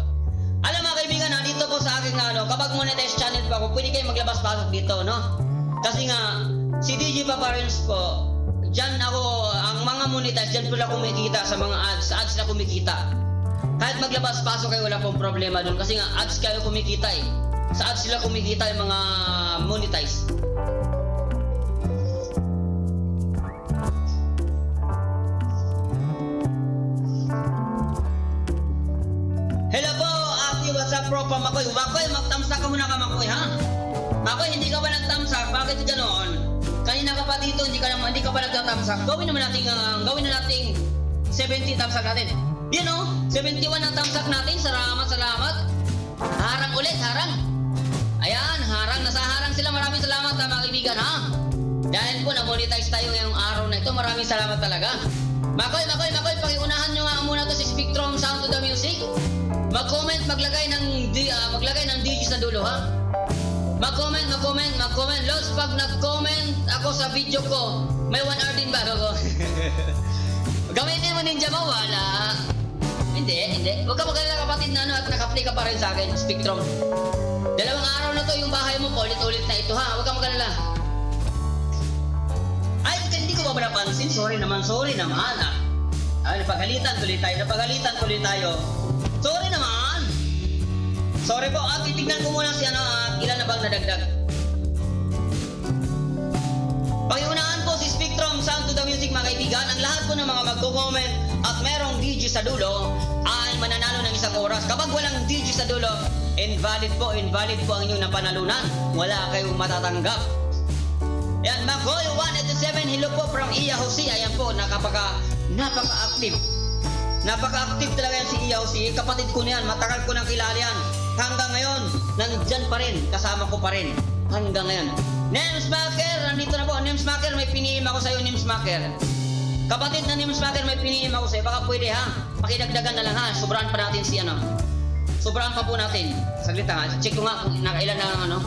Alam, mga kaibigan, nandito po sa aking ano, kapag monetize channel po ako, pwede kayo maglabas-pasok dito, no? Kasi nga, si DJ Paparins po, dyan ako, ang mga monetize, dyan po lang kumikita sa mga ads, sa ads na kumikita. Kahit maglabas-pasok kayo, wala pong problema dun. Kasi nga, ads kayo kumikita eh. Sa ads sila kumikita yung mga monetize. Hello po, ate, what's up, bro? Makoy, Makoy, magtamsak ka muna ka, Makoy, ha? Makoy, hindi ka ba nagtamsak? Bakit ganoon? Kanina ka pa dito, hindi ka pa nagtatamsak. Gawin na nating 70 tamsak natin. Yun oh, 71 ang tamsak natin. Salamat, salamat. Harang ulit, harang. Ayan, harang. Nasa harang sila. Maraming salamat, ha, mga kaibigan, ha? Dahil po, na-monetize tayo ngayong araw na ito. Maraming salamat talaga. Makoy, Makoy, Makoy, pakiunahan nyo nga muna to si Spectrum Sound to the Music. Mag-comment, maglagay ng DJ sa dulo, ha? Mag-comment, mag-comment, mag-comment. Lods, pag nag-comment ako sa video ko, may 1 hour din ba ako? Gamitin mo ninja mo, wala. Hindi, hindi. Huwag ka mag-alala, kapatid na ano, at naka-play ka pa rin sa akin, Spectrum. 2 araw na to yung bahay mo, paulit-ulit na ito, ha? Huwag ka mag-alala. Ay, hindi ko ba napansin? Sorry naman, sorry naman. Ah. Ay, napagalitan tuloy tayo, napagalitan tuloy tayo. Sorry naman. Sorry po, at titignan ko muna si ano, at ilan na bang nadagdag. Pakiunahan po si Spectrum Sound to the Music, mga kaibigan. Ang lahat po ng mga magko-comment at merong DJ sa dulo ay mananalo ng 1 oras. Kapag walang DJ sa dulo, invalid po ang inyong napanalunan. Wala kayong matatanggap. Yan, Makoy 187, hello po from Iya Jose. Ayan po, napaka-active. Napaka-active talaga yan si Iya Jose. Kapatid ko na yan, matagal ko nang kilala yan. Hanggang ngayon, nandyan pa rin, kasama ko pa rin. Hanggang ngayon. Nems Maker, nandito na po. Nems Maker, may pinihim ako sa'yo, Nems Maker. Kapatid na Nems Maker, may pinihim ako sa'yo. Baka pwede ha. Pakidagdagan na lang ha. Sobrahan pa natin si ano. Sobrahan pa po natin. Saglit ha. Check ko nga kung nakailan na ang ano.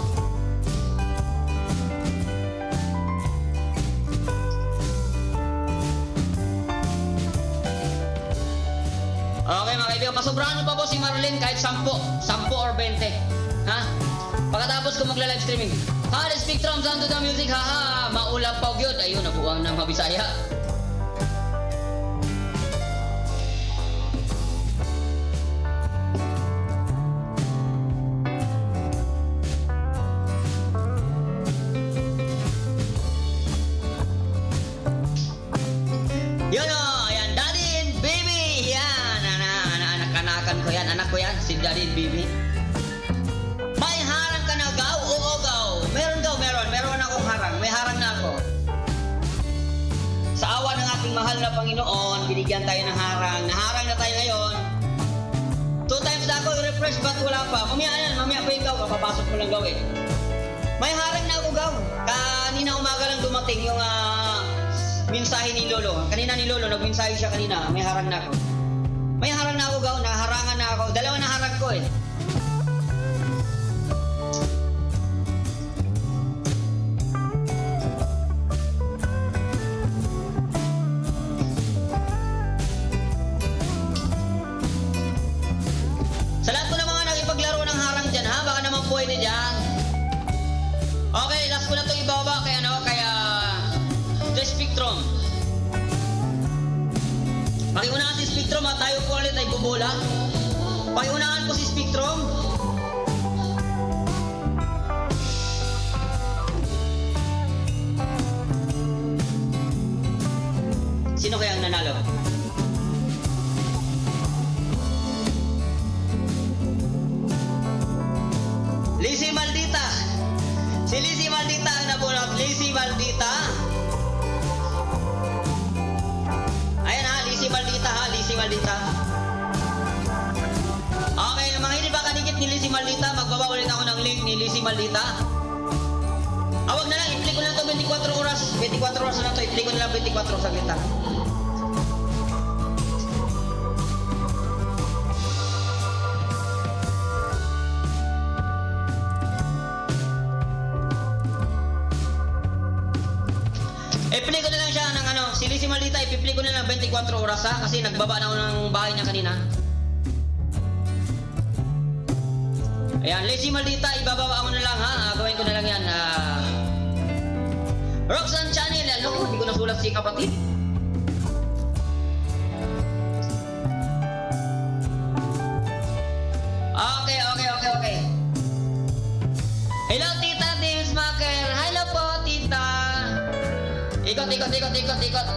Okay, mga kaibigan, pasobrahan mo pa po si Marlene kahit 10, 10 or 20. Ha? Pagkatapos ko magla-live streaming. Ha, the Spectrum Sound to the Music, ha ha, maulap pa gyud. Ayun, nabuang ng Mabisaya. Yun o, ayan, Daddy and Baby. Yan, anak, anak, anak, anakan ko yan, anak ko yan, si Daddy and Baby. May harang ka na, Gaw? Oo, Gaw. Meron, Gaw, meron. Meron akong harang. May harang na ako. Sa awa ng ating mahal na Panginoon, binigyan tayo ng harang. Naharang na tayo ngayon. Two times na ako, refresh, ba't wala pa? Mamaya yan, mamaya pa ikaw, kapapasok mo lang, Gaw eh. May harang na ako, Gaw. Kanina umaga lang dumating yung mensahe ni Lolo. Kanina ni Lolo, nagmensahe siya kanina. May harang na ako. May harang na ako, Gaw. Naharangan na ako. Dalawa na harang ko eh. Sa lahat po ng mga nakipaglaro ng harang dyan, ha? Baka naman pwede dyan. Okay, last ko na itong ibaba kay ano, kaya The Spectrum. Pakiunahan si Spectrum ha, tayo po ulit ay bubola. Pakiunahan po si Spectrum. Sino kaya ang nanalo? Lizzie Maldita. Si Lizzie Maldita ang nabunot. Lizzie Maldita. Maldita. Awag na lang, i-play ko na to 24 oras. 24 oras na to, i-play ko na lang 24, saglit lang. I-play ko na lang siya ng ano, si Lizzie Maldita, i-play ko na lang 24 oras ha, kasi nagbaba na ako ng bahay niya kanina. Ayan, Lizzie Maldita, ibababa ko na lang ha. Gawin ko na lang yan. Roxanne Channel, ano ko, hindi ko nasulat si kapatid. Okay. Hello, Tita James Maker. Hello po, Tita. Ikot, ikot, ikot, ikot, ikot.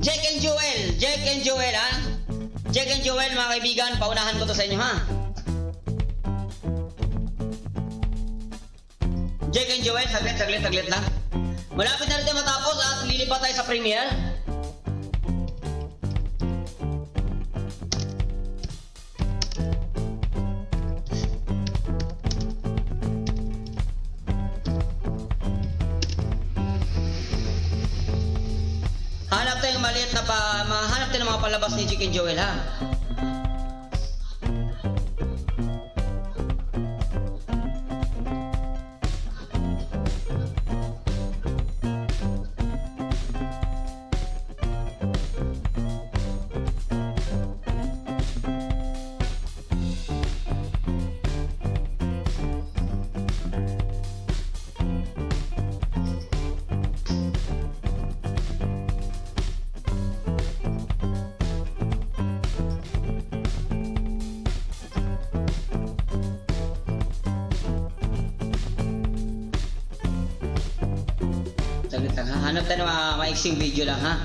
Jack and Joel. Jack and Joel, ha? Jack and Joel, mga kaibigan, paunahan ko to sa inyo, ha? Jack and Joel, saglit, saglit, saglit lang. Malapit na rin tayo matapos at lilipat tayo sa premiere. Hanap tayong maliit na pa, mahanap tayo ng mga palabas ni Jack and Joel, ha? Saglit lang, ha? Hanap tayo ng mga maiksing video lang, ha?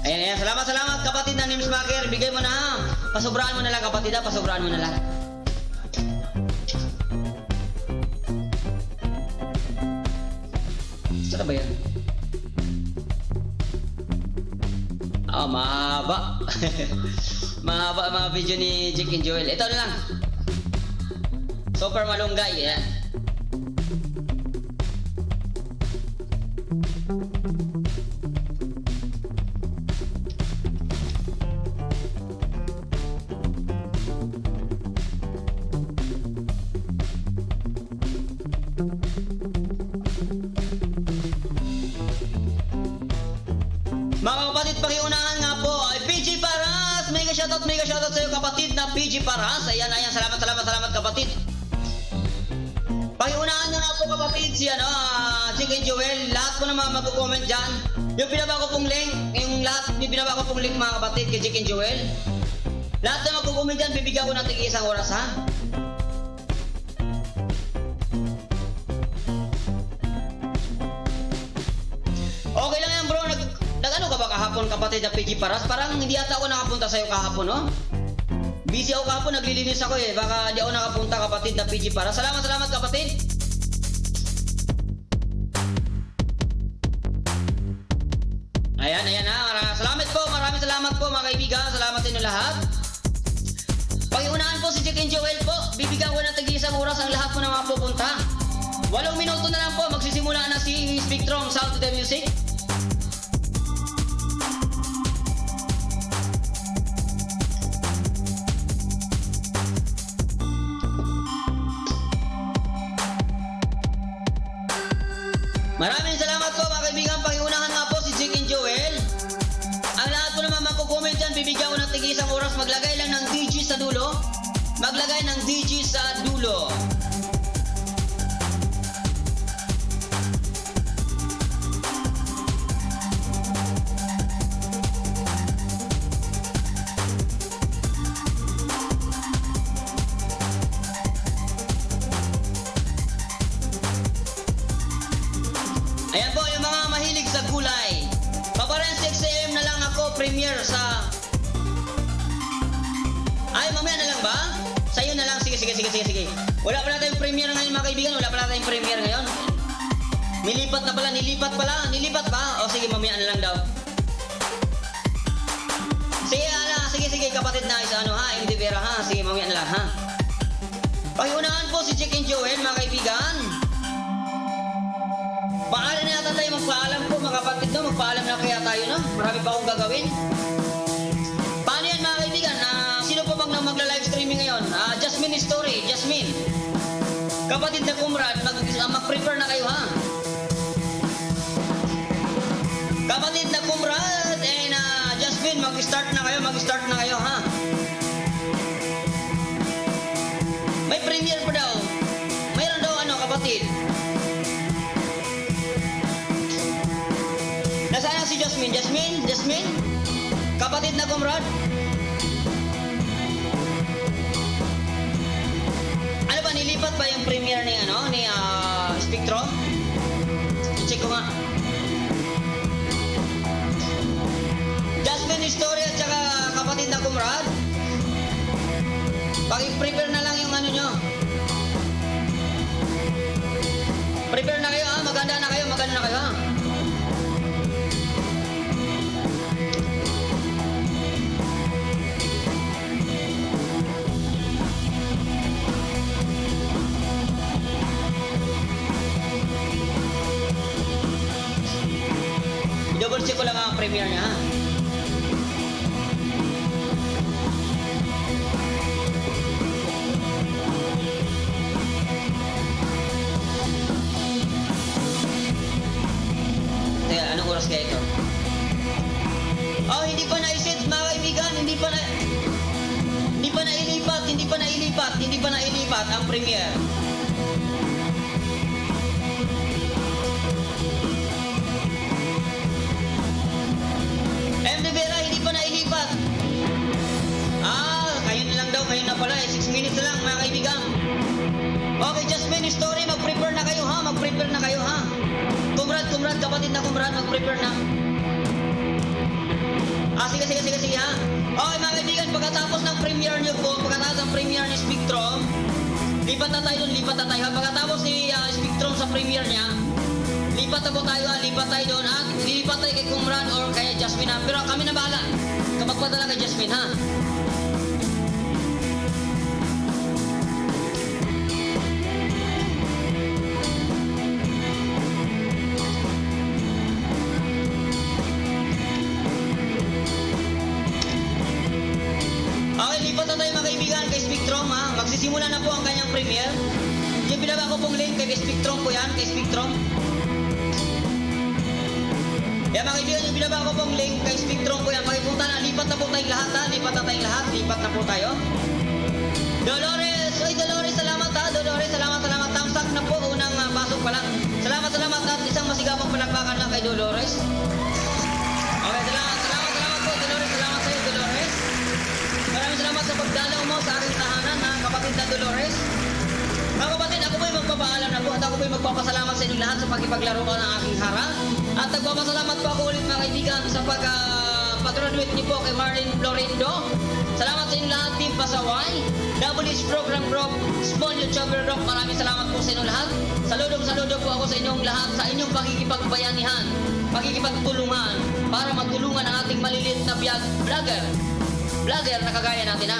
Ayan, ayan. Salamat, salamat, kapatid na Nims Maker. Bigay mo na, ha? Pasobrahan mo na lang, kapatid, ha? Pasobrahan mo na lang. Saan ba yan? Ah, mahaba. Mahaba ang mga video ni Jake and Joel. Ito na lang. Super malunggay. Ayan. Mga kapatid, pakiunahan nga po ay PG Paras! Mega shoutout sa iyo, kapatid na PG Paras. Ayan, ayan, salamat, salamat, salamat, kapatid. Pakiunahan nga po, kapatid, si ano, Jake and Joel. Lahat po ng mga mag-comment dyan. Yung binaba ko pong link, yung lahat, yung binaba ko pong link, mga kapatid, kay Jake and Joel. Lahat na mag-comment dyan, bibigyan ko ng tig isang oras, ha? Okay lang yan, bro. Nag-ano ka ba kahapon, kapatid na PG Paras? Parang hindi ata ako nakapunta sa'yo kahapon, no? Busy ako kahapon, naglilinis ako eh. Baka hindi ako nakapunta, kapatid na PG Paras. Salamat, salamat, kapatid. Ayan, ayan na. Salamat po, maraming salamat po, mga kaibigan. Salamat sa inyo lahat. Pakiunahan po si Jack and Joel po. Bibigyan ko ng tag-isang oras ang lahat po na mga pupunta. 8 minuto na lang po, magsisimula na si Spectrum Sound to the Music. Maraming salamat po, mga kaibigan. Pakiunahan nga po si Jake and Joel. Ang lahat po naman magko-comment dyan, bibigyan ko ng tig-isang oras. Maglagay lang ng DG sa dulo. Maglagay ng DG sa dulo. premiere sa... Ay, mamaya na lang ba? Sa'yo na lang. Sige, sige, sige, sige, sige. Wala pala tayong premiere ngayon, mga kaibigan. Wala pala tayong premiere ngayon. Nilipat na pala, nilipat pala. Nilipat ba? O sige, mamaya na lang daw. Sige, ala, sige, sige, kapatid na isa, ano ha, MD Vera ha. Sige, mamaya na lang ha. Pakiunahan po si Chicken Joel, mga kaibigan. Maaari na yata tayo magpaalam po, mga kapatid, no? Magpaalam na kaya tayo, no? Marami pa akong gagawin. Paano yan, mga kaibigan? Sino po bang magla-live streaming ngayon? Jasmine Story, Jasmine. Kapatid na Kumrad, mag-prepare na kayo, ha? Kapatid na Kumrad and Jasmine, mag-start na kayo, mag-start na kayo, ha? May premiere pa daw. Mayroon daw ano, kapatid. Nasaan na si Jasmine? Jasmine? Jasmine? Kapatid na Kumrad? Ano ba, nilipat ba yung premiere ni ano, ni Spectrum? I-check ko nga. Jasmine Story at saka kapatid na Kumrad. Paki-prepare na lang yung ano nyo. Prepare na kayo ha, maganda na kayo, maganda na kayo ha. I-double check ko lang ang premiere niya ha. Teka, anong oras kaya ito? Oh, hindi pa na-isit, mga kaibigan, hindi pa nailipat, hindi pa nailipat, hindi pa nailipat ang premiere. M. De Vera, hindi pa nailipat. Kayo na lang daw, kayo na pala. 6 minutes na lang, mga kaibigan. Okay, Jasmine Story, mag-prepare na kayo ha, mag-prepare na kayo ha. Kumrad, Kumrad, kapatid na Kumrad, mag-prepare na. Sige, sige, sige, sige ha. Okay, mga kaibigan, pagkatapos ng premiere niyo po, pagkatapos ng premiere ni Spectrum, lipat na tayo dun, lipat na tayo ha. Pagkatapos ni Spectrum sa premiere niya, lipat na po tayo ha, lipat tayo dun at lilipat tayo kay Kumrad or kay Jasmine ha. Pero kami na bahala kapag padala kay Jasmine ha. Okay, lipat na tayo mga kaibigan kay Spectrum ha. Magsisimula na po ang kanyang premiere. Yung binaba ko pong link kay Spectrum po yan, kay Spectrum. Yan mga kaibigan, yung binaba ko pong link kay Spectrum po yan. Pakipunta na, lipat na po tayong lahat ha. Lipat na tayong lahat, lipat na po tayo. Dolores, oy Dolores, salamat ha. Dolores, salamat, salamat. Thumbs up na po, unang pasok pa lang. Salamat, salamat at isang masigabong palakpakan lang kay Dolores. Okay, salamat, salamat, salamat po Dolores, salamat sa iyo Dolores. Maraming salamat sa pagdalaw mo sa aking tahanan ha, kapatid na Dolores. Mga kapatid, ako po'y magpapaalam na po at ako po'y magpapasalamat sa inyong lahat sa pakipaglaro ko ng aking harang. At nagpapasalamat po ako ulit mga kaibigan sa pag-graduate niyo po kay Marlene Florindo. Salamat sa inyong lahat, Team Pasaway, WH Program Group, Small YouTuber Group. Maraming salamat po sa inyong lahat. Saludong saludo po ako sa inyong lahat sa inyong pakikipagbayanihan, pakikipagtulungan para matulungan ang ating maliliit na vlogger. Vlogger na kagaya natin ha.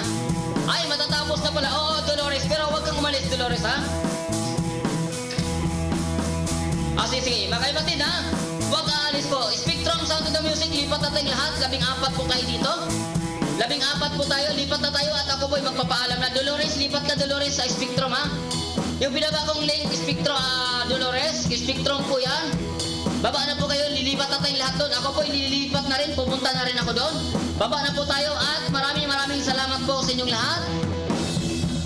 Ay, matatapos na pala. Oo, Dolores. Pero huwag kang umalis, Dolores, ha? Sige, sige. Mga kapatid, ha? Huwag aalis po. Spectrum Sound of the Music, lipat na tayong lahat. 14 po tayo dito. 14 po tayo. Lipat na tayo at ako po'y magpapaalam na. Dolores, lipat ka, Dolores, sa Spectrum, ha? Yung binaba kong link, Spectrum, Dolores, Spectrum po yan. Baba na po kayo, lilipat na tayong lahat doon. Ako po'y lilipat na rin, pupunta na rin ako doon. Baba na po tayo at maraming maraming salamat po sa inyong lahat.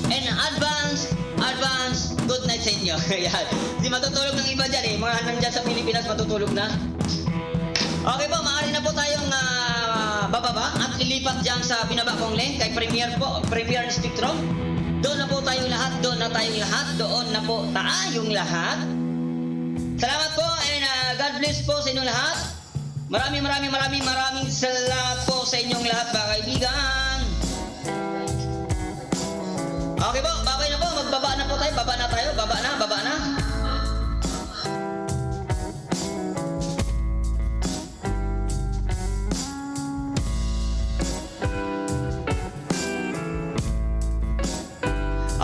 And advance, advance, good night sa inyo. Ayan. Hindi matutulog ng iba dyan eh. Mga nandyan sa Pilipinas matutulog na. Okay po, maaari na po tayong bababa at lilipat dyan sa binaba kong link kay Premiere po, Premiere Spectrum. Doon na po tayong lahat, doon na tayong lahat, doon na po tayong lahat. Salamat po and God bless po sa inyong lahat. Maraming maraming maraming maraming salamat po sa inyong lahat, mga kaibigan. Okay po, babay na po. Magbaba na po tayo. Baba na tayo. Baba na, baba na.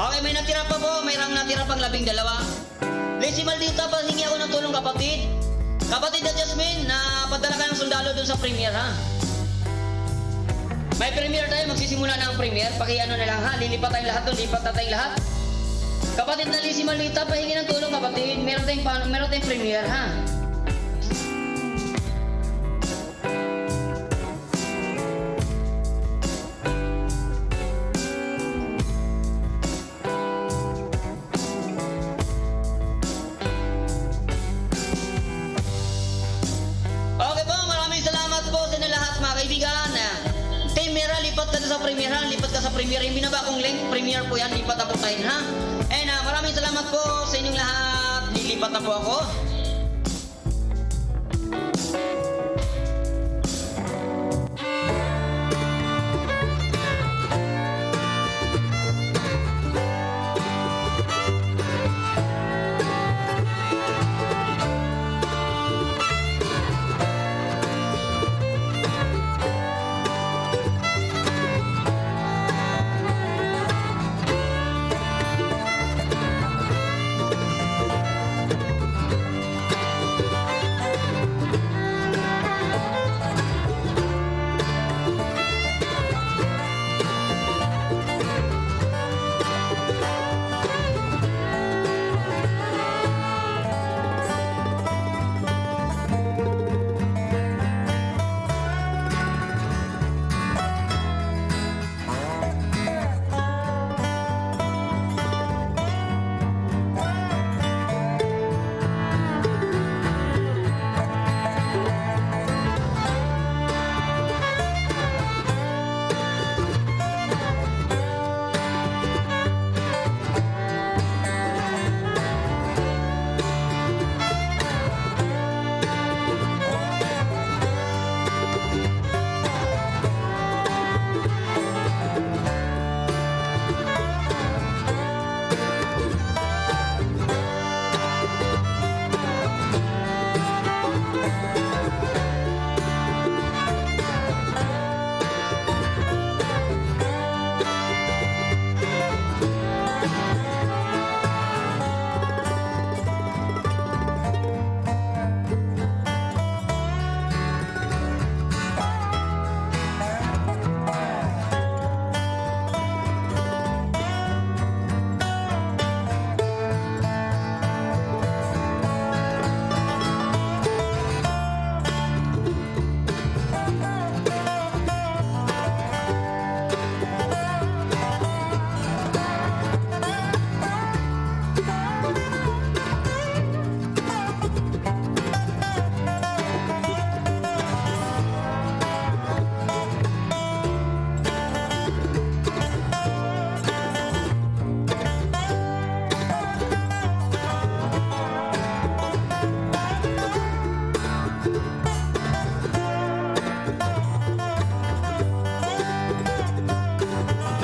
Okay, may natira pa po. Mayroong natira pang 12. Lizzie Maldita, pahingi ako ng tulong, kapatid. Kapatid na Jasmine, na padala ka ng sundalo dun sa premiere, ha? May premiere tayo, magsisimula na ang premiere. Pakiano na lang, ha? Lilipat tayong lahat doon, lipat na tayong lahat. Kapatid na Lizzie Maldita, pahingi ng tulong, kapatid. Meron tayong premiere, ha? Okay po, maraming salamat po sa inyo lahat, mga kaibigan. Team Mira, lipat ka na sa premiere, ha? Lipat ka sa premiere. Yung binaba kong link, premiere po yan. Lipat na po tayo, ha? And maraming salamat po sa inyong lahat. Lilipat na po ako.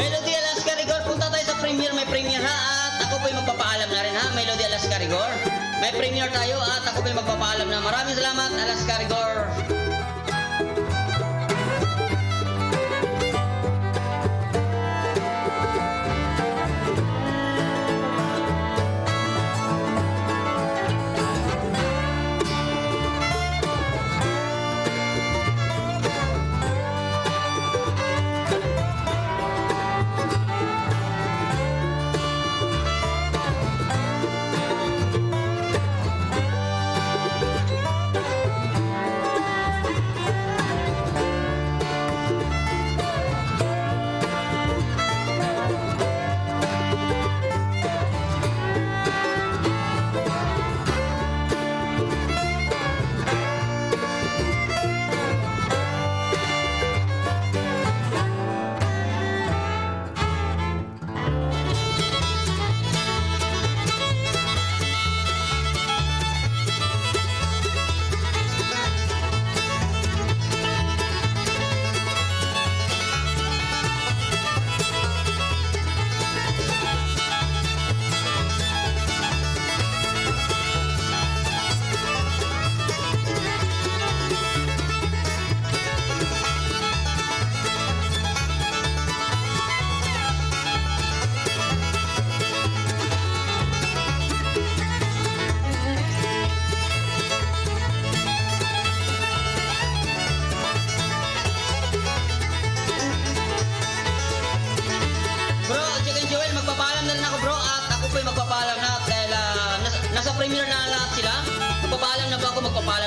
Melody Alaska Rigor, punta tayo sa premiere. May premiere, ha? At ako po'y magpapaalam na rin, ha? Melody Alaska Rigor. May premiere tayo at ako po'y magpapaalam na. Maraming salamat, Alaska Rigor. po ako magpapalo.